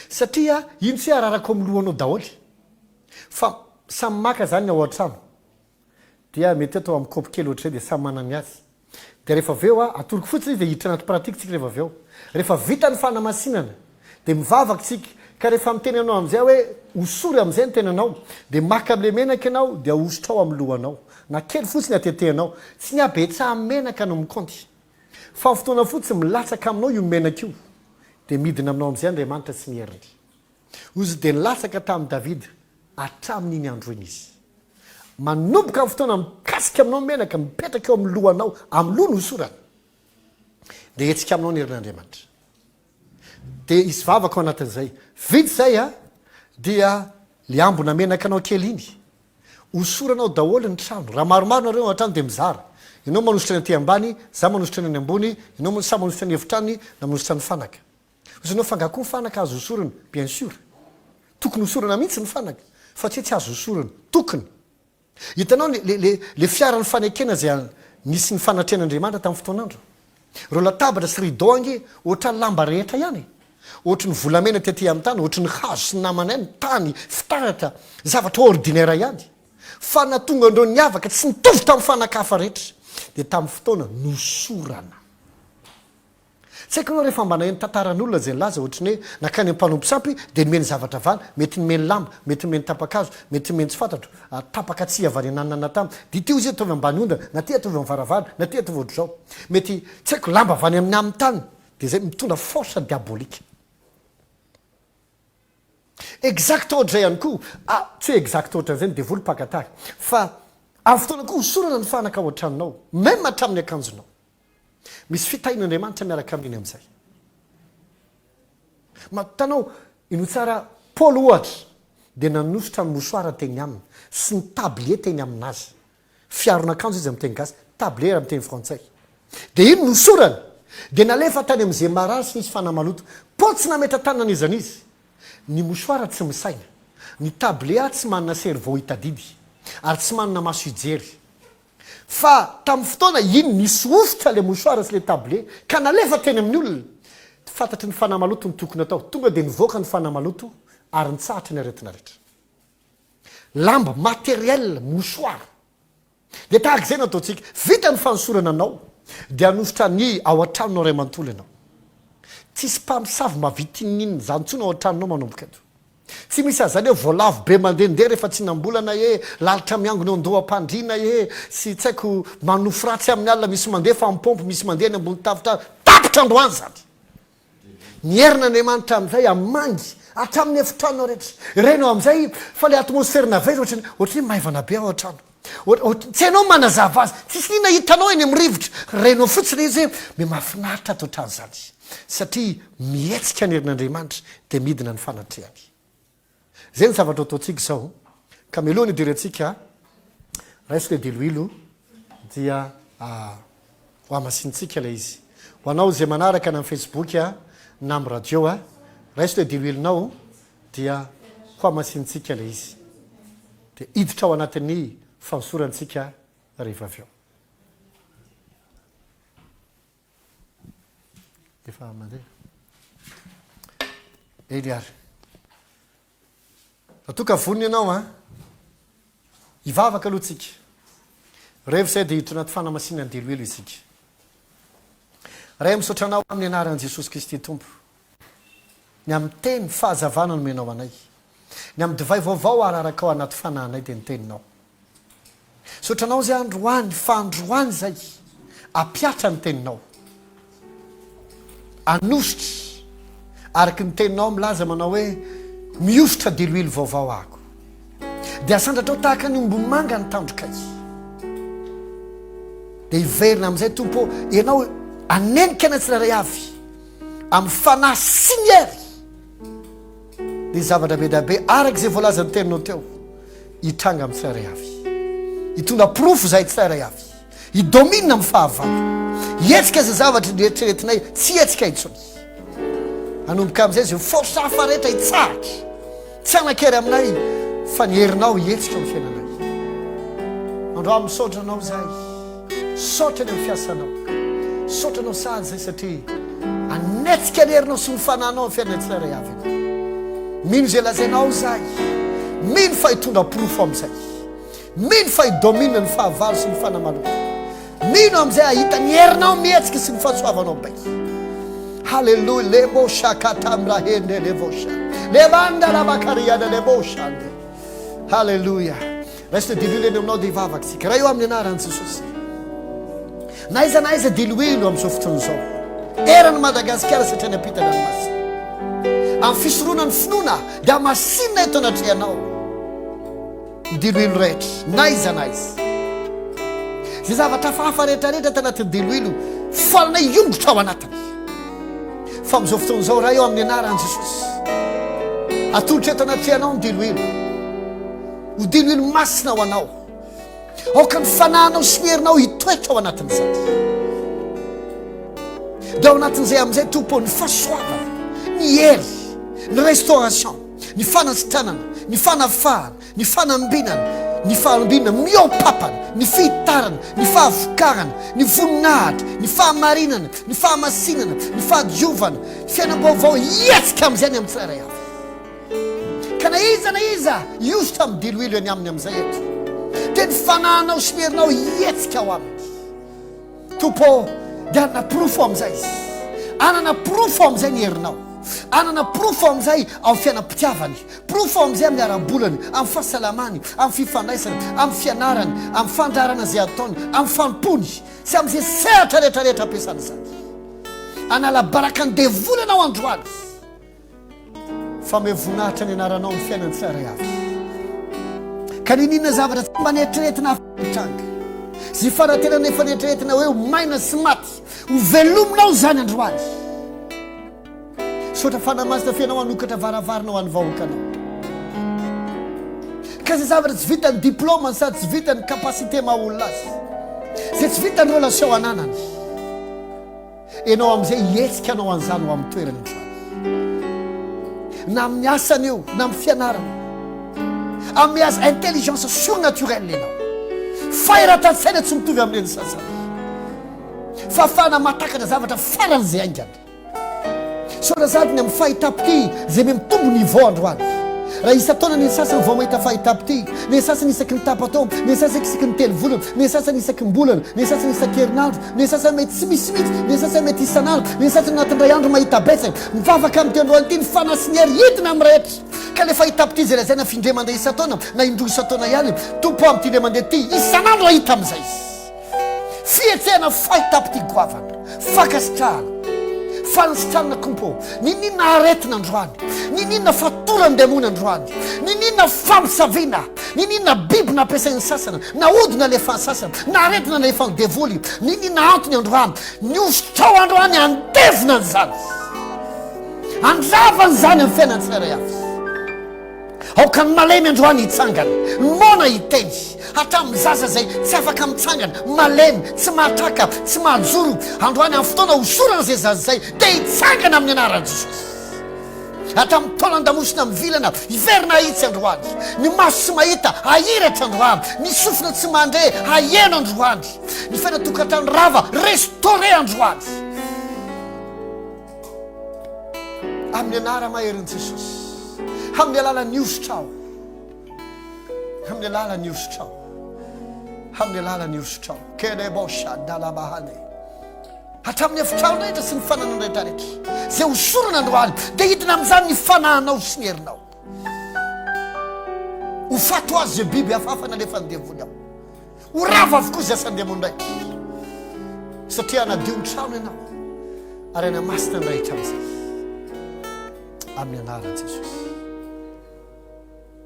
Satria iny tsy hoe ararako amin'ny lohanao daholo. Fa samy maka izany ny ao an-trano. Dia mety atao amin'ny kaopy kely ohatr'izay dia samy manana ny azy. Dia rehefa avy eo a, atoroko fotsiny izy dia hiditra anaty pratique tsika rehefa avy eo. Rehefa vita ny fanamasinana dia mivavaka tsika, ka rehefa miteny anao amin'izay aho hoe hosory amin'izay ny tenanao, dia maka amin'ilay menaka ianao dia ahosotrao amin'ny lohanao. Na kely fotsiny atetehanao. Tsy ny habetsahan'ny menaka no mikaonty. Fa ny fotoana fotsiny milatsaka aminao io menaka io dia midina aminao amin'izay Andriamanitra sy ny heriny. Ozy dia nilatsaka tamin'i Davida hatramin'iny andro iny izy. Manomboka amin'ny fotoana mikasika aminao ny menaka, mipetraka eo amin'ny lohanao, amin'ny loha no hosorana, dia hetsika aminao ny herin'Andriamanitra. Dia hisy vavaka ao anatin'izay. Vita izay a, dia le ambina menaka anao kely iny, hosoranao daholo ny trano. Raha maromaro nareo ao an-trano dia mizara. Ianao manosotra ny aty ambany, za manosotra ny any ambony, ianao samy manosotra ny efitrano na manosotra ny fanaka. Hoy ianao fa nga koa ny fanaka azo hosorana? Bien sûr. Tokony hosorana mihitsy ny fanaka fa tsy hoe tsy azo hosorana. Tokony. Hitanao le le le le fiaran'ny fanekena izay nisy ny fanatrehan'Andriamanitra tamin'ny fotoan'andro. Ireo latabatra sy rideau ange ohatran'ny lamba rehetra ihany e. Ohatry ny volamena tety amin'ny tany, ohatry ny hazo sy ny namanay, ny tany, fitaratra, zavatra ordinaire ihany. Fa nahatonga an'ireo niavaka tsy nitovy tamin'ny fanaka hafa rehetra dia tamin'ny fotoana nosorana. Tsy haiko aloha rehefa mba naheno tantaran'olona izay nilaza ohatry ny hoe nankany amin'ny mpanompo sampy dia nomeny zavatra vany, mety nomeny lamba, mety nomeny tapa-kazo, mety nomeny tsy fantatro, tapaka tsihy avy any ananona na tam, dia ity hozy ataovy ambany ondana, na ity ataovy amin'ny varavarana, na ity ataovy ohatr'izao. Mety, tsy haiko, lamba avy any amin'ny amin'ny tany. Dia izay, mitondra force diabolique. Exact ohatr'izay ihany koa, ah, tsy hoe exact ohatran'izay ny devoly mpaka tahaka, fa amin'ny fotoana koa hosorana ny fanaka ao an-tranonao, même hatramin'ny akanjonao. Misy fitahian'Andriamanitra miaraka aminy amin'izay. Hitanao, inoa tsara, Paoly ohatra, dia nanosotra ny mouchoir teny aminy, sy ny tablier teny aminazy. Fiaron'akanjo izy amin'ny teny gasy, tablier amin'ny teny frantsay. Dia iny nosorany, dia nalefa tany amin'izay marary sy nisy fanahy maloto. Paoly tsy nametra-tanana n'iza n'iza. Ny mouchoir tsy misaina. Ny tablier tsy manana cerveau hitadidy. Ary tsy manana maso hijery. Fa tamin'ny fotoana iny nisy hosotra le mouchoir sy le tablier ka nalefa teny amin'ny olona. Fantatry ny fanahy maloto ny tokony atao. Tonga dia nivoaka ny fanahy maloto ary nitsahatra ny aretina rehetra. Lamba, matériel, mouchoir. Dia tahaka izay no ataontsika. Vita ny fanosorana anao dia hanosotra ny ao an-tranonao iray manontolo ianao. Tsisy mpamosavy mahavita inoninona izany intsony ao an-tranonao manomboka eto. Tsy misy an'izany hoe voalavo be mandehandeha rehefa tsinam-bolana ee, lalitra miangona eo an-doham-pandriana ee, sy tsy haiko manofy ratsy amin'ny alina misy mandeha fa mipaompy misy mandeha any ambony tafontrano. Tapitra androany izany. Ny herin'Andriamanitra amin'izay hamangy hatramin'ny efitranonao rehetra. Renao amin'izay fa ilay atmosphère navela ohatran'ny ohatran'ny hoe maivana be ao an-trano. Tsy hainao manazava azy. Tsisy n'inona hitanao eny amin'ny rivotra. Renao fotsiny ilay izy hoe me mahafinaritra ato an-trano izany. Satria mihetsika ny herin'Andriamanitra dia midina ny fanatrehany. Izay ny zavatra ataontsika izao. Ka mialoha ny hidirantsika, raiso ilay diloilo dia ho hamasinintsika ilay izy. Ho anao izay manaraka na amin'ny Facebook na amin'ny radio, raiso ilay diloilonao dia ho hamasinintsika ilay izy. Dia hiditra ao anatin'ny fanosorantsika rehefa avy eo. Efa mandeha. Eny ary. Raha toa ka vonona ianao an, hivavaka aloha tsika. Rehefa izay dia hiditra anaty fanamasinana diloilo isika. Ray, misaotra anao amin'ny anaran'i Jesosy Kristy Tompo. Ny amin'ny teny fahazavana nomenao anay. Ny amin'ny divay vaovao ararakao anaty fanahinay dia ny teninao. Misaotra anao izay androany fa androany izay ampiatra ny teninao. Anositra araka ny teninao milaza manao hoe mihosotra diloilo vaovao ahako. Dia asandratrao tahaka ny ombimanga ny tandrokay. Dia hiverina amin'izay Tompo ô, Ianao hanenika anay tsirairay avy amin'ny fanahy sy ny hery. Ny zavatra be dia be araka izay voalazan'ny teninao teo hitranga amin'ny tsirairay avy. Hitondra porofo izahay tsirairay avy. Hi-domine amin'ny fahavalo. Hihetsika izay zavatra nieritreretinay tsy hihetsika intsony. Hanomboka amin'izay izay force hafa rehetra hitsahatra. Tsy hanan-kery aminay fa ny herinao hihetsika amin'ny fiainanay. Androany misaotra anao izahay. Misaotra ny amin'ny fiasanao. Misaotra anao sahady izay satria hanetsika ny herinao sy ny fanahinao amin'ny fiainana tsirairay avy ianao. Mino izay lazainao izahay. Mino fa hitondra porofo amin'izay. Mino fa hi-domine ny fahavalo sy ny fanahy maloto. Mino amin'izay hahita ny herinao mihetsika sy ny fahasoavanao be. Haleloia. Lebo shakatamrahende lebosha. Lebanda labakariana lebosha. Haleloia. Raiso ilay diloilo eny aminao dia hivavaka isika. Ray o amin'ny anaran'i Jesosy. Na aiza na aiza diloilo amin'izao fotoana izao. Eran'i Madagasikara sy hatrany am-pitan-dranomasina. Amin'ny fisoroana ny finoana dia hamasinina eto anatrehanao ny diloilo rehetra, na aiza na aiza. Izay zavatra hafahafa rehetra rehetra tanatin'ny diloilo, foanana hiongotra ao anatiny. Fa amin'izao fotoana izao, Ray o amin'ny anaran'i Jesosy, atolotra eto anatrehanao ny diloilo. Ho diloilo masina ho anao. Aoka ny fanahinao sy ny herinao hitoetra ao anatin'izany. Dia ao anatin'izay amin'izay Tompo ny fahasoavana, ny hery, ny restauration, ny fanasitranana, ny fanafahana, ny fanambinana, ny fahambinana mihoa-papana, ny fihitarana, ny fahavokarana, ny voninahitra, ny fahamarinana, ny fahamasinana, ny fahadiovana, fiainam-baovao hihetsika amin'izay ny amin'ny tsirairay avy. Ka na iza na iza hihosotra amin'ny diloilo eny aminy amin'izay eto, dia ny fanahinao sy ny herinao hihetsika ao aminy. Tompo ô, dia hanana porofo amin'izay izy. Hanana porofo amin'izay ny herinao. Hanana porofo amin'izay amin'ny fiainam-pitiavany. Porofo amin'izay amin'ny ara-bolany, amin'ny fahasalamany, amin'ny fifandraisany, amin'ny fianarany, amin'ny fandraharana izay ataony, amin'ny fanompoany, sy amin'izay sehatra rehetra rehetra ampiasany izany. Hanala baraka ny devoly ianao androany. Fa omeo voninahitra ny anaranao amin'ny fiainan'ny tsirairay avy. Ka n'inon'inona zavatra tsy mba neritreretina afaka hitranga, izay fanantenana efa neritreretina hoe ho maina sy maty, ho velominao izany androany. Misaotra Fanahy Masina fa Ianao hanokatra varavarana ho an'ny vahoakanao. Ka izay zavatra tsy vitan'ny diplôme sady tsy vitan'ny capacité maha olona azy, izay tsy vitan'ny relation ananany, Ianao amin'izay hihetsika hanao an'izany ho amin'ny toerany hatrany. Na amin'ny asany io, na amin'ny fianarana. Amin'ny azy intelligence surnaturelle ianao. Fahiratan-tsaina tsy mitovy amin'ireny sasany. Fahafahana mahatakatra zavatra faran'izay haingana. Saotra sady ny amin'ny fahitam-pitia izay miha mitombo niveau androany. Raha isan-taona ny sasany vao mahita fahitam-pitia, ny sasany isaky ny tapa-taona, ny sasany isaky ny telovolana, ny sasany isaky ny bolana, ny sasany isan-kerinandro, ny sasany mety tsy misy mihitsy, ny sasany mety isan'andro, ny sasany anatin'ny iray andro mahita betsaka. Mivavaka amin'ity androany ity ny Fanahy sy ny hery hidina amin'ny rehetra. Ka ilay fahitam-pitia izay lazaina f'indray mandeha isan-taona na indroa isan-taona ihany, Tompo amin'ity indray mandeha ity, isan'andro hahita amin'izay. Fihetsehana fahitam-pitia goavana, fankasitrahana, fanasitranana Tompo ô, niniana aretina androany, niniana fatoran-demony androany, niniana famosaviana, niniana biby nampiasain'ny sasany, na ody nalefan'ny sasany, na aretina nalefan'ny devoly, niniana antony androany, ny hosotrao androany handevona an'izany, handrava an'izany amin'ny fiainan'ny tsirairay avy. Aoka ny malemy androany hitsangana, ny moana hiteny, hatramin'ny zaza izay tsy afaka mitsangana, malemy, tsy mahatraka, tsy mahajoro, androany amin'ny fotoana hosorana izay zaza izay dia hitsangana amin'ny anaran'i Jesosy. Hatramin'ny taolan-damosina mivilana, hiverina hahitsy androany. Ny maso tsy mahita, hahiratra androany. Ny sofina tsy mandre, haheno androany. Ny fiainan-tokantrano rava, restauré androany. Amin'ny anara-maherin'i Jesosy. Amin'ny alalan'ny hosotrao. Amin'ny alalan'ny hosotrao. Amin'ny alalan'ny hosotrao. Kelebosha dalabahane. Hatramin'ny efitrano rehetra sy ny fananana rehetra rehetra. Izay hosorana androany dia hidina amin'izany ny fanahinao sy ny herinao. Ho faty ho azy izay biby hafahafa nalefan'ny devoly ao. Ho rava avokoa izay asan-demony rehetra. Satria hanadio ny trano ianao ary hanamasina ny rehetra amin'izay. Amin'ny anaran'i Jesosy.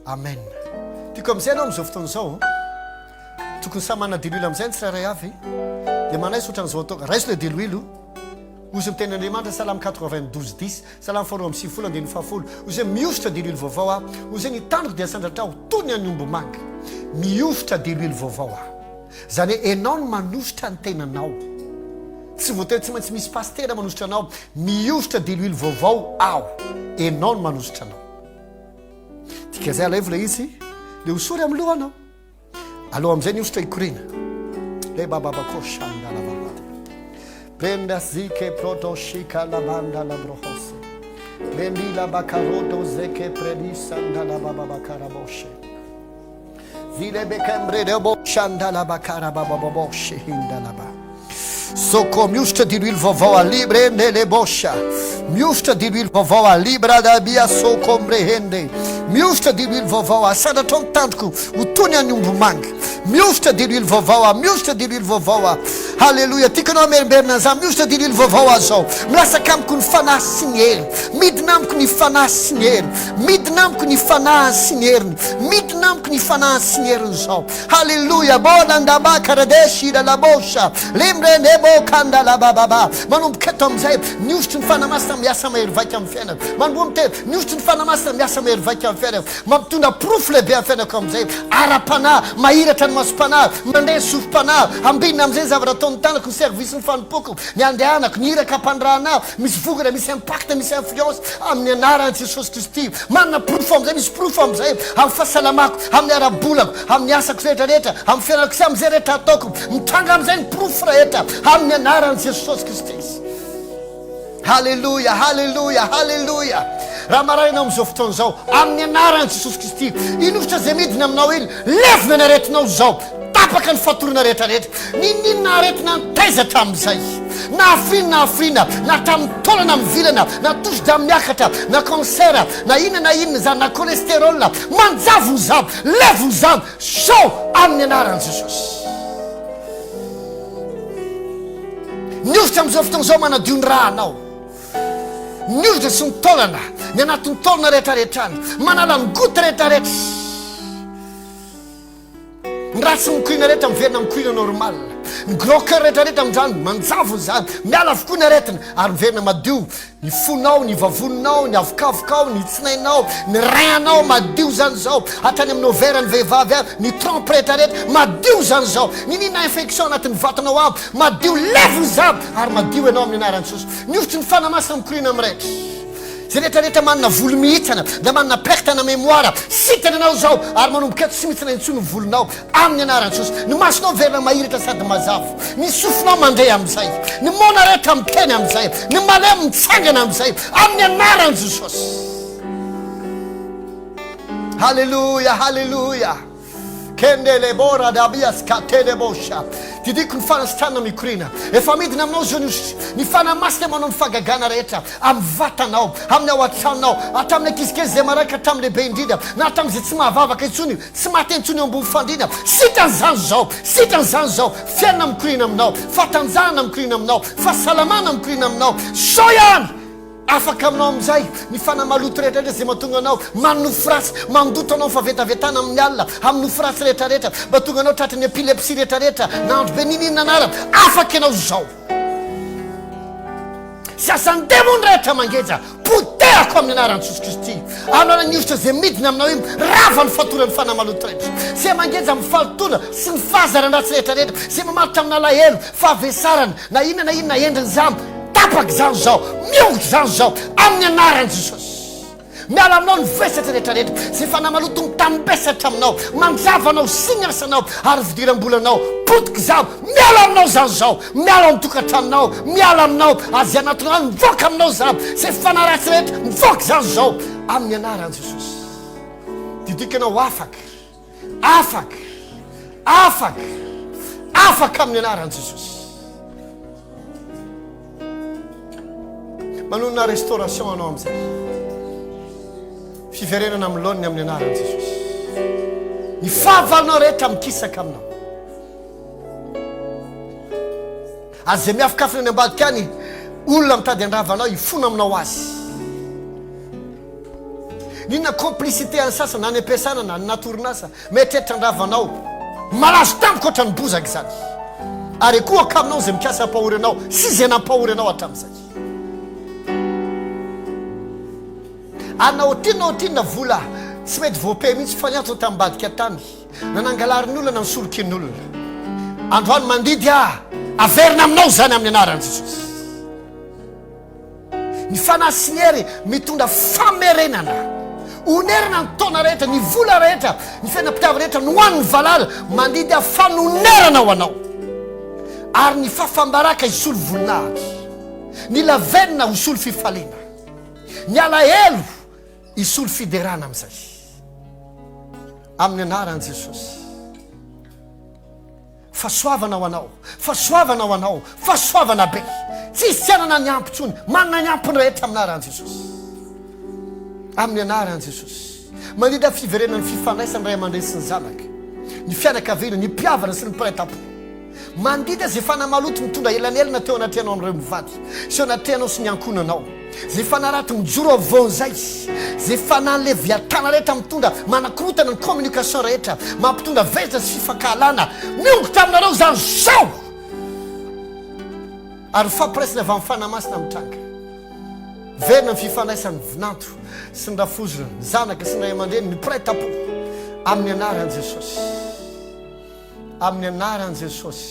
Amen. Tiako amin'izay ianao amin'izao fotoana izao. Tokony samy manana diloilo amin'izay ny tsirairay avy. Dia manaisotra an'izao atao. Raiso ilay diloilo. Hozy ny tenin'Andriamanitra, Salamo 92 dix, Salamo faharoa amby 90 andininy fahafolo, Hozy hoe mihosotra diloilo vaovao aho, hozy hoe ny tandroko dia asandratra aho toy ny an'ny ombimanga. Mihosotra diloilo vaovao aho. Izany hoe enao no manosotra ny tenanao. Tsy voatery tsy maintsy misy pasitera manosotra anao. Mihosotra diloilo vaovao aho. Enao no manosotra anao. Dikan'izay alaivo ilay izy, dia hosory amin'ny lohanao. Aleo amin'izay ny hosotra hikoriana. Le bababako shanda la bahate. Brenda zike proto shika la banda la brohose. Brendi la bakarodo zeke predisanda la bababakara boshe. Zile bekembre de bo shanda la bakara bababoshe hinda la ba. Soko mihosotra diloilo vaovao a libre nele bosha. Mihosotra diloilo vaovao a libra da bia soko mbrehende. Mihosotra diloilo vaovao a sandratrao ny tandroko ho toy ny an'ny ombimanga. Mihosotra diloilo vaovao a mihosotra diloilo vaovao a. Haleloia. Tiako ianao hamerimberina an'izany. Mihosotra diloilo vaovao aho izao. Milatsaka amiko ny fanahy sy ny hery. Midina amiko ny fanahy sy ny hery. Midina amiko ny fanahy sy ny heriny. Midina amiko ny fanahy sy ny heriny izao. Haleloia bola ndaba karadesh ila labosha limre nebo kanda labababa manomboka eto amin'izay ny hosotry ny Fanahy Masina miasa mahery vaika amin'ny fiainako manomboha miteny ny hosotry ny Fanahy Masina miasa mahery vaika amin'ny fiainako mampitondra porofo lehibe amin'ny fiainako amin'izay ara-panahy mahiratra ny masom-panahy mandeha ny sofim-panahy ambinina amin'izay ny zavatra ataon'ny tanako ny service ny fanompoako ny andehanako ny iraka ampanirahana ahy misy vokatra misy impact misy influence amin'ny anaran'i Jesosy Kristy manana porofo amin'izay misy porofo amin'izay amin'ny fahasalamako amin'ny ara-bolako amin'ny asako rehetra rehetra, amin'ny fiainako sy amin'izay rehetra ataoko, mitranga amin'izay ny porofo rehetra, amin'ny anaran'i Jesosy Kristy. Haleloia, haleloia, haleloia. Raha maraina amin'izao fotoana izao, amin'ny anaran'i Jesosy Kristy, iny hoditra izay midina aminao iny, levona ny aretinao izao, tapaka ny fatorana rehetra rehetra, ninoninona aretina nitaiza hatramin'izay, na hafiriana na hafiriana, na hatramin'ny taolana mivilana, na tosi-drà miakatra, na cancer, na inona na inona izany, na cholestérol, manjavona izany, Levona izany zao amin'ny anaran'i Jesosy. Ny hoditra amin'izao fotoana izao manadio ny rànao. Ny hoditra sy ny taolana, ny anatin'ny taolana rehetrarehetra any, manala ny goutte rehetrarehetra. Ny rà tsy mikoriana rehetra miverina mikoriana normal. Ny gros cœur rehetrarehetra amin'izany manjavona izany, miala avokoa ny aretina ary miverina madio. Ny fonao, ny vavoninao, ny avokavokao, ny tsinainao, ny rein-nao, madio izany izao, hatrany amin'ny ovaire ny vehivavy any, ny trompe rehetra rehetra, madio izany izao, niniana infection anatin'ny vatanao aby, madio, levona izany, ary madio ianao amin'ny anaran'i Jesosy. Ny hosotry ny Fanahy Masina mikoriana amin'ny rehetra. Izay rehetra rehetra manana volo mihitsana, na manana perte na mémoire, sitrana ianao izao, ary manomboka eto tsy mihitsana intsony ny volonao. Amin'ny anaran'i Jesosy. Ny masonao miverina mahiratra sady mazava. Ny sofinao mandre amin'izay. Ny moana rehetra miteny amin'izay. Ny malemy mitsangana amin'izay. Amin'ny anaran'i Jesosy. Haleloia, haleloia. Kendelebora dabias katelebosha. Didiko ny fanasitranana mikoriana. Efa midina aminao izao ny hosotra. Ny Fanahy Masina manao ny fahagagana rehetra amin'ny vatanao, amin'ny ao an-tranonao, hatramin'ny ankizy kely izay marary ka hatramin'ny lehibe indrindra, na hatramin'izay tsy mahavavaka intsony, tsy maty intsony eo ambony fandriana. Sitrana izany izao, sitrana izany izao. Fiainana mikoriana aminao, fahatanjahana mikoriana aminao, fahasalamana mikoriana aminao. Izao ihany! Afaka aminao amin'izay ny fanahy maloto rehetra rehetra izay mahatonga anao manonofy ratsy, mandoto anao amin'ny fahavetavetana amin'ny alina, amin'ny nofy ratsy rehetra rehetra, mahatonga anao tratry ny epilepsie rehetra rehetra, na andro be n'inon'inona anarany. Afaka ianao izao. Sy asan'ny demony rehetra mangeja, potehako amin'ny anaran'i Jesosy Kristy. Amin'ny alalan'ny hosotra izay midina aminao iny, rava ny fatoran'ny fanahy maloto rehetra. Izay mangeja amin'ny fahalotoana sy ny fahazaran-dratsy rehetra rehetra, izay mamaritra amin'alahelo, fahavesarana, na inona na inona endriny izany, tapaka izany izao, miongotra izany izao, amin'ny anaran'i Jesosy. Miala aminao ny vesatra rehetra rehetra, izay fanahy maloto mitambesatra aminao, mandrava anao sy ny asanao ary fidiram-bolanao, potika izany, miala aminao izany izao, miala ao an-tokantranonao, miala aminao, ary izay anatinao any mivoaka aminao izany, izay fanahy ratsy rehetra mivoaka izany izao, amin'ny anaran'i Jesosy. Didiko ianao afaka. Afaka! Afaka! Afaka amin'ny anaran'i Jesosy. Manonona restauration anao amin'izay. Fiverenana amin'ny laoniny amin'ny anaran'i Jesosy. Ny fahavalonao rehetra mikisaka aminao. Ary izay miafokafona any ambadika any, olona mitady handrava anao, hifona aminao azy. N'inona complicité an'ny sasany na any am-piasana na anaty orinasa, mieritreritra handrava anao. Malazo tampoka ohatran'ny bozaka izany. Ary ekohaka aminao izay mikasa hampahory anao sy izay nampahory anao hatramin'izay. Ary na ohatrinona na ohatrinona vola tsy mety voapehy mihitsy fa niantso tambadika tany. Na nangalarin'ny olona na nisolokian'ny olona. Androany mandidy aho, averina aminao izany amin'ny anaran'i Jesosy. Ny fanahy sy ny hery mitondra famerenana. Onerana ny taona rehetra, ny vola rehetra, ny fiainam-pitiavana rehetra nohanin'ny valala, mandidy aho fanonerana ho anao. Ary ny fafam-baraka hisolo voninahitra, ny lavenona ho solo fifaliana, ny alahelo hisolo fiderana amin'izay. Amin'ny anaran'i Jesosy. Fahasoavana ho anao, fahasoavana ho anao, fahasoavana be. Tsisy tsy hanana ny ampy intsony, manana ny ampy ny rehetra amin'ny anaran'i Jesosy. Amin'ny anaran'i Jesosy. Mandidy amin'ny fiverenan'ny fifandraisan'ny ray aman-dreny sy ny zanaka, ny fianakaviana, ny mpihavana sy ny mpiray tampo. Mandidy aza efa namaloto mitondra elanelana teo anatrehanao amin'ireo mivady sy eo anatrehanao sy ny ankohonanao. Zay fanahy ratsy mijoro afovoan'izay, zay fanahy leviatana rehetra mitondra manakorontana ny communication rehetra, mampitondra vesatra sy fifankahalana, miongotra aminareo izany zao! Ary ny fampiraisana avy amin'ny Fanahy Masina mitranga. Verina ny fifandraisan'ny vinanto sy ny rafozona, ny zanaka sy ny ray aman-dreny, ny mpiray tampo, amin'ny anaran'i Jesosy. Amin'ny anaran'i Jesosy.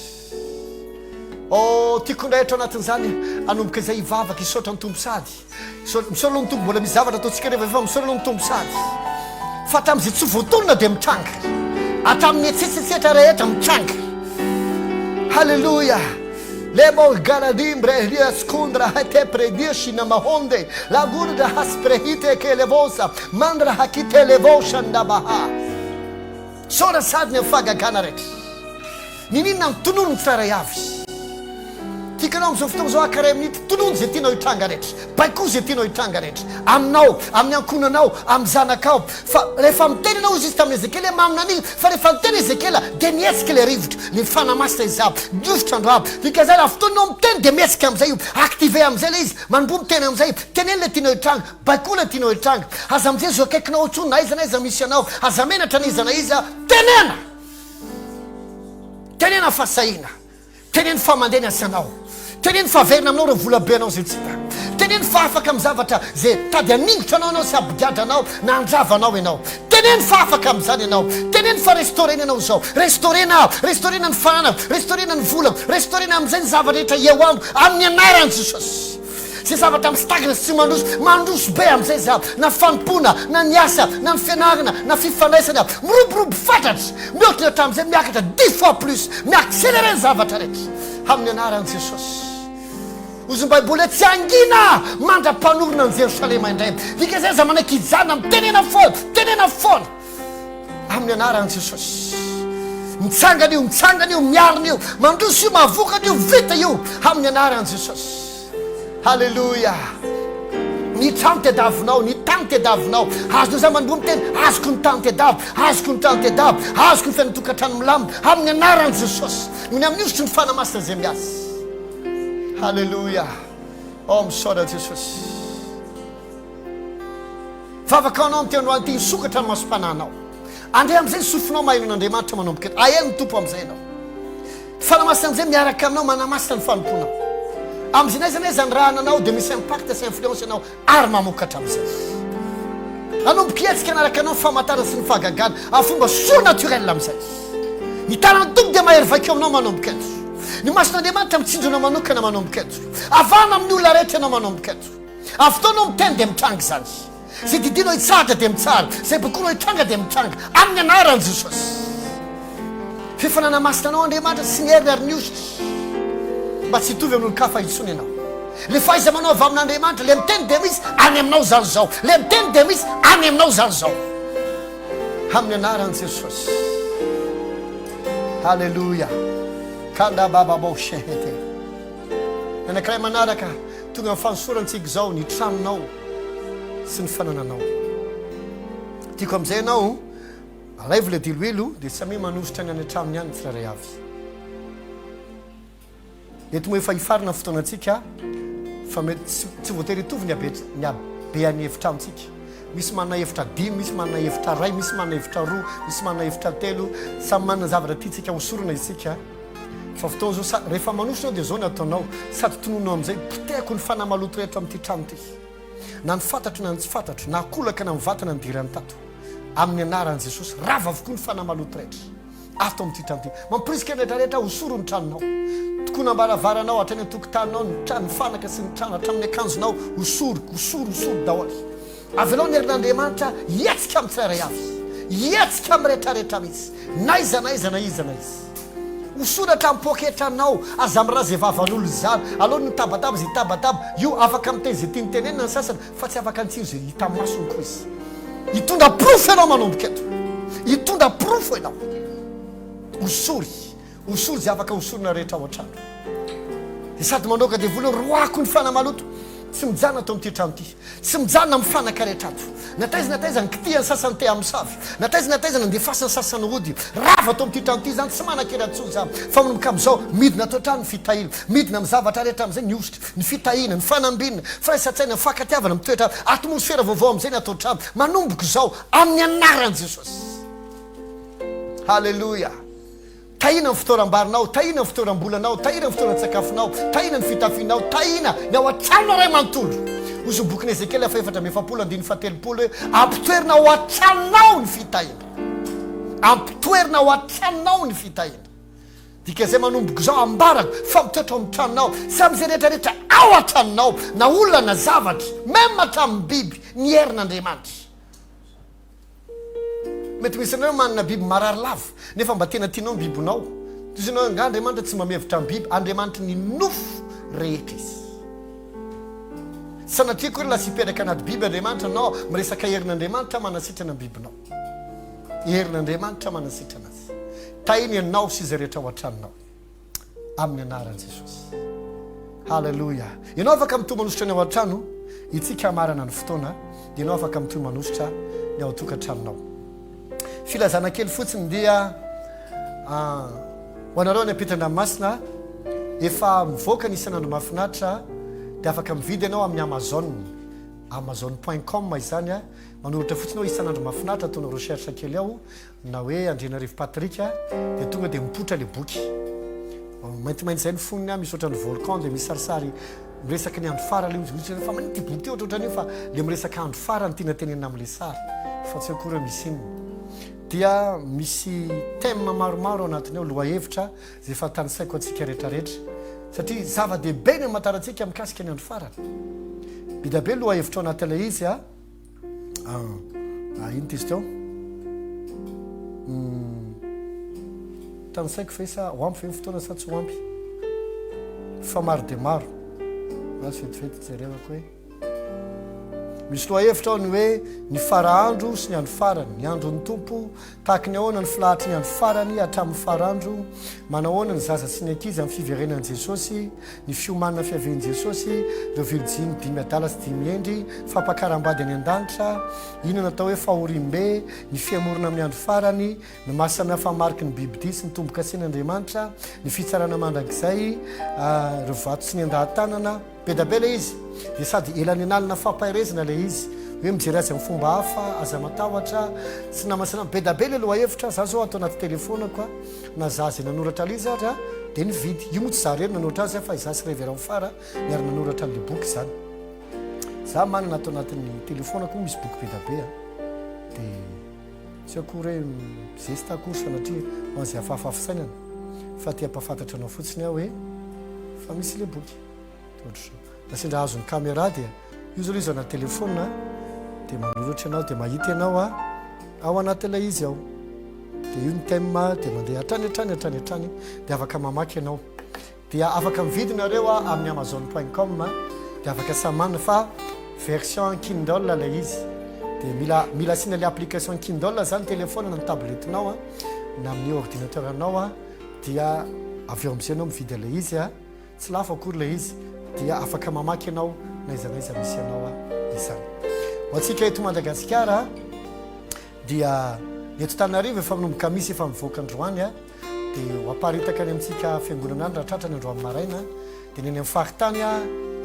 Oh, tiako indray eto anatin'izany hanomboka izay hivavaka, hisaotra ny Tompo sady. Misaotra aloha ny Tompo, mbola misy zavatra ataontsika rehefa efa misaotra aloha ny Tompo sady. Fa hatramin'izay tsy voatonona dia mitranga. Hatramin'ny etsetsetsetra rehetra mitranga. Haleloia. Lebo garadimbre riaskundra hete predishina mahonde lagurda hasprehite kelevosa mandra hakite levosha ndabaha. Tsaora sady ny amin'ny fahagagana rehetra. Niniana ny tonony ny tsirairay avy. Tiako ianao amin'izao fotoana izao haka iray minitra, tonony izay tianao hitranga rehetra. Baikoa izay tianao hitranga rehetra. Aminao, amin'ny ankohonanao, amin'ny zanakao. Fa rehefa miteny ianao, hoy Izy tamin'i Ezekiela hoe maminania, fa rehefa niteny Ezekiela dia nihetsika ilay rivotra, ny Fanahy Masina izaho, nihosotra andro avo. Dikan'izay raha fotoana ianao miteny dia mihetsika amin'izay io. Activer amin'izay ilay izy, manomboha miteny amin'izay, teneno ilay tianao hitranga. Baikoa ilay tianao hitranga. Aza mijery izao akaikinao intsony na aiza na aiza misy anao. Aza menatra na iza na iza. Tenena! Tenena fahasahiana. Teneno fa mandeha ny asanao. Teneno fa averina aminao ireo vola be anao izay tsy hita. Teneno fa afaka amin'ny zavatra izay tady haningotra anao ianao sy hampigadra anao na handrava anao ianao. Teneno fa afaka amin'izany ianao. Teneno fa restaurena ianao izao. Restaurena aho. Restaurena ny fananako. Restaurena ny volako. Restaurena amin'izay ny zavatra rehetra eo amiko. Amin'ny anaran'i Jesosy. Izay zavatra mistagna sy tsy mandroso, mandroso be amin'izay za, na fanompoana, na ny asa, na ny fianarana, na fifandraisana, miroborobo fatratra, mihoatra ny hatramin'izay, miakatra dix fois plus, mi-accelerer ny zavatra rehetra, amin'ny anaran'i Jesosy. Hozy ny Baiboly hoe tsy hangina mandra-panorina an'i Jerosalema indray. Dikan'izay aza manaiky hijanona, mitenena foana, tenena foana. Amin'ny anaran'i Jesosy. Mitsangana io, mitsangana io, miarina io, mandroso io, mahavokatra io, vita io, amin'ny anaran'i Jesosy. Haleloia. Ny trano tediavinao, ny tany tediavinao. Azonao izany manomboha miteny, azoko ny tany tediaviko, azoko ny trano tediaviko, azoko ny fiainana tokantrano milamina, amin'ny anaran'i Jesosy. Noho ny amin'ny hosotry ny Fanahy Masina izay miasa. Haleloia. Oh, misaotra Jesosy. Vavaka ho anao amin'ity androany ity, hisokatra ny masom-panahinao. Andre amin'izay ny sofinao maheno an'Andriamanitra manomboka eto. Aheno ny Tompo amin'izay ianao. Fanahy Masina amin'izay miaraka aminao manamasina ny fanompoanao. Amin'izay n'aiza n'aiza anirahana anao dia misy impact sy influence ianao ary mamokatra amin'izay. Hanomboka hihetsika hanaraka anao ny famantarana sy ny fahagagana amin'ny fomba surnaturel amin'izay. Ny tanan'ny Tompo dia mahery vaika eo aminao manomboka eto. Ny mason'Andriamanitra mitsinjo anao manokana manomboka eto. Avahana amin'ny olona rehetra ianao manomboka eto. Amin'ny fotoana anao miteny dia mitranga izany. Izay didianao hitsahatra dia mitsahatra, izay bakoinao hitranga dia mitranga, amin'ny anaran'i Jesosy. F'efa nanamasina anao Andriamanitra sy ny heriny ary ny hosotra, mba tsy hitovy amin'olon-kafa intsony ianao. Le fahaiza-manao avy amin'Andriamanitra, le miteny dia misy, any aminao izany izao. Le miteny dia misy, any aminao izany izao. Amin'ny anaran'i Jesosy. Haleloia. Kanda baba bo shehete. Ny anankiray manaraka, tonga amin'ny fanosorantsika izao ny tranonao sy ny fanananao. Tiako amin'izay ianao, alaivo ilay diloilo dia samia manosotra ny any an-tranony any ny tsirairay avy. Eto moa efa hifarana ny fotoanantsika fa mety tsy voatery hitovy ny habe ny habean'ny efitranontsika. Misy manana efitra dimy, misy manana efitra iray, misy manana efitra roa, misy manana efitra telo. Samy manana zavatra tiantsika hosorana isika. Fa fotoana izao sa rehefa manosotra dia izao ny ataonao, sady tononao amin'izay, potehako ny fanahy maloto rehetra amin'ity trano ity. Na ny fantatro na ny tsy fantatro, na akolaka na mivantana nidirany tato. Amin'ny anaran'i Jesosy, rava avokoa ny fanahy maloto rehetra ato amin'ity trano ity. Mamporisika ny rehetra rehetra hosory ny tranonao. Tokonam-baravaranao, hatrany an-tokotaninao, ny trano, ny fanaka sy ny trano, hatramin'ny akanjonao, hosory, hosory, hosory daholo. Avelao ny herin'Andriamanitra hihetsika amin'ny tsirairay avy. Hihetsika amin'ny rehetrarehetra mihitsy. N'aiza n'aiza na iza na iza. Hosoratra amin'ny poketranao. Aza miraharaha izay vavan'olona izany. Aleo ny mitabataba izay hitabataba. Io afaka miteny izay tiany tenenina ny sasany fa tsy afaka nitsiry izay hita masony koa izy. Hitondra porofo ianao manomboka eto. Hitondra porofo ianao. Hosory. Hosory izay afaka hosorina rehetra ao an-trano. Dia sady mandroaka devoly hoe roahako ny fanahy maloto. Tsy mijanona ato amin'ity trano ity. Tsy mijanona amin'ny fanaka rehetra ato. Na taiza na taiza nikitihan'ny sasany te hamosavy. Na taiza na taiza nandefasan'ny sasany hody. Rava ato amin'ity trano ity izany, tsy manan-kery intsony izany. Fa manomboka amin'izao, midina ato an-trano ny fitahiana. Midina amin'ny zavatra rehetra amin'izay ny hosotra, ny fitahiana, ny fanambinana, firaisan-tsaina, ny fankatiavana, mitoetra atmosfera vaovao amin'izay ny ato an-trano. Manomboka izao, amin'ny anaran'i Jesosy. Haleloia. Tahina ny fitoeram-barinao, tahina ny fitoeram-bolanao, tahina ny fitoeran-tsakafonao, tahina ny fitafianao, tahina ny ao an-tranonao iray manontolo. Hoy ny bokin'i Ezekiela faha-44 andininy faha-30 hoe, Ampitoerina ao an-tranonao ny fitahiana. Ampitoerina ao an-tranonao ny fitahiana. Dikan'izay manomboka izao, ambarako fa mitoetra ao amin'ny tranonao sy amin'izay rehetra rehetra ao an-tranonao, na olona na zavatra, même hatramin'ny biby, ny herin'Andriamanitra. Mety misy aminareo manana biby marary lava, nefa mba tena tianao ny bibinao. Toy izany hoe angaha Andriamanitra tsy mba mihevitra ny biby? Andriamanitry ny nofo rehetra Izy. Sanatria akory lasa hipetraka anaty biby Andriamanitra, non, miresaka herin'Andriamanitra manasitrana ny bibinao. Herin'Andriamanitra manasitrana azy. Tahiny ianao sy izay rehetra ao an-tranonao. Amin'ny anaran'i Jesosy. Haleloia. Ianao afaka mitohy manositra ny ao an-trano, itsika hamarana ny fotoana, dia ianao afaka mitohy manositra ny ao an-tokantranonao. Filazana kely fotsiny dia ah, ho anareo any ampitan-dranomasina, efa mivoaka ny isan'andro mahafinaritra, dia afaka mividy ianao amin'ny Amazon. Amazon point com izany, manoratra fotsiny ao isan'andro mahafinaritra, ataonao recherche kely ao, Na hoe Andrianarivo Patrick dia tonga dia mipoitra ilay boky. Maintimainty izay ny fonony an, misy ohatran'ny volcan dia misy sarisary miresaka ny andro farany ilay izy. Fa maninona ity boky ity ohatrohatran'io fa ilay miresaka andro farany tiana tenenina amin'ilay sary fa tsy akory hoe misy inona. Dia misy thème maromaro ao anatiny ao, lohahevitra izay efa tanisaiko antsika rehetrarehetra. Satria zava-dehibe ny hamantarantsika mikasika ny andro farany. Be dia be lohahevitra ao anatin'ilay izy an. Ah, ino ty izy teo? Hmm. Tanisaiko ve sa ho ampy ve ny fotoana sa tsy ho ampy? Fa maro dia maro. Azo vetivety jerevako hoe. Misy lohahevitra ao ny hoe ny fara-andro sy ny andro farany, ny andron'ny Tompo, tahaky ny ahoana ny filahatry ny andro farany hatramin'ny farandro, manahoana ny zaza sy ny ankizy amin'ny fiverenan'i Jesosy, ny fiomanana fiavian'i Jesosy, ireo virjiny dimy adala sy dimy hendry, fampakaram-bady any an-danitra, inona atao hoe fahoriam-be, ny fihemorana amin'ny andro farany, Ny maha samihafa ny mariky ny bibidia sy ny tombokasen'Andriamanitra, ny fitsarana mandrakizay, ireo vato tsy nendahan-tanana. Be dia be ilay izy. Dia sady elanenalina fampaherezana ilay izy. Hoe mijery azy amin'ny fomba hafa, aza matahotra, sy nama sy nama. Be dia be ilay lohahevitra. Za zao ato anaty telefonako, na za izay nanoratra ilay izy ary dia nividy. Io moa tsy za irery nanoratra azy fa izaho sy Révérend Fara niara-nanoratra an'ilay boky izany. Za manana ato anatin'ny telefonako misy boky be dia be. Dia. Tsy akory hoe mizesta akory sanatria ho an'izay hafahafa fisainana fa te hampahafantatra anao fotsiny aho hoe fa misy ilay boky. Dia ohatr'izao. Raha sendra azon'ny caméra dia io izao ilay izy ao anaty téléphone dia manoratra ianao dia mahita ianao ao anatin'ilay izy ao. Dia io ny thème dia mandeha hatrany hatrany hatrany hatrany dia afaka mamaky ianao. Dia afaka mividy nareo a amin'ny amazon point com dia afaka samana fa version kindle ilay izy dia mila mila asiana ilay application kindle zany telephone na ny tabletinao a na amin'ny ordinateur anao a dia avy eo amin'izay ianao mividy ilay izy a tsy lafo akory ilay izy dia afaka mamaky ianao na aiza na aiza misy anao a izany ho antsika eto Madagasikara dia ny eto Tananarivo efa manomboka misy efa mivoaka androany a dia ho aparitaka any amintsika fiangonana any raha tratra ny androany maraina, dia ny any amin'ny faritany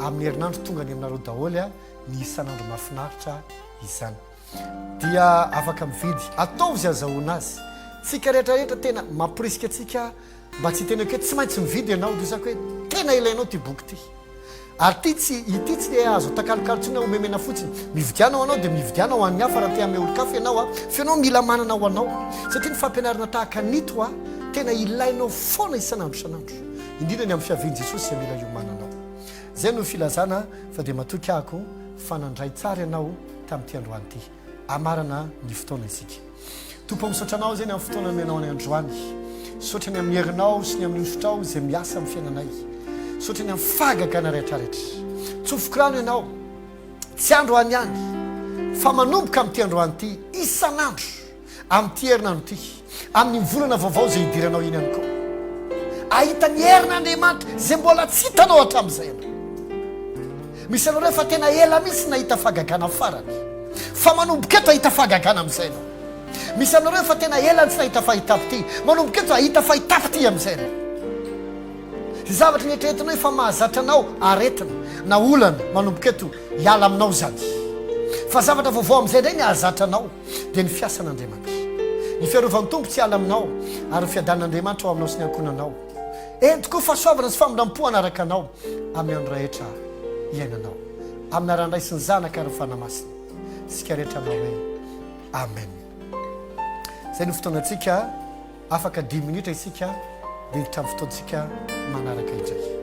amin'ny herinandro tonga any aminareo daholo ny isan'andro mahafinaritra izany. Dia afaka mividy, ataovy izay azahoana azy. Tsika rehetra rehetra tena mamporisika antsika mba tsy hiteneko hoe tsy maintsy mividy ianao, dia zako hoe tena ilainao ity boky ity. Ary ity tsy, ity tsy dia azo atakalokalo intsony na omemena fotsiny. Mividiana ho anao dia mividiana ho an'ny hafa raha te hanome olon-kafa ianao a. Fa ianao mila manana ho anao. Satria ny fampianarana tahaka an'ito a, tena ilainao foana isan'andro isan'andro. Indrindra ny amin'ny fiavian'i Jesosy izay mila iomananao. Izay no filazana fa dia matoky ahako fa nandray tsara ianao tamin'ity androany ity. Hamarana ny fotoana isika. Tompo misaotra anao izay ny amin'ny fotoana nomenao anay androany. Misaotra ny amin'ny herinao sy ny amin'ny hosotrao izay miasa amin'ny fiainanay. Misaotra ny amin'ny fahagagana rehetrarehetra. Tsofiko rano ianao, tsy androany ihany, fa manomboka amin'ity androany ity, isan'andro, amin'ity herinandro ity, amin'ny volana vaovao izay hidiranao iny ihany koa. Ahita ny herin'Andriamanitra izay mbola tsy hitanao hatramin'izay ianao. Misy anareo efa tena ela mihitsy nahita fahagagana farany. Fa manomboka eto hahita fahagagana amin'izay ianao. Misy aminareo efa tena ela tsy nahita fahitam-pitia. Manomboka eto hahita fahitam-pitia amin'izay ianao. Izay zavatra neritreretinao efa mahazatra anao, aretina na olana, manomboka eto hiala aminao izany. Fa zavatra vaovao amin'izay indray ny hahazatra anao dia ny fiasan'Andriamanitra. Ny fiarovan'ny Tompo tsy hiala aminao ary ny fiadanan'Andriamanitra ao aminao sy ny ankohonanao. Eny tokoa fahasoavana sy famindram-po hanaraka anao amin'ny andro rehetra iainanao. Amin'ny anaran'ny Ray sy ny Zanaka ary ny Fanahy Masina. Isika rehetra hanao hoe Amen. Izay no fotoanantsika, afaka dimy minitra isika dia hiditra amin'ny fotoantsika manaraka indray.